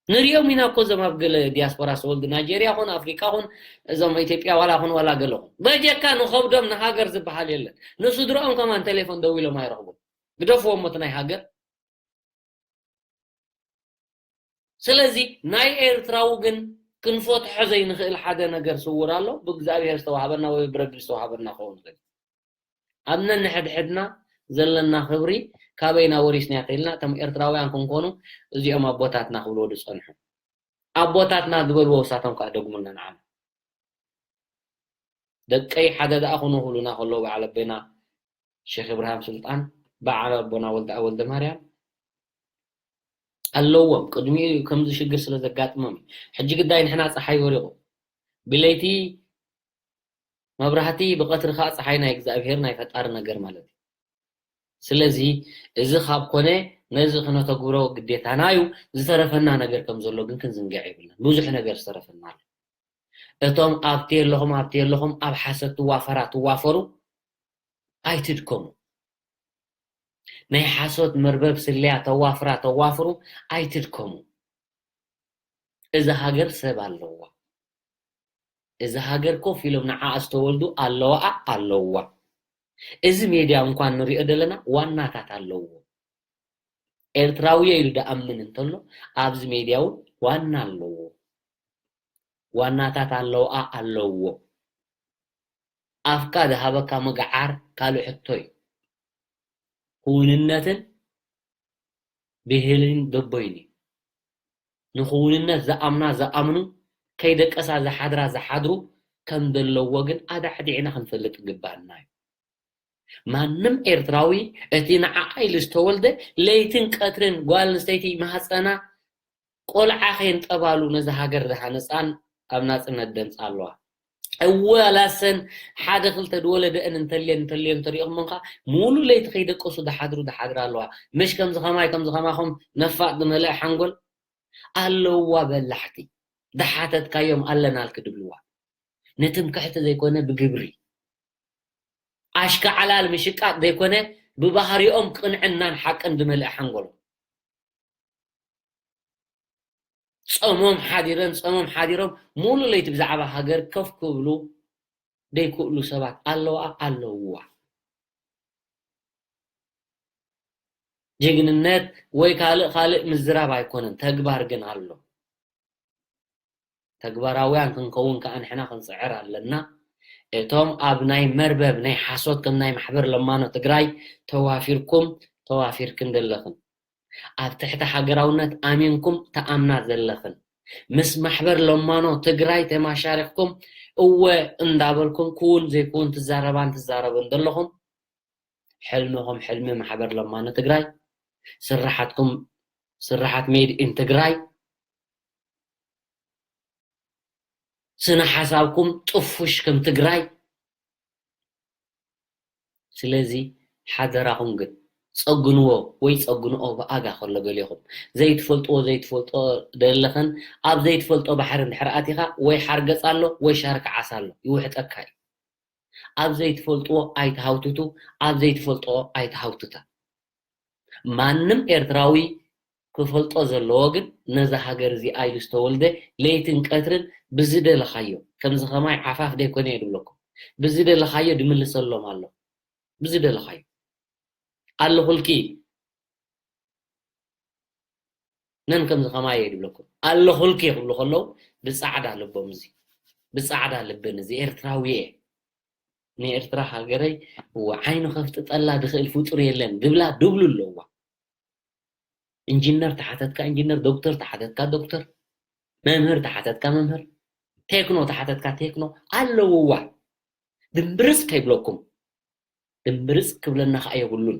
ንሪኦም ኢና እኮ እዞም ኣብ ገለ ዲያስፖራ ዝተወልዱ ናይጀርያ ኹን ኣፍሪቃ ኹን እዞም ኢትዮጵያ ዋላ ኹን ዋላ ገለ ኹን በጀካ ንኸብዶም ንሃገር ዝበሃል የለን። ንስድርኦም ከማን ቴሌፎን ደዊሎም ኣይረኽቡን። ግደፍዎም እቲ ናይ ሃገር። ስለዚ ናይ ኤርትራዊ ግን ክንፈትሖ ዘይንኽእል ሓደ ነገር ስውር ኣሎ። ብእግዚኣብሔር ዝተዋሃበና ወይ ብረቢ ዝተዋሃበና ክኸውን ይኽእል። ኣብ ነንሕድሕድና ዘለና ክብሪ ካበይና ወሪስናዮ ተኢልና፣ እቶም ኤርትራውያን ክንኮኑ እዚኦም ኣቦታትና ክብልዎ ዝጸንሑ። ኣቦታትና ዝበልዎ ውሳቶም ከኣ ደግሙልና ንዓና። ደቀይ ሓደ ደኣ ኩኑ ክብሉና ከለዉ በዓል ኣቦና ሼኽ እብርሃም ስልጣን፣ በዓል ኣቦና ወልደኣብ ወልደማርያም ኣለዎም። ቅድሚኡ ከምዚ ሽግር ስለ ዘጋጥሞም እዩ። ሕጂ ግዳይ ንሕና ጸሓይ ወሪቑ። ብለይቲ መብራህቲ፣ ብቐትሪ ከኣ ጸሓይ ናይ እግዚኣብሄር ናይ ፈጣሪ ነገር ማለት እዩ። ስለዚ እዚ ካብ ኮነ ነዚ ክነተግብሮ ግዴታና እዩ። ዝተረፈና ነገር ከም ዘሎ ግን ክንዝንግዕ የብልናን። ብዙሕ ነገር ዝተረፈና ኣሎ። እቶም ኣብቲ የለኹም፣ ኣብቲ የለኹም ኣብ ሓሰት ትዋፈራ ትዋፈሩ ኣይትድከሙ። ናይ ሓሶት መርበብ ስለያ ተዋፍራ ተዋፍሩ ኣይትድከሙ። እዛ ሃገር ሰብ ኣለዋ። እዛ ሃገር ኮፍ ኢሎም ንዓኣ ዝተወልዱ ኣለዋኣ ኣለዋ። እዚ ሜድያ እንኳን ንሪኦ ዘለና ዋናታት ኣለዎ። ኤርትራዊ እየ ኢሉ ደኣምን እንተሎ ኣብዚ ሜድያ እውን ዋና ኣለዎ። ዋናታት ኣለዋኣ ኣለዎ። ኣፍካ ዝሃበካ ምግዓር ካልእ ሕቶ እዩ። ክውንነትን ብህልን ደቦይን እዩ። ንኽውንነት ዝኣምና ዝኣምኑ፣ ከይደቀሳ ዝሓድራ ዝሓድሩ ከም ዘለዎ ግን ኣዳዕዲዕና ክንፈልጥ ይግባኣና እዩ። ማንም ኤርትራዊ እቲ ንዓኣ ኢሉ ዝተወልደ ለይትን ቀትርን ጓል ኣንስተይቲ ማህፀና ቆልዓ ከየንጠባሉ ነዛ ሃገር ዝሃነፃን ኣብ ናፅነት ደምፃ ኣለዋ። እወ ላሰን ሓደ ክልተ ዝወለደአን እንተልየን እንተልየን እንተሪእኹም እንካ ሙሉ ለይቲ ከይደቀሱ ዝሓድሩ ዝሓድራ ኣለዋ። ምሽ ከምዚ ከማይ ከምዚ ከማኹም ነፋጥ ዝመልአ ሓንጎል ኣለዋ በላሕቲ ዝሓተትካዮም ኣለናልክ ድብልዋ። ንትምክሕቲ ዘይኮነ ብግብሪ ኣሽካዕላል ምሽቃጥ ዘይኮነ ብባህሪኦም ቅንዕናን ሓቅን ዝመልአ ሓንጎሎም ጾሞም ሓዲረን ጾሞም ሓዲሮም ሙሉ ለይቲ ብዛዕባ ሃገር ከፍ ክብሉ ዘይክእሉ ሰባት ኣለዋ ኣለውዋ። ጅግንነት ወይ ካልእ ካልእ ምዝራብ ኣይኮነን፣ ተግባር ግን ኣሎ። ተግባራውያን ክንከውን ከኣ ንሕና ክንጽዕር ኣለና። እቶም ኣብ ናይ መርበብ ናይ ሓሶት ከም ናይ ማሕበር ለማኖ ትግራይ ተዋፊርኩም ተዋፊርክን ዘለኽን ኣብ ትሕቲ ሃገራውነት ኣሚንኩም ተኣምና ዘለኽን ምስ ማሕበር ለማኖ ትግራይ ተማሻሪኽኩም እወ እንዳበልኩም ክውን ዘይክውን ትዛረባን ትዛረቡን ዘለኹም ሕልምኹም ሕልሚ ማሕበር ለማኖ ትግራይ ስራሓትኩም ስራሓት made in ትግራይ ስነ ሓሳብኩም ጥፉሽ ከም ትግራይ ስለዚ ሓደራኹም ግን ጸግንዎ ወይ ጸግንኦ ብኣጋ ከሎ ገሊኹም ዘይትፈልጥዎ ዘይትፈልጦ ደለኽን ኣብ ዘይትፈልጦ ባሕሪ እንድሕር ኣቲኻ ወይ ሓርገጽ ኣሎ ወይ ሻርክ ዓሳ ኣሎ ይውሕጠካ እዩ። ኣብ ዘይትፈልጥዎ ኣይትሃውትቱ፣ ኣብ ዘይትፈልጥኦ ኣይትሃውትታ። ማንም ኤርትራዊ ክፈልጦ ዘለዎ ግን ነዛ ሃገር እዚኣ ኢሉ ዝተወልደ ለይትን ቀትርን ብዝደለኻዮ ከምዚ ከማይ ዓፋፍ ደይኮነ እየ ድብለኩም ብዝደለኻዮ ድምልሰሎም ኣሎ ብዝደለኻዮ ኣለኹልኪ ነን ከምዚ ከማየ ድብለኩም ኣለኹልኪ ክብሉ ከለዉ ብፃዕዳ ልቦም እዚ ብፃዕዳ ልብን እዚ ኤርትራዊ እየ ንኤርትራ ሃገረይ እወ ዓይኑ ከፍጥጠላ ዝኽእል ፍጡር የለን ድብላ ድብሉ ኣለዋ ኢንጂነር ተሓተትካ ኢንጂነር ዶክተር ተሓተትካ ዶክተር መምህር ተሓተትካ መምህር ቴክኖ ተሓተትካ ቴክኖ ኣለውዋ ድምብርፅ ከይብለኩም ድምብርፅ ክብለና ከዓ የብሉን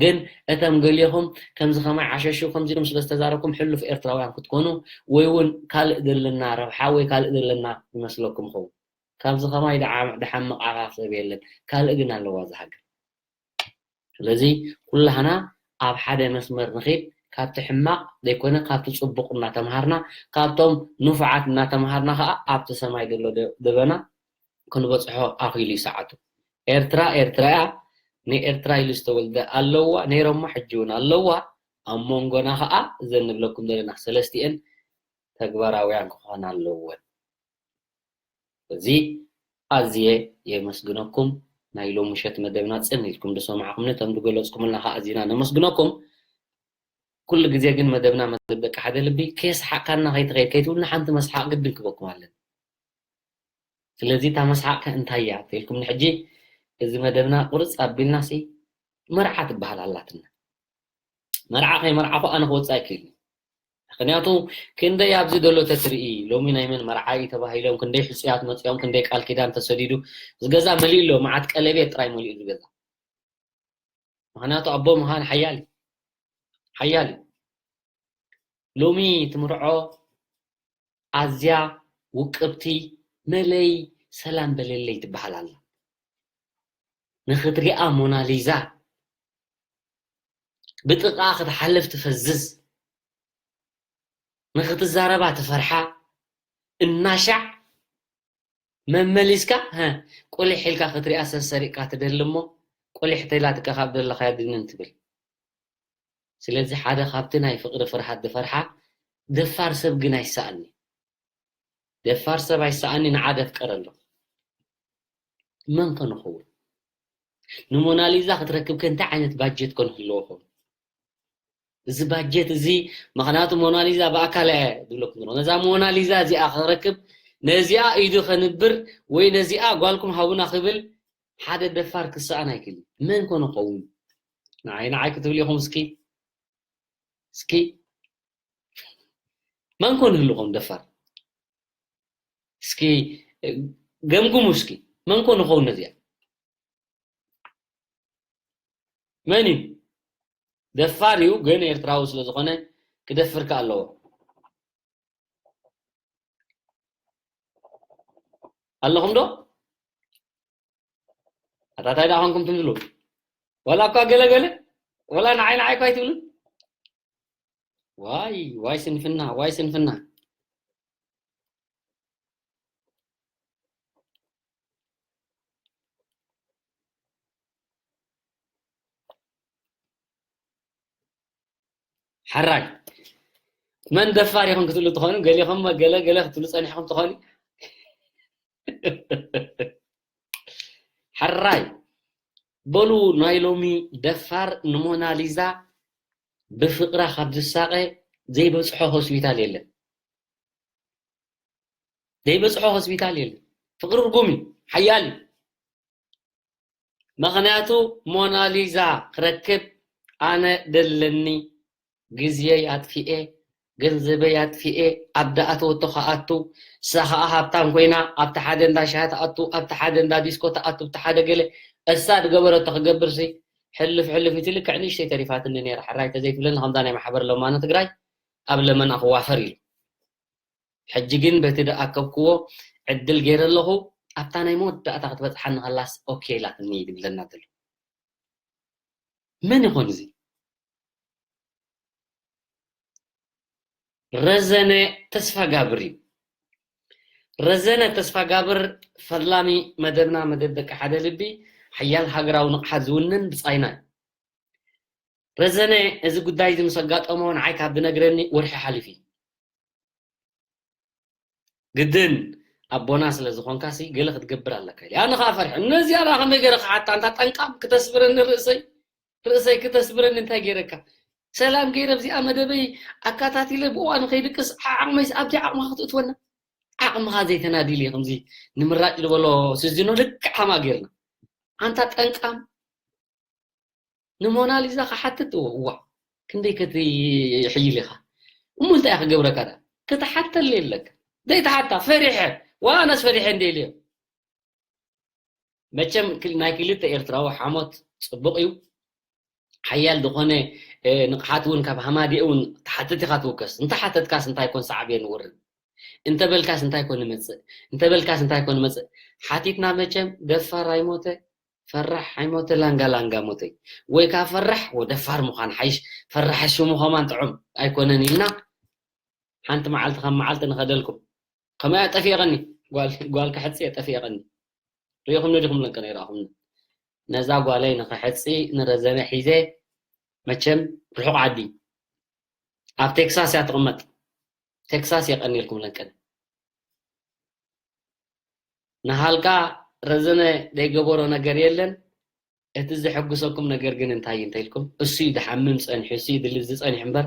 ግን እቶም ገሊኹም ከምዚ ከማይ ዓሸሹ ከምዚኦም ስለ ዝተዛረብኩም ሕሉፍ ኤርትራውያን ክትኮኑ ወይ እውን ካልእ ዘለና ረብሓ ወይ ካልእ ዘለና ይመስለኩም ኸውን ካብዚ ከማይ ድሓምቕ ዓፋፍ ሰብ የለን ካልእ ግን ኣለዋ ዝሃገር ስለዚ ኩላህና ኣብ ሓደ መስመር ንኺድ ካብቲ ሕማቕ ዘይኮነ ካብቲ ፅቡቕ እናተምሃርና ካብቶም ንፉዓት እናተምሃርና ከዓ ኣብቲ ሰማይ ዘሎ ደበና ክንበፅሖ ኣኺሉ እዩ ሰዓቱ ኤርትራ ኤርትራ እያ ንኤርትራ ኢሉ ዝተወልደ ኣለዋ ነይሮሞ ሕጂ እውን ኣለዋ ኣብ መንጎና ከዓ እዘን ንብለኩም ዘለና ሰለስቲኤን ተግባራውያን ክኾና ኣለወን እዚ ኣዝየ የመስግነኩም ናይ ሎምሸት መደብና ጽን ኢልኩም ዝሰማዕኹምኒ እቶም ዝገለጽኩምልና ከዓ ኣዚና ነመስግነኩም ኩሉ ግዜ ግን መደብና መደብ ደቂ ሓደ ልቢ ከየስሓቅካና ከይትኸይድ ከይትብልና ሓንቲ መስሓቅ ግድን ክበኩም ኣለኒ ስለዚ እታ መስሓቅ ከ እንታይ እያ ተልኩምኒ ሕጂ እዚ መደብና ቁርፅ ኣቢልና ሲ መርዓ ትበሃል ኣላትና መርዓ ከይመርዓኹ ኣነ ክወፅእ ኣይክእልን ምክንያቱ ክንደይ ኣብዚ ዘሎ ተትርኢ ሎሚ ናይ መን መርዓ እዩ ተባሂሎም ክንደይ ሕፁያት መፂኦም ክንደይ ቃል ኪዳን ተሰዲዱ እዚ ገዛ መሊኡ ኣሎ መዓት ቀለቤት ጥራይ መሊኡ እዚ ገዛ ምክንያቱ ኣቦ ምዃን ሓያል እዩ ሓያል እዩ ሎሚ ትምርዖ ኣዝያ ውቅብቲ መለይ ሰላም በለለይ ትበሃል ኣላ ንኽትሪኣ ሞናሊዛ ብጥቓ ክትሓልፍ ትፈዝዝ ንኽትዛረባ ትፈርሓ እናሻዕ መመሊስካ ቁሊሕ ኢልካ ክትሪኣ ሰሰሪቕካ ትደሊ እሞ ቁሊሕ ተላትካ ካብ ደለኻዮ ድንን ትብል ስለዚ ሓደ ካብቲ ናይ ፍቕሪ ፍርሃት ዝፈርሓ ደፋር ሰብ ግን ኣይሰኣኒ ደፋር ሰብ ኣይሰኣኒ ንዓ ደፍቀረ ኣለኹ መን ከ ንኸውን ንሞናሊዛ ክትረክብ ከ እንታይ ዓይነት ባጀት ከ ንህልዎ ኸውን እዚ ባጀት እዚ ምክንያቱ ሞናሊዛ ብኣካል እየ ዝብለኩም ዘለኹ ነዛ ሞናሊዛ እዚኣ ክረክብ ነዚኣ ኢዱ ከንብር ወይ ነዚኣ ጓልኩም ሃቡና ክብል ሓደ ደፋር ክሰኣን ኣይክእልን። መን ኮን ይኸውን? ንዓይ ንዓይ ክትብሉ ኢኹም እስኪ እስኪ መን ኮን ይህሉ ኾን ደፋር? እስኪ ገምግሙ እስኪ መን ኮን ይኸውን ነዚኣ? መን እዩ ደፋር እዩ ግን ኤርትራዊ ስለ ዝኾነ ክደፍር ከ ኣለዎ ኣለኹም ዶ ኣታታይ ዳ ኾንኩም ትብሉ ወላ እኳ ገለ ገለ ወላ ንዓይ ንዓይ እኳ ኣይትብሉ ዋይ ዋይ ስንፍና ዋይ ስንፍና ሕራይ መን ደፋር ኢኹም ክትብሉ ትኾኑ ገሊኹም ገለ ገለ ክትብሉ ጸኒሕኹም ትኾኑ ሕራይ በሉ ናይ ሎሚ ደፋር ንሞናሊዛ ብፍቕራ ካብ ዝሳቐ ዘይበጽሖ ሆስፒታል የለን ዘይበጽሖ ሆስፒታል የለን ፍቕሪ ርጉም እዩ ሓያል እዩ ምኽንያቱ ሞናሊዛ ክረክብ ኣነ ደለኒ ግዜይ ኣጥፊኤ ገንዘበይ ኣጥፊኤ ኣብ ደኣተወቶ ከኣቱ እሳ ከኣ ሃብታም ኮይና ኣብቲ ሓደ እንዳ ሻሂ ትኣቱ ኣብቲ ሓደ እንዳ ዲስኮ ትኣቱ ኣብቲ ሓደ ገለ እሳ ዝገበረቶ ክገብርሲ ሕልፍ ሕልፍ እቲ ልክዕ ንእሽተይ ተሪፋትኒ ነይራ ሕራይ ተዘይትብለኒ ከምዛ ናይ ማሕበር ለማኖ ትግራይ ኣብ ለመና ክዋፈር ኢሉ ሕጂ ግን በቲ ዝኣከብክዎ ዕድል ገይረ ኣለኹ ኣብታ ናይ መወዳእታ ክትበፅሓኒ ከላስ ኦኬ ኢላትኒ ይብለና ዘሎ መን ይኾን እዚ ረዘነ ተስፋጋብር እዩ ረዘነ ተስፋጋብር ፈላሚ መደብና መደብ ደቂ ሓደ ልቢ ሓያል ሃገራዊ ንቕሓት ዝውንን ብፃይና እዩ ረዘነ እዚ ጉዳይ እዚ ምስ ኣጋጠሞ ንዓይ ካብ ዝነግረኒ ወርሒ ሓሊፉ እዩ ግድን ኣቦና ስለ ዝኾንካ ሲ ገለ ክትገብር ኣለካ ኢለ ኣነ ከዓ ፈሪሐ ነዚኣ ዳ ከመይ ገይረ ክሓታ እንታ ጠንቃም ክተስብረኒ ርእሰይ ርእሰይ ክተስብረኒ እንታይ ገይረካ ሰላም ገይረ ኣብዚኣ መደበይ ኣካታቲለ ብእዋኑ ከይድቅስ ዓቕመይስ ኣብቲ ዓቕምኻ ክትእትወና ዓቕምኻ ዘይተናዲል እዩ ከምዚ ንምራጭ ዝበሎ ስዚኖ ልክዕ ከማ ገይርና ኣንታ ጠንቃም ንሞናሊዛ ክሓትት እዎ እዋ ክንደይ ክትሕይል ኢኻ እሞ እንታይ ክገብረካ ዳ ክትሓተለ የለካ ዘይትሓታ ፈሪሐ ዋናስ ፈሪሐ እንደ ኢለዮ መቸም ናይ ክልተ ኤርትራዊ ሓሞት ፅቡቅ እዩ ሓያል ዝኾነ ንቕሓት እውን ካብ ሃማዲኡ እውን ትሓትት ኢኻ ትውከስ እንተሓተትካስ እንታይ ኮን ሰዓብ እየ ንውርን እንተበልካስ እንታይ ኮን ይመፅእ እንተበልካስ እንታይ ኮን ይመፅእ ሓቲትና መቸም ደፋር ኣይሞተ ፈራሕ ኣይሞተ ላንጋ ላንጋ ሞተይ ወይ ከዓ ፈራሕ ወደፋር ምዃን ሓይሽ ፈራሕ ሽሙ ከማን ጥዑም ኣይኮነን ኢልና ሓንቲ መዓልቲ ካብ መዓልቲ ንኸደልኩም ከመያ ጠፊቐኒ ጓል ክሕፅየ ጠፊቐኒ ሪኢኹም ነዲኹም ለንቀ ነይራኹም ነዛ ጓለይ ንኽሕፂ ንረዘነ ሒዘ መቸም ርሑቕ ዓዲ ኣብ ቴክሳስ እያ ትቕመጥ ቴክሳስ የቐኒልኩም ለንቀ ንሃልካ ረዘነ ዘይገበሮ ነገር የለን እቲ ዘሐጉሰኩም ነገር ግን እንታይ እንተኢልኩም እሱ እዩ ዝሓምም ፀኒሑ እሱ እዩ ድልዝ ዝፀኒሑ እምበር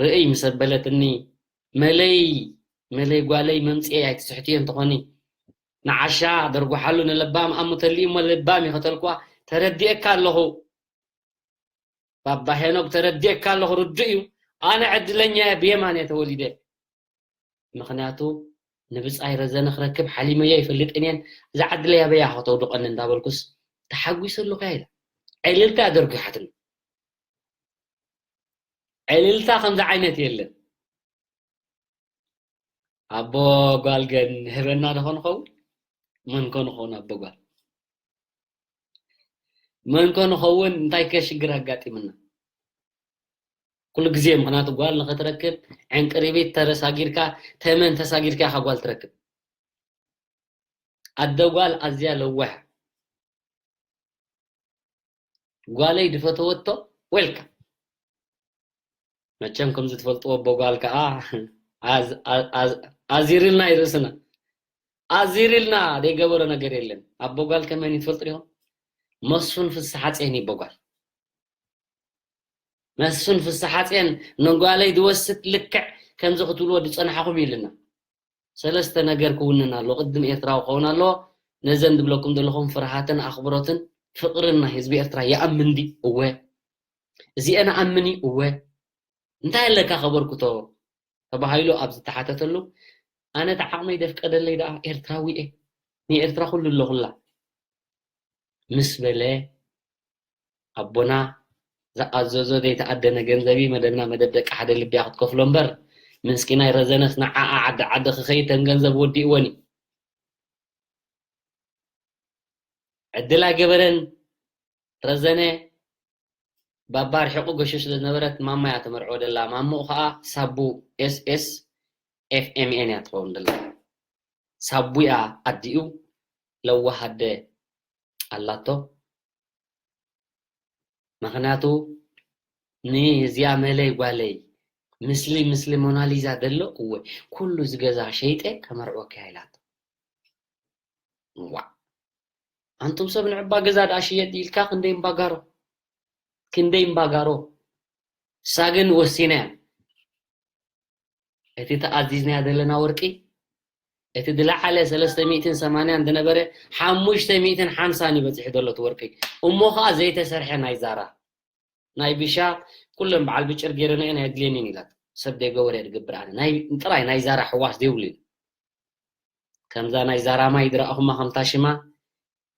ርእይ ምስ ኣበለትኒ መለይ መለይ ጓለይ መምፅኤ ኣይትስሕትዮ እንተኾኒ ንዓሻ ደርጉሓሉ ንለባም ኣሙተልዩ እሞ ለባም ይኸተልኳ ተረዲኤካ ኣለኹ ባባ ሄኖክ ተረዲኤካ ኣለኹ ርዱእ እዩ ኣነ ዕድለኛ እየ ብየማን እየ ተወሊደ ምኽንያቱ ንብፃይ ረዘነ ክረክብ ሓሊመዮ ይፈልጥን እየን እዛ ዓድለይ ኣበያ ከተውድቐኒ እንዳበልኩስ ተሓጒሰ ኣለኹ ኢላ ዕልልታ ኣደርጒሓትኒ ዕልልታ ከምዚ ዓይነት የለን ኣቦ ጓል ገን ህበና ዶ ንኸውን መን ኮ ንኸውን ኣቦ ጓል መን ኮ ንኸውን እንታይ ከ ሽግር ኣጋጢምና ኩሉ ግዜ ምኽንያቱ ጓል ንኽትረክብ ዕንቅሪቢት ተረሳጊርካ ተመን ተሳጊርካ ኢኻ ጓል ትረክብ ኣደ ጓል ኣዝያ ለዋህ ጓለይ ድፈተወቶ ዌልካ መቸም ከምዚ ትፈልጥዎ ኣቦ ጓል ከዓ ኣዚርልና ይርእስና ኣዚርልና ዘይገበሮ ነገር የለን ኣቦ ጓል ከመን ትፈልጡ ዲኹም መስፍን ፍስሓ ጼን ይቦ ጓል መስፍን ፍስሓ ጼን ንጓለይ ዝወስድ ልክዕ ከምዚ ክትብልዎ ዝፀናሕኹም ኢልና ሰለስተ ነገር ክውንን ኣሎ ቅድም ኤርትራዊ ክኸውን ኣለዎ ነዘን ዝብለኩም ዘለኹም ፍርሃትን ኣኽብሮትን ፍቕርን ናይ ህዝቢ ኤርትራ ይኣምን ድዩ? እወ። እዚኤን ኣምን እዩ? እወ። እንታይ ኣለካ ከበርክቶ ተባሂሉ ኣብ ዝተሓተተሉ፣ ኣነ እቲ ዓቕመይ ደፍቀደለይ ደኣ ኤርትራዊ እየ፣ ንኤርትራ ኩሉ ኣለኹላ ምስ በለ፣ ኣቦና ዝኣዘዞ ዘይተኣደነ ገንዘብ እዩ፣ መደብና መደብ ደቂ ሓደ ልቢ እያ ክትከፍሎ እምበር፣ ምስኪናይ ረዘነስ ንዓኣ ዓዲ ዓዲ ክኸይድ ተን ገንዘብ ወዲእወን እዩ። ዕድል ኣይገበረን። ረዘነ ባባ ርሒቑ ገሹ ስለ ዝነበረት ማማ እያ ተመርዕዎ ደላ። ማምኡ ኸዓ ሳቡ ኤስ ኤስ ኤፍ ኤም ኤን እያ ትኸውን ደላ። ሳቡ እያ ኣዲኡ ለዋህ ኣደ ኣላቶ። ምኽንያቱ ንዚኣ መለይ ጓለይ፣ ምስሊ፣ ምስሊ ሞናሊዛ ደሎ፣ እወ፣ ኩሉ እዚ ገዛ ሸይጠ ከመርዕወኪ እያ ኢላቶ። ዋእ! ኣንቱም ሰብ ንዕባ ገዛ ደኣ ሽየጥ ኢልካ ክንደይ እምባጋሮ፣ ክንደይ እምባጋሮ። እሳ ግን ወሲና እያ። እቲ ተኣዚዝናዮ ዘለና ወርቂ፣ እቲ ዝለዓለ ሰለስተ ሚእትን ሰማንያን ዝነበረ ሓሙሽተ ሚእትን ሓምሳን እዩ በጺሑ ዘሎ እቲ ወርቂ። እሞ ኸኣ ዘይተሰርሐ ናይ ዛራ፣ ናይ ቢሻ፣ ኩለን በዓል ብጭር ገይረንኦ እየን ኣየድልየንን ኢላት። ሰብ ዘይገበረ እየ ዝገብር ኣነ። ናይ፣ ጥራይ ናይ ዛራ ሕዋስ ዘይብሉ እዩ። ከምዛ ናይ ዛራ ማይ ዝረኣኹማ ከምታ ሽማ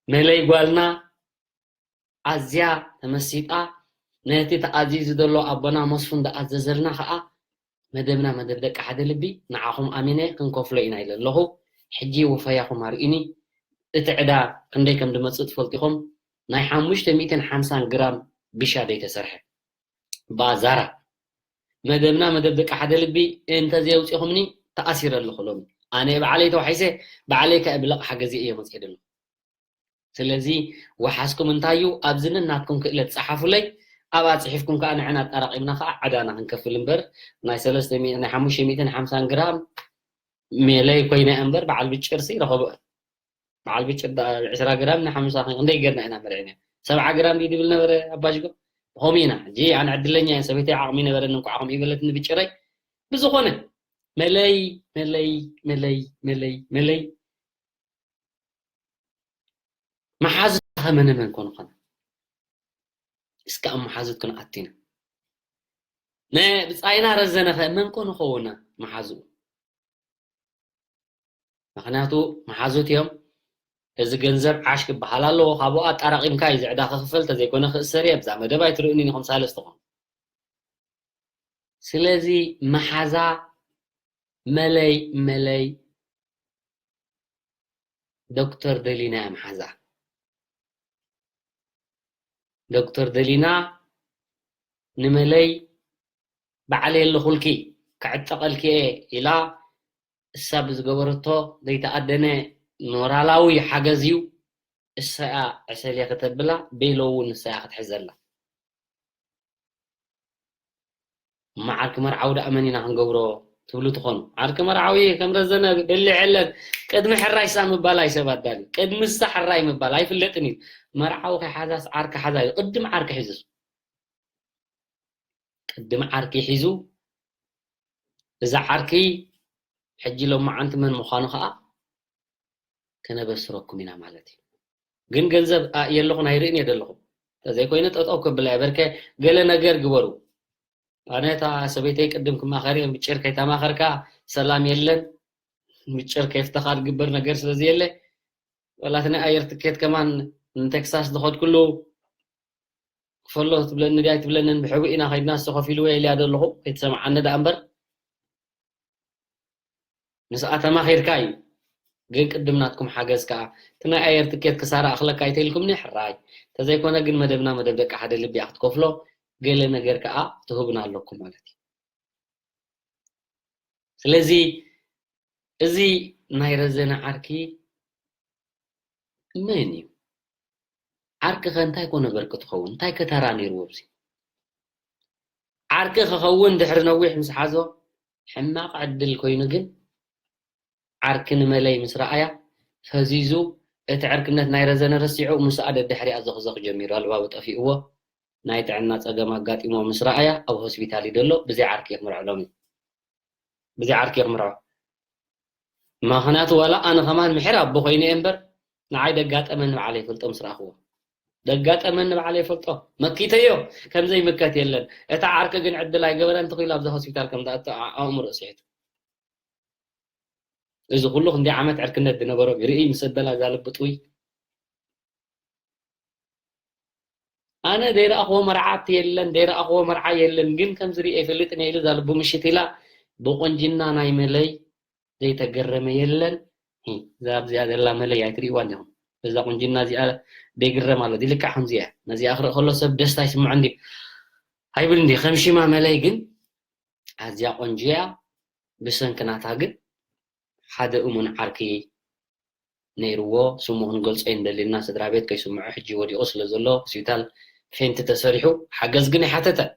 መለይ ጓልና ኣዝያ ተመሲጣ፣ ነቲ ተኣዚዙ ዘሎ ኣቦና መስፉን ዝኣዘዘልና ኸኣ መደብና መደብ ደቂ ሓደ ልቢ ንዓኹም ኣሚነ ክንከፍሎ ኢና ኢለ ኣለኹ። ሕጂ ወፈያኹም ኣርእዩኒ። እቲ ዕዳ ክንደይ ከም ዝመጽእ ትፈልጡ ኢኹም። ናይ ሓሙሽተ ሚእትን ሓምሳን ግራም ቢሻ ዘይተሰርሐ ባዛራ። መደብና መደብ ደቂ ሓደ ልቢ እንተዘየውፂኹምኒ ተኣሲረ ኣለኹ ሎሚ። ኣነ ባዕለይ ተዋሒሰ ባዕለይ ከ ብለቕሓ ገዚአ እየ መፅአ ዘለኹ። ስለዚ ወሓዝኩም እንታይ እዩ? ኣብዚ ነናትኩም ክእለት ጸሓፉለይ። ኣብኣ ጽሒፍኩም ከኣ ንዕና ኣጣራቒምና ከኣ ዕዳና ክንከፍል እምበር ናይ ሰለስተ ሚእቲ፣ ናይ ሓሙሽተ ሚእትን ሓምሳን ግራም ሜለይ ኮይነ እምበር በዓል ብጭርሲ ረኸቦ። በዓል ብጭር ደኣ ዕስራ ግራም ንሓምሳ ክንደይ ጌርና ኢና መርዒና? ሰብዓ ግራም ድዩ ድብል ነበረ ኣባጅጎ? ብኸምኡ ኢና። ሕጂ ኣነ ዕድለኛ እየ፣ ሰበይተይ ዓቕሚ ነበረኒ እንኳዕ ከምኡ ይበለትኒ ብጭረይ። ብዝኾነ መለይ፣ መለይ፣ መለይ፣ መለይ፣ መለይ። መሓዙትካ መነ መን ኮን ኾነ? እስከ ኣብ መሓዙት ክንኣቱ ኢና። ነ-፣ ብጻይና ረዘነ ኸ መን ኮን ኸውን መሓዙ? ምኽንያቱ መሓዙት እዮም። እዚ ገንዘብ ዓሽ ክበሃል ኣለዎ። ካብኡ ኣጣራቒምካ እዩ ዝዕዳ ክኽፈል፣ ተዘይኮነ ክእሰር እየ። ብዛ መደብ ኣይትርእዩኒን ኢኹም ሳለስቲ ኾኑ። ስለዚ መሓዛ መለይ መለይ ዶክተር ደሊና እያ መሓዛ። ዶክተር ደሊና ንመለይ ባዕለይ ኣለኹልኪ፣ ክዕጠቐልኪ እየ ኢላ፣ እሳ ብዝገበረቶ ዘይተኣደነ ሞራላዊ ሓገዝ እዩ። እሳ እያ ዕሰልየ ከተብላ፣ ቤሎ እውን እሳ እያ ክትሕዘላ። እሞ ዓርኪ መርዓዊ ደኣ መን ኢና ክንገብሮ ትብሉ ትኾኑ። ዓርኪ መርዓዊ ከም ረዘነ በሊዐለን፣ ቅድሚ ሕራይ ሳም ምባል ኣይሰብ ኣዳልዩ። ቅድሚ እሳ ሕራይ ምባል ኣይፍለጥን እዩ። መርዓዊ ከይሓዛስ ዓርኪ ሓዛ እዩ። ቅድም ዓርኪ ሒዙስ። ቅድም ዓርኪ ሒዙ፣ እዛ ዓርኪ ሕጂ ሎማዓንቲ መን ምዃኑ ኸኣ ከነበስረኩም ኢና ማለት እዩ። ግን ገንዘብ፣ ኣ፣ የለኹን ኣይርእን እየ ዘለኹ። እንተዘይኮይነ ጠጠው ከብላ እየ። በርከ ገለ ነገር ግበሩ። ኣነ እታ ሰበይተይ ቅድም ክማኸር እየ። ብጭር ከይተማኸርካ ሰላም የለን። ብጭር ከይፍተኻ ዝግበር ነገር ስለ ዘየለ፣ ዋላ እቲ ናይ ኣየር ትኬት ከማን ንቴክሳስ ዝኸድኩሉ ክፈሎ ትብለኒ ድያ ኣይትብለንን፣ ብሕቡእ ኢና ከይድና፣ ንሱ ከፊልዎ ኢለያ ዘለኹ፣ ከይትሰምዓኒ ደኣ እምበር። ምስኣ ተማኺርካ እዩ። ግን ቅድም ናትኩም ሓገዝ ከኣ፣ እቲ ናይ ኣየር ትኬት ክሳራ እኽለካ ኣይተልኩምኒ፣ ሕራይ። እንተዘይኮነ ግን መደብና መደብ ደቂ ሓደ ልቢ እያ ክትከፍሎ፣ ገለ ነገር ከኣ ትህቡና ኣለኩም ማለት እዩ። ስለዚ እዚ ናይ ረዘነ ዓርኪ መን እዩ? ዓርኪ ከ እንታይ ኮነ በርቂ ትኸውን? እንታይ ከ ተራ ነይርዎ ኣብዚ? ዓርኪ ክኸውን ድሕሪ ነዊሕ ምስ ሓዞ ሕማቕ ዕድል ኮይኑ ግን ዓርኪ ንመለይ ምስ ረኣያ ፈዚዙ እቲ ዕርክነት ናይ ረዘነ ረሲዑ ምስኣ ደድሕሪኣ ዘኽዘኽ ጀሚሩ። ኣልባቡ ጠፊእዎ ናይ ጥዕና ጸገም ኣጋጢሞ ምስ ረኣያ ኣብ ሆስፒታል እዩ ዘሎ። ብዘይ ዓርኪ እየ ክምርዖ ሎሚ። ብዘይ ዓርኪ እየ ክምርዖ። ምኽንያቱ ዋላ ኣነ ከማን ምሕር ኣቦ ኮይነ እየ እምበር ንዓይ ደጋጠመኒ ባዕለይ ይፈልጦ ምስ ረኣኽዎ። ደጋጠመኒ ባዕለይ ይፈልጦ። መኪተዮ ከም ዘይምከት የለን። እታ ዓርኪ ግን ዕድል ኣይገበረን፣ ተኺሉ ኣብዛ ሆስፒታል ከም ዝኣቱ ኣ-፣ ኣእምሮ ስሒቱ። እዚ ኩሉ ክንደይ ዓመት ዕርክነት ዝነበሮም ይርኢ ምስ ኣበላ እዛ ልቢ ጥውይ። ኣነ ዘይረኣኽዎ መርዓት የለን፣ ዘይረኣኽዎ መርዓ የለን፣ ግን ከም ዝርኢ ኣይፈልጥን እየ ኢሉ እዛ ልቡ ምሽት ኢላ ብቁንጅና ናይ መለይ ዘይተገረመ የለን። ሂ፣ እዛ ኣብዚኣ ዘላ መለይ ኣይትርእይዋን ኢኹም። እዛ ቁንጅና እዚኣ ደይግረም ኣሎ። እዚ ልክዕ ከምዚ እያ። ነዚኣ ክርኢ ከሎ ሰብ ደስታ ይስምዖ እንዲ ኣይብል እንዲ ከም ሽማ መለይ ግን ኣዝያ ቆንጆ እያ። ብሰንኪ ናታ ግን ሓደ እሙን ዓርኪ ነይርዎ። ስሙ ክንገልጾ ኣይንደልን ኢና፣ ስድራ ቤት ከይስምዖ ሕጂ ወዲቑ ስለ ዘሎ ሆስፒታል ፌንት ተሰሪሑ ሓገዝ ግን ኣይሓተተን።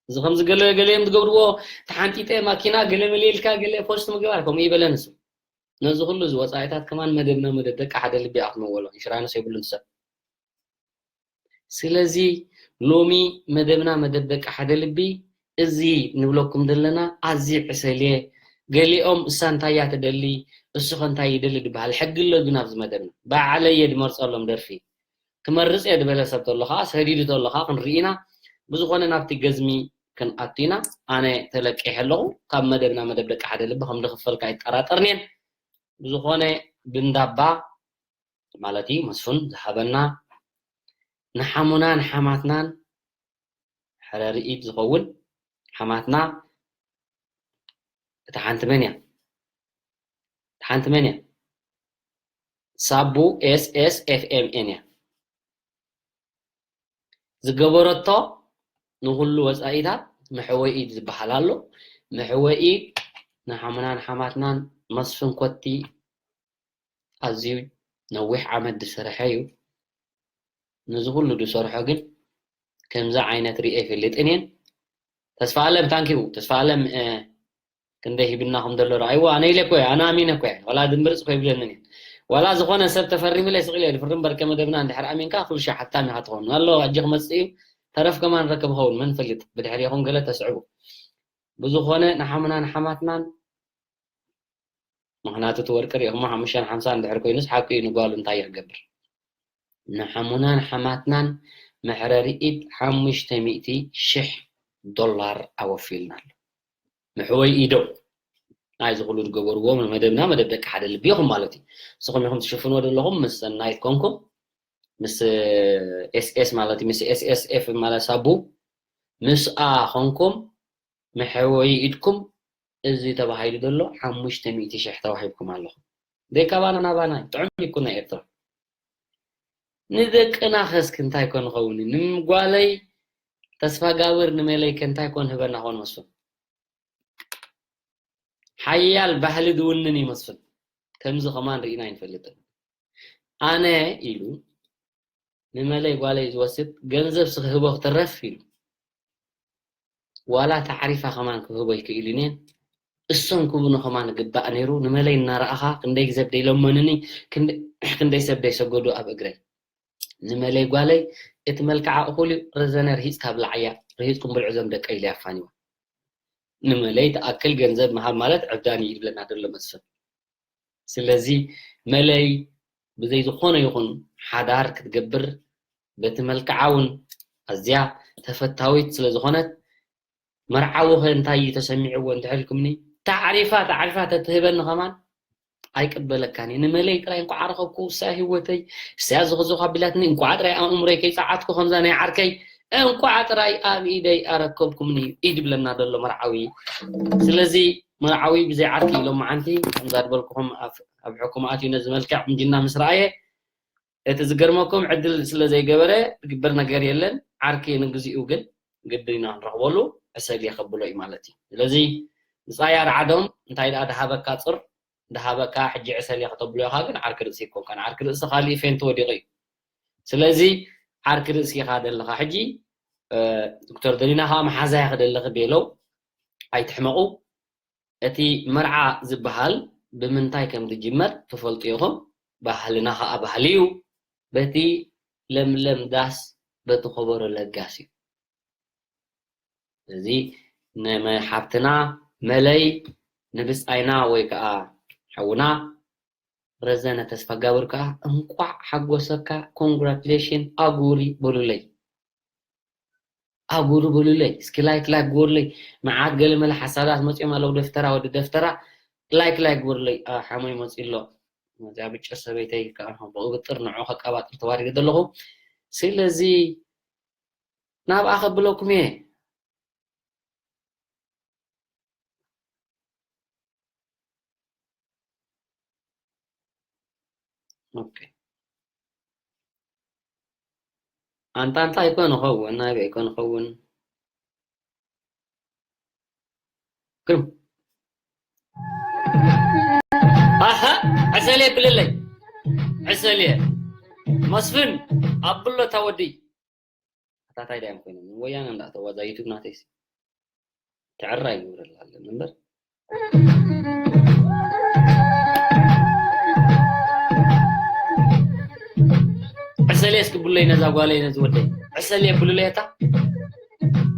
እዚ ከምዚ ገለ ገለ እዮም ዝገብርዎ፣ ተሓንጢጠ ማኪና ገለ መለ ኢልካ ገለ ፖስት ምግባር ከምኡ ይበለ ንሱ። ነዚ ኩሉ እዚ ወጻኢታት ከማን መደብና መደብ ደቂ ሓደ ልቢ ኣኽመወሎ ኢንሹራንስ የብሉን ሰብ። ስለዚ ሎሚ መደብና መደብ ደቂ ሓደ ልቢ እዚ ንብለኩም ዘለና ኣዝዩ ዕሰል እየ። ገሊኦም እሳ እንታይ እያ ትደሊ፣ እሱ ኸ እንታይ ይደሊ ዝበሃል ሕጊ ኣሎ ግን ኣብዚ መደብና ባዕለይ እየ ድመርጸሎም ደርፊ። ክመርጽ እየ ዝበለ ሰብ ተሎ ኸዓ ሰዲዱ ተሎ ኸዓ ክንርኢ ኢና። ብዝኾነ ናብቲ ገዝሚ ክንኣቱ ኢና። ኣነ ተለቂሐ ኣለኹ። ካብ መደብና መደብ ደቂ ሓደ ልቢ ከም ድኽፈልካ ኣይጠራጠርን እየን። ብዝኾነ ብንዳባ ማለት እዩ መስፍን ዝሃበና ንሓሙናን ሓማትናን ሕረ ርኢት ዝኸውን ሓማትና እታ ሓንቲ መን እያ? እታ ሓንቲ መን እያ? ሳቡ ኤስ ኤስ ኤፍ ኤም ኤን እያ። ዝገበረቶ ንኹሉ ወጻኢታት መሕወኢ ዝበሃል ኣሎ። መሕወኢ ንሓሙናን ሓማትናን መስፍን ኮቲ ኣዝዩ ነዊሕ ዓመት ዝሰርሐ እዩ። ነዚ ኩሉ ዝሰርሖ ግን ከምዚ ዓይነት ሪኤ ኣይፈልጥን እየን። ተስፋ ኣለም ታንኪዩ። ተስፋ ኣለም፣ እ፣ ክንደይ ሂብና ከም ዘሎ ረኣይዎ። ኣነ ኢለ እኮ እየ፣ ኣነ ኣሚነ እኮ እየ። ዋላ ድምርፅ እኮ ይብለንን እየን። ዋላ ዝኾነ ሰብ ተፈሪምለ ስቕ ኢለ ድፍር እምበር ከመደብና እንድሕር ኣሚንካ ኩሉ ሻዕ ሓታም ኢኻ ትኸውን። ኣሎ ኣጂ ክመፅእ እዩ። ተረፍ ከማን ረክብ ኸውን መን ፈልጥ። ብድሕሪኹም ገለ ተስዕቡ። ብዝኾነ ንሓሙና ንሓማትናን ምኽንያቱ እቲ ወርቂ ርኢኹሞ ሓሙሽተን ሓምሳን እንድሕር ኮይኑስ ሓቂ እዩ ንጓሉ እንታይ እዩ ክገብር? ንሓሙናን ሓማትናን መሕረሪኢት ሓሙሽተ ሚእቲ ሽሕ ዶላር ኣወፊልና ኣሎ። መሕወይ ኢዶ ናይዚ ኩሉ ዝገበርዎ ንመደብና መደብ ደቂ ሓደ ልቢ ኢኹም ማለት እዩ። ንስኹም ኢኹም ትሽፍንዎ ዘለኹም ምስ ሰናይት ኮንኩም ምስ ኤስ ኤስ ማለት እዩ፣ ምስ ኤስ ኤስ ኤፍ ማለት ሳቡ ምስኣ ኮንኩም መሕወይ ኢድኩም እዚ ተባሂሉ ዘሎ ሓሙሽተ ሚእቲ ሽሕ ተዋሂብኩም ኣለኹም። ደይ ካባና ናባና ጥዑም ይኩን ናይ ኤርትራ። ንደቅና ኸስ ክንታይ ኮን ኸውን? ንጓለይ ተስፋ ጋብር ንመለይ ከንታይ ኮን ህበና ኾን መስፍን? ሓያል ባህሊ ዝውንን ይመስል። ከምዚ ኸማን ርኢና ኣይንፈልጥን። ኣነ ኢሉ ንመለይ ጓለይ ዝወስድ ገንዘብ ስኽህቦ ክትረፍ ኢሉ። ዋላ ታዕሪፋ ኸማን ክህቦ ይክእል እዩ። እሶም ክብኑ ኸማን ግባእ ነይሩ። ንመለይ እናረኣኻ ክንደይ ግዘብ ደይለመኑኒ፣ ክንደ-፣ ክንደይ ሰብ ደይሰገዱ ኣብ እግረይ። ንመለይ ጓለይ እቲ መልክዓ እኹል እዩ፣ ረዘነ ርሂጽካ ብላዓያ፣ ርሂጽኩም ብልዑ ዞም ደቀ ኢለ ኣፋኒዋ። ንመለይ ትኣክል ገንዘብ ምሃብ ማለት ዕብዳን እዩ ይብለና ዘሎ መስፍን። ስለዚ መለይ ብዘይ ዝኾነ ይኹን ሓዳር ክትገብር በቲ መልክዓ እውን ኣዝያ ተፈታዊት ስለ ዝኾነት መርዓዊ ኸ እንታይ እዩ ተሰሚዕዎ እንድሕር ኢልኩምኒ፣ ታዕሪፋ ታዕሪፋ ተትህበኒ ኸማን ኣይቅበለካን እየ። ንመለይ ጥራይ እንኳዕ ረኸብኩ፣ እሳ ህይወተይ፣ እሳ ዝኽዞ ካቢላትኒ፣ እንኳዕ ጥራይ ኣእምሮይ ከይጸዓትኩ ከምዛ ናይ ዓርከይ፣ እንኳዕ ጥራይ ኣብ ኢደይ ኣረከብኩምኒ እዩ ኢድ ብለና ዘሎ መርዓዊ። ስለዚ መርዓዊ ብዘይ ዓርኪ ኢሎም መዓንቲ ከምዛ ዝበልኩኹም ኣብ፣ ኣብ ሕኩም ኣትዩ ነዚ መልክዕ ቁንጅና ምስ ረኣየ፣ እቲ ዝገርመኩም ዕድል ስለ ዘይገበረ ዝግበር ነገር የለን። ዓርኪ ንግዚኡ ግን ግድን ኢና ክንረኽበሉ፣ ዕሰል እየ ከብሎ እዩ ማለት እዩ። ስለዚ ብጻይ ኣርዓዶም እንታይ ደኣ ድሃበካ ጽር፣ ድሃበካ ሕጂ ዕሰል እየ ከተብሎ ኢኻ፣ ግን ዓርኪ ርእሲ ኣይኮንካን። ዓርኪ ርእሲ ካሊእ ፌንት ወዲቑ እዩ። ስለዚ ዓርኪ ርእሲ ኢኻ ዘለኻ። ሕጂ፣ እ፣ ዶክተር ደሊና ከኣ መሓዛ ኢኺ ዘለኺ ቤለው፣ ኣይትሕመቑ። እቲ መርዓ ዝበሃል ብምንታይ ከም ዝጅመር ትፈልጡ ኢኹም። ባህልና ኸኣ ባህሊ እዩ። በቲ ለምለም ዳስ፣ በቲ ኸበሮ ለጋስ እዩ። እዚ ንመ-፣ ሓብትና መለይ ንብጻይና ወይ ከኣ ሓውና ረዘነ ተስፋጋብር ከዓ እንቋዕ ሓጎሰካ፣ ኮንግራቹሌሽን፣ ኣጉሪ በሉለይ። ኣጉሪ በሉለይ። እስኪ ላይክ፣ ላይክ ግበሩለይ። መዓት ገለ መለ ሓሳዳት መፂኦም ኣለዉ። ደፍተራ፣ ወዲ ደፍተራ፣ ላይክ፣ ላይክ ግበሩለይ። ኣ፣ ሓሞይ መፂኡ ኣሎ። እዚኣ ብጭር ሰበይተይ ከዓ ብቕብጥር ንዑ ከቀባጥር ተዋሪደ ዘለኹ። ስለዚ ናብኣ ከብለኩም እየ። ኦኬ። ኣንታ እንታይ ኮን ይኸውን? ናበይ ኮን ይኸውን? ክም። ኣሃ፣ ዕሰል የብለለይ። ዕሰል እየ። መስፍን፣ ኣብሎ እታ ወዲ። ኣታ ታይ ዳዮም ኮይኖም? ወያነ እንዳእተዋ እዛ ዩቱብ ናተይሲ። ትዕራይ ይብረላ ኣለን እምበር። ዕሰል እስኪ ብለይ ነዛ ጓለይ ነዚ ወደይ። ዕሰል የብሉለይ እታ።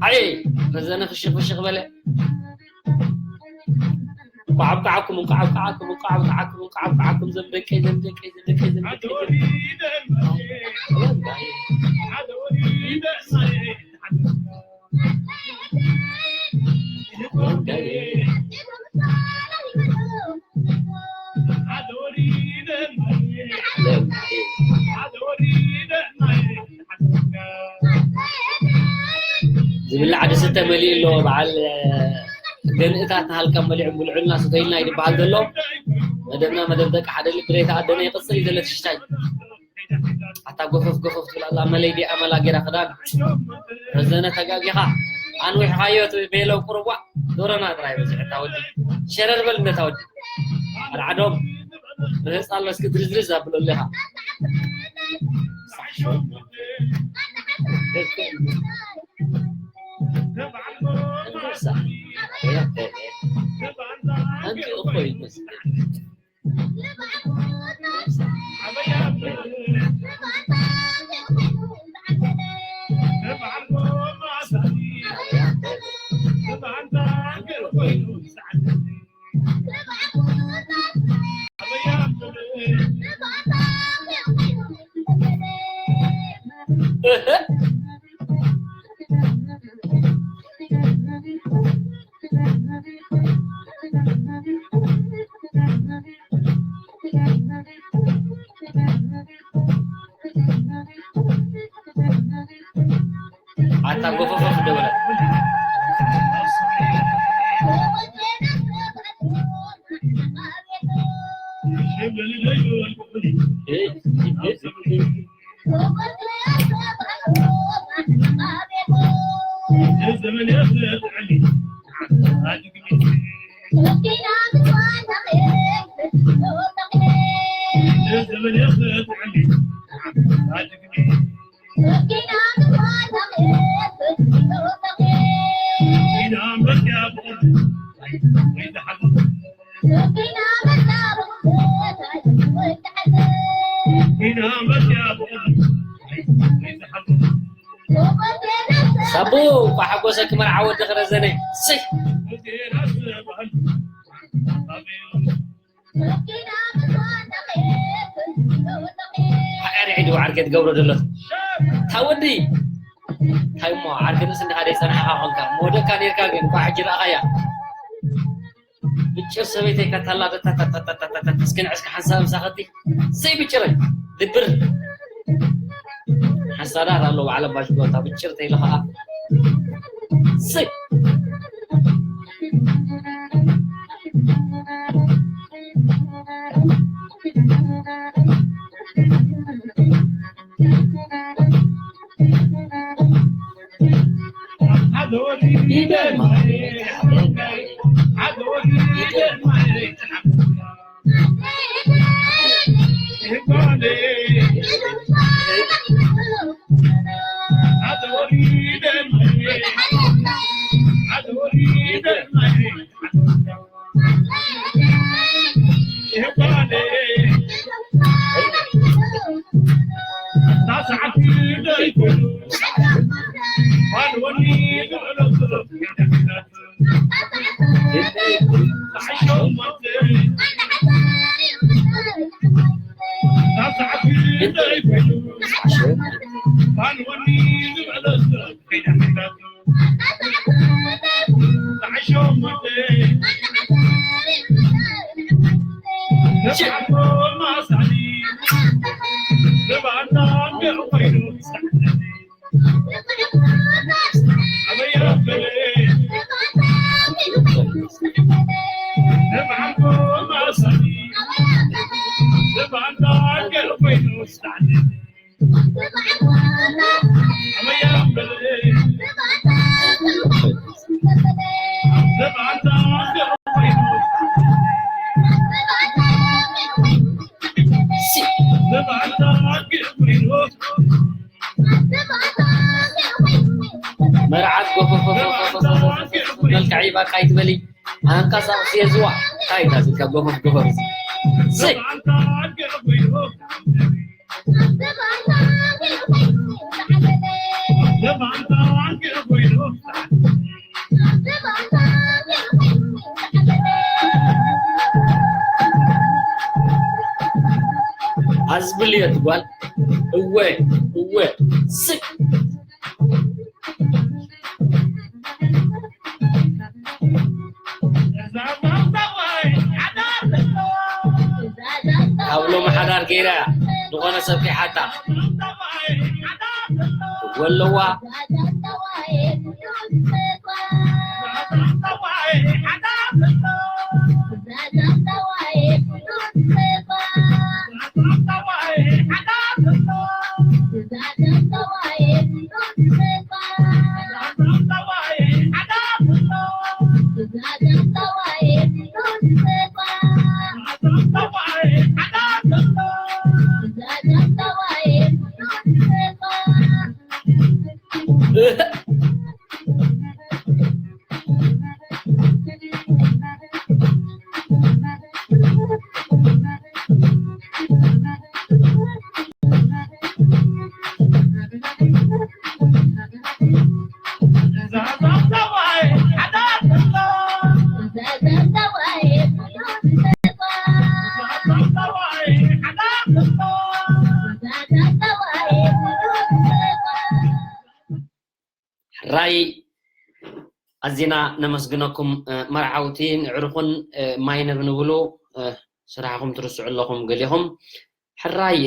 ኣይ፣ ረዘነ ክሽኽ ክሽኽ በለ። እንቋዕ ኣብቅዓኩም፣ እንቋዕ ኣብቅዓኩም፣ እንቋዕ ኣብቅዓኩም፣ እንቋዕ ኣብቅዓኩም፣ ዘም ደቀይ፣ ዘም ደቀይ፣ ዘም ደቀይ፣ ዘም ደቀይ፣ ዘም ደቀይ። ዝብላዕ ድስተ መሊኡ ኣሎ። በዓል ገንእታት ንሃልካ መሊዑ ብልዑልና ስተዩልና እዩ ዝበሃል ዘሎ። መደብና መደብ ደቂ ሓደ ልቢ ዘይተኣደነ ይቕጽል እዩ ዘሎ ትሽታይ። ኣታ ጎፈፍ ጎፈፍ ትብል ኣላ፣ መለይ ዲኣ መላ ጌራ ክዳን። ረዘነ ተጋጊኻ። ኣንዊሕኻዮ ትብል ቤለው ቁሩብ ዋእ። ዶሮና ጥራይ በዚሑ እታ ወዲ። ሸረር በል እንደ እታ ወዲ። ኣልዓዶም። ርህጽ ኣሎ እስኪ ድርዝርዝ ኣብሎ ኣለኻ። ኣንቲ እኮ ይመስል። ኣታ ጎፈፈፍ ደበለ። ሳቡ፣ እንኳዕ ሓጎሰኪ መርዓ ወድኺ ረዘነ። እሰይ። ኣዕሪዒ ድው ዓርከይ ትገብሮ ዘሎ። ታወዲ። እንታይ እሞ ዓርኪ ንስ እንዲኻ ደይ ጸናሕኻ ኾንካ። መወደካ ኔርካ ግን እኳ ሕጂ ረኣኻያ። ብጭር ሰበይተይ ከታላገታ ታታታታታ እስኪ ንዕስካ ሓንሳብ ምሳኸቲ። ሰይ ብጭረይ። ድብር። ሓሳዳት ኣሎ ባዕለ ባሽ ጎታ ብጭር ተይለ ኸዓ። ሰይ። መርዓት ጎፈፈፈፈፈፈፈፈ መልክዐይ ባቃ ይትበሊ። ኣንቀሳቕሲ የዝዋ። እንታይ ኢልካ ዝብልካ ጎፈፍ ጎፈፍ እዚ? ስይ! ኣዝብልዮት ጓል እወ እወ ስቅ ካብ ሎም ሓዳር ገይራ ዝኾነ ሰብ ከይሓታ ወለዋ ሕራይ ኣዚና ነመስግነኩም መርዓውቲ ንዕርኹን ማይ ነብንብሉ ስራሕኹም ትርስዑ ኣለኹም ገሊኹም ሕራይ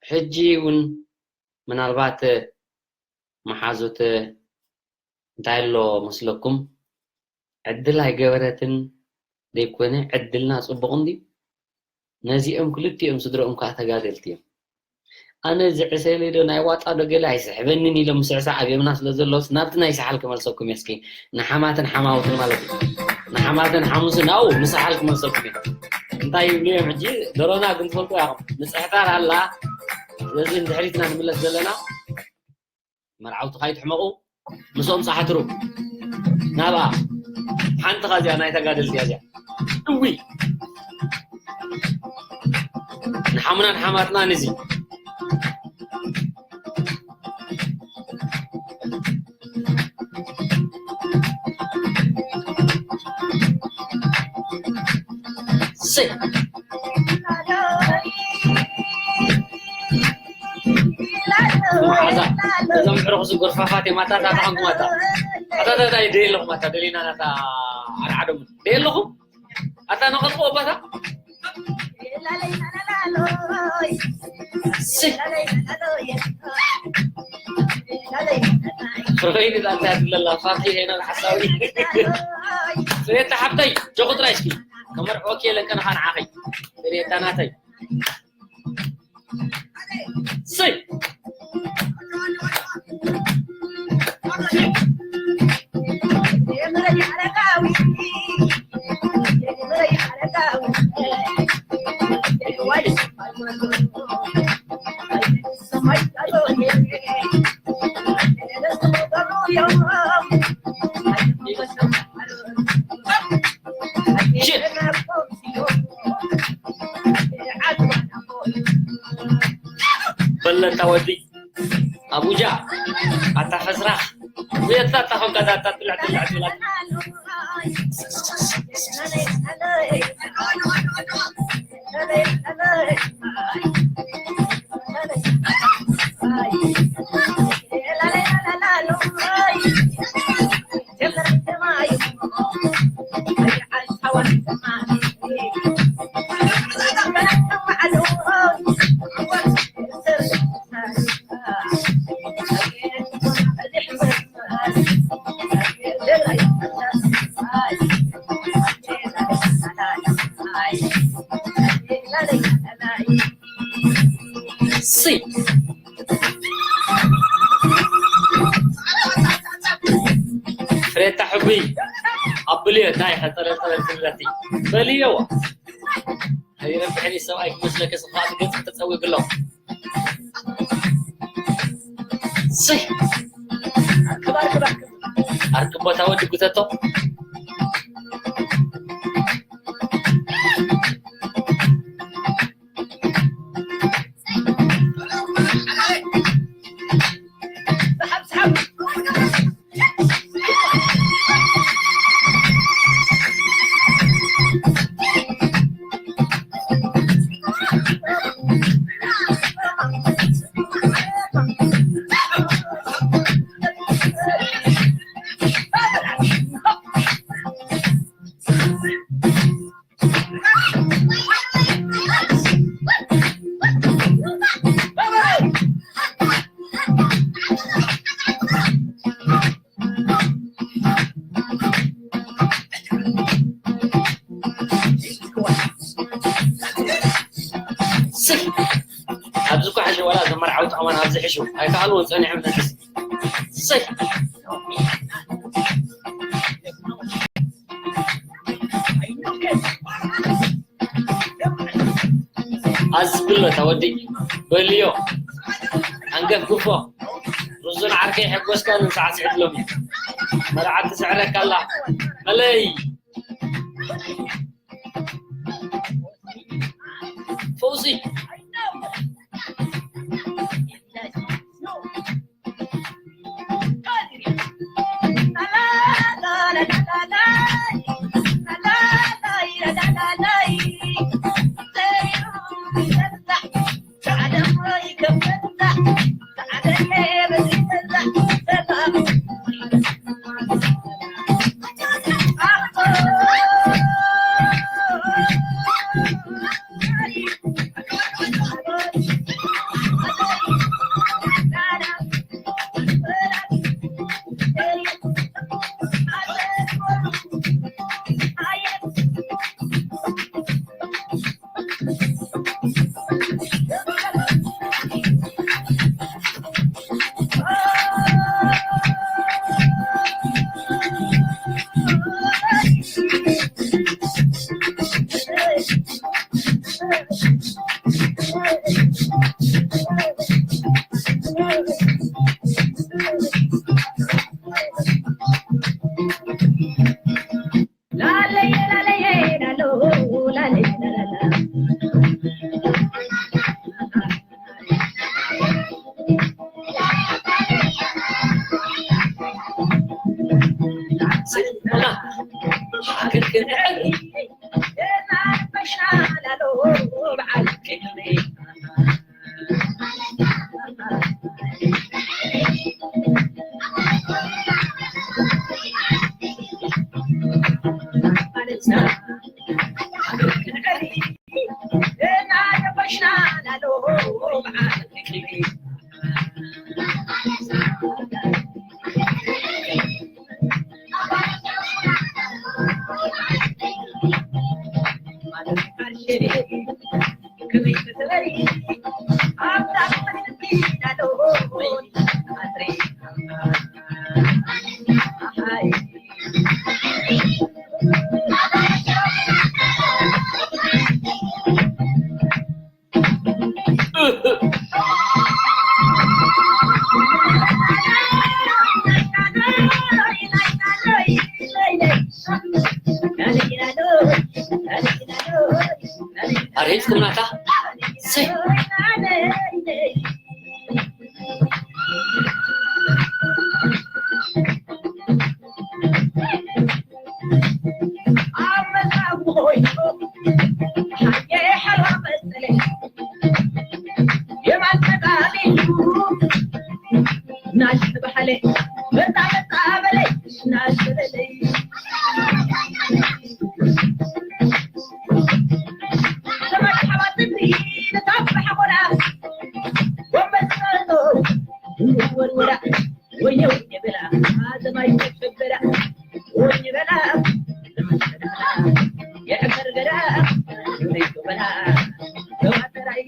ሕጂ እውን ምናልባት መሓዙት እንታይ ኣሎ መስለኩም ዕድል ኣይገበረትን ደይኮነ ዕድልና ፅቡቕ እንዲ ነዚኦም ክልቲኦም ስድረኦም ከዓ ተጋደልቲ እዮም ኣነ ዝዕሰለይ ዶ ናይ ዋጣ ዶ ገለ ኣይስሕበንን ኢሎም ምስዕሳዕ ኣብዮምና ስለ ዘለውስ ናብቲ ናይ ሰሓል ክመልሰኩም እየ እስኪ ንሓማትን ሓማውትን ማለት እዩ ንሓማትን ሓሙስን ኣው ንሰሓል ክመልሰኩም እየ እንታይ ይብሉ እዮም ሕጂ ደሮና ግን ትፈልጡ ያኹም ንፅሕታር ኣላ ስለዚ ንድሕሪትና ንምለስ ዘለና መርዓውቲ ካይትሕመቑ ምስኦም ፃሓትሩ ናብኣ ሓንቲ ኻዚኣ ናይ ተጋደልቲ እያ እዚኣ እዊ ንሓሙናን ሓማትናን እዚ እዞም ዕሩኽ ዝጎርፋፋት እዮም ኣታታታ ኮንኩም ኣታ ኣታታታ ይደይ ኣለኹም ኣታ ደሊና ናታ ዓድዓዶም ደይ ኣለኹም ኣታ ነቐልቁ ኣባታ ፍረኸይኒ ዛንታ ያድለላ ፋርኪ ሄና ሓሳዊ ፍሬታ ሓብተይ ጆኹ ጥራይ እስኪ ከመርዕወኪ የለን ከነኻ ንዓኸይ ፍሬታ ናተይ ስይ በለታ ወዲ ኣቡጃ ኣታ ፈስራኽ ውየታ ኣታ ኾንካ ዛታ ትልዕ ትልዕ ትብላ እሰይ። ፍሬታ ሕቡይ ኣብልዮ እንታይ ከጠለጠለ ትብለቲ በልዮ። ኣይረብሕን እዩ ሰብኣይ ክመስለከ ስኻ ገጽ ተጸዊግሎ። እሰይ። ኣርክብ ኣርክብ ኣርክብ ኣርክብ ቦታ ወዲ ጉተቶ። ስይ! ኣብዚ እኮ ሕጂ ዋላ እዞም መርዓውቲ ከማን ኣብዚ ሕሹ ኣይከኣልዎን ጸኒሖም ነንስ። ስይ! ኣዝብሎ እታ ወዲ በልዮ፣ ኣንገፍግፎ። ርዙን ዓርከይ፣ ሕጎስካ ንሳዕስዕት ሎሚ። መርዓ ትስዕረካ ኣላ። መለይ። ፈውሲ። ኣርሂጽኩም ናታ። ሰይ። ናሽ በሃለ መጣ መጣ በለይ ናሽ በለይ ሰማይ ሓባጥኒ ንታፍ ሓቆራ ወንበስቶ ወርወራ ወዮ ወዮ በላ ሰማይ ተሸበራ ወዮ በላ የዕገርገራ ወዮ በላ ተዋተራይ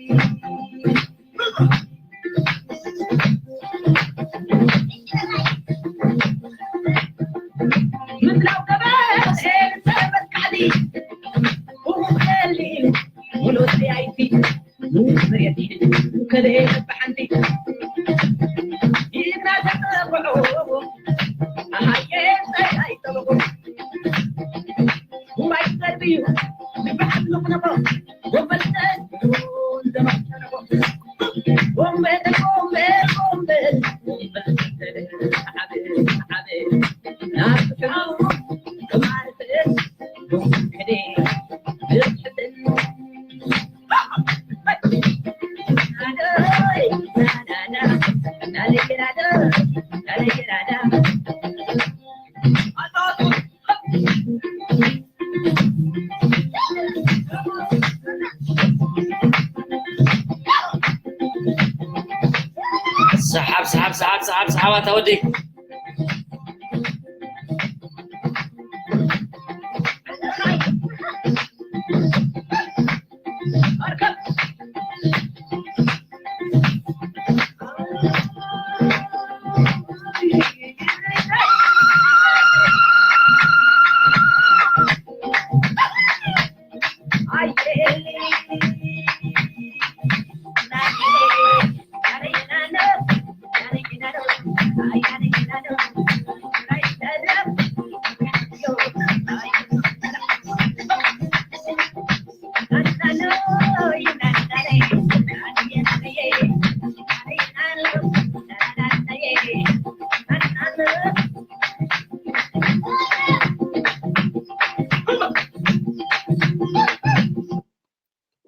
ሰሓብ ሰሓብ ሰሓብ ሰሓብ ሰሓብ ኣታ ወዲ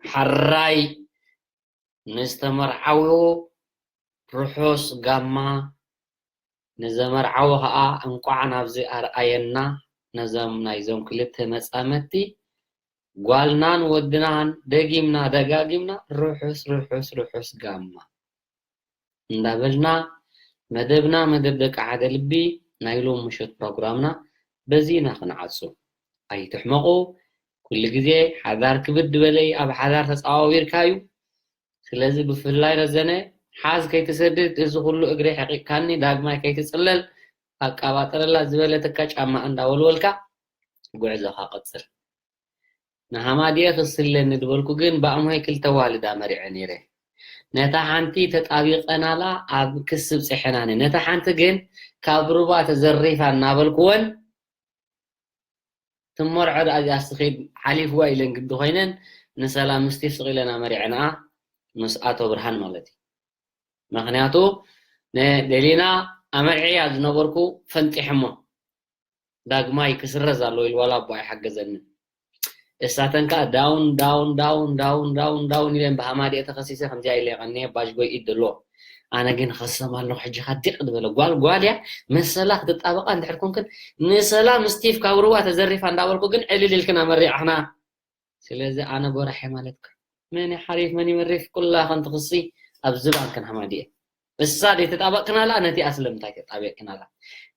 ሓራይ ንዝተመርዓዉ ርሑስ ጋማ፣ ንዘመርዓዉ ኸኣ እንቋዕ ናብዚ ኣርኣየና። ነዞም ናይዞም ክልተ መጻምድቲ ጓልናን ወድናን ደጊምና ደጋጊምና ርሑስ ርሑስ ርሑስ ጋማ እንዳበልና መደብና መደብ ደቂ ሓደ ልቢ ናይ ሎም ምሸት ፕሮግራምና በዚ ኢና ክንዓጹ። ኣይትሕመቑ። ኩሉ ግዜ ሓዳር ክብድ በለይ ኣብ ሓዳር ተጻዋዊርካ እዩ። ስለዚ ብፍላይ ረዘነ ሓዝ ከይትሰድድ እዚ ኩሉ እግሪ ሕቂቕካኒ ዳግማይ ከይትጽለል ኣቃባጥረላ ዝበለትካ ጫማ እንዳወልወልካ ጉዕዞኻ ቀጽል። ንሃማድኤ ክስለኒ ዝበልኩ ግን ብኣምሆይ ክልተ ዋልዳ መሪዐ ነይረ። ነታ ሓንቲ ተጣቢቐናላ ኣብ ክሲ ብጺሐናኒ። ነታ ሓንቲ ግን ካብ ሩባ ተዘሪፋ እናበልኩወን ትመርዖ ደኣ እዚኣ ስኺድ ሓሊፍዋ ኢለን ግዲ ኮይነን ንሰላም ስቲፍ ስቕ ኢለን ኣመሪዐንኣ ምስ ኣቶ ብርሃን ማለት እዩ። ምኽንያቱ ንደሊና ኣመርዕያ ዝነበርኩ ፈንጢሐሞ ዳግማይ ክስረዝ ኣለዎ ኢሉ ዋላ ኣቦ ኣይሓገዘንን። እሳተን ከዓ ዳውን ዳውን ዳውን ዳውን ዳውን ዳውን ኢለን ብሃማዲኤ ተኸሲሰ ከምዚኣ ኢለ ቀኒየ ባጅጎይ ኢድ ደሎ ኣነ ግን ኸሰም ኣለኹ ሕጂ ኻ ዲቕ ዝበለ ጓል ጓል እያ መሰላ ክትጣበቃ እንድሕር ኮንክን ንሰላም ስቲፍ ካብ ሩባ ተዘሪፋ እንዳበልኩ ግን ዕልል ኢልክን ኣመሪዕኽና ስለዚ ኣነ ጎራሐ ማለት ከ መን ሓሪፍ መን ይመሪፍ ኩላ ከንቲ ክሲ ኣብ ዝባንክን ሃማዲኤ እሳ ዘይተጣበቅክናላ ነቲ ኣስለምታይ ተጣቢቅክናላ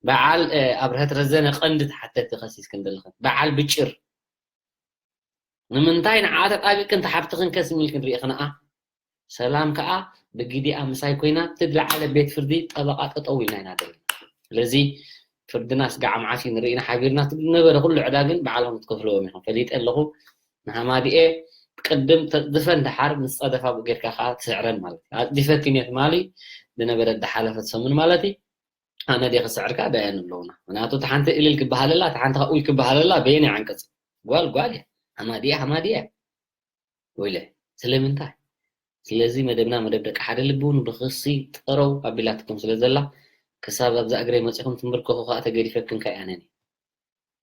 በዓል ኣብርሀት ረዘነ ቀንዲ ተሓተቲ ከሲስክን ዘለኽን በዓል ብጭር ንምንታይ ንዓ ተጣቢቅክን ተሓብትኽን ከስም ኢልክን ሪኢኽንኣ ሰላም ከዓ ብግዲኣ ምሳይ ኮይና ትድ ለዓለ ቤት ፍርዲ ጠበቃ ጠጠው ኢልና ኢና ዘለና ስለዚ ፍርድና ስጋዕ መዓስ እዩ ንርኢ ኢና ሓቢርና ትብል ነበረ ኩሉ ዕዳ ግን ባዕሎም ክትከፍልዎም ኢኹም ፈሊጠ ኣለኹ ንሃማዲኤ ቅድም ተፅድፈን ደሓር ምስ ፀደፋ ጌርካ ከዓ ትስዕረን ማለት እዩ ኣፅዲፈክን እየ ትማሊ ዝነበረ ዝሓለፈት ሰሙን ማለት እዩ ኣነ ድየ ክስዕርካ ዳየን ኣለውና ምክንያቱ እቲ ሓንቲ እልል ክበሃለላ እቲ ሓንቲ ከዓ ኡይ ክበሃለላ በየን ዓንቀፅ ጓል ጓል እያ ሃማዲኤ ሃማዲኤ ወይለ ስለምንታይ ስለዚ መደብና መደብ ደቂ ሓደ ልቢ እውን ብክሲ ጠረው ኣቢላትኩም ስለ ዘላ ክሳብ ኣብዛ እግረይ መፂኹም ትንብርከኹ ከዓ ተገዲፈክን ከይኣነኒ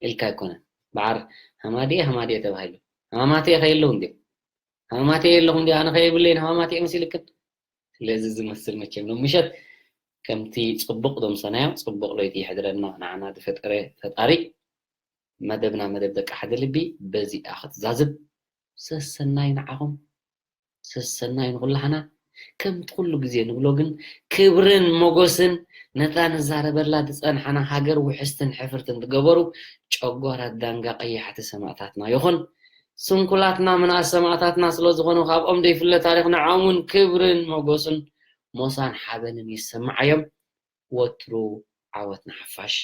ኢልካ ኣይኮነን በዓር ሃማድየ ሃማድየ ተባሂሉ ሃማማተየ ከየለዉ እንዲ ሃማማተየ የለኹ እንዲ ኣነ ከየብለይን ሃማማተየ መሲልክን ስለዚ ዝመስል መቸም ሎም ምሸት ከምቲ ጽቡቕ ዶምሰናዮ ጽቡቕ ለይቲ ይሕድረና ንዓና ዝፈጠረ ፈጣሪ። መደብና መደብ ደቂ ሓደ ልቢ በዚኣ ክትዛዝብ። ሰሰናይ ንዓኹም፣ ሰሰናይ ንኹላህና። ከምቲ ኩሉ ግዜ ንብሎ ግን ክብርን ሞጎስን ነታ ንዛረበላ ዝጸንሓና ሃገር ውሕስትን ሕፍርትን ዝገበሩ ጨጓራት ዳንጋ ቀያሕቲ ሰማእታትና ይኹን። ስንኩላትና ምንኣስ ሰማእታትና ስለ ዝኾኑ ካብኦም ዘይፍለ ታሪኽ ንዖም እውን ክብርን ሞጎስን ሞሳን ሓበንን ይሰማዓዮም። ወትሩ ዓወት ንሓፋሽ።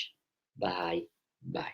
ባይ ባይ።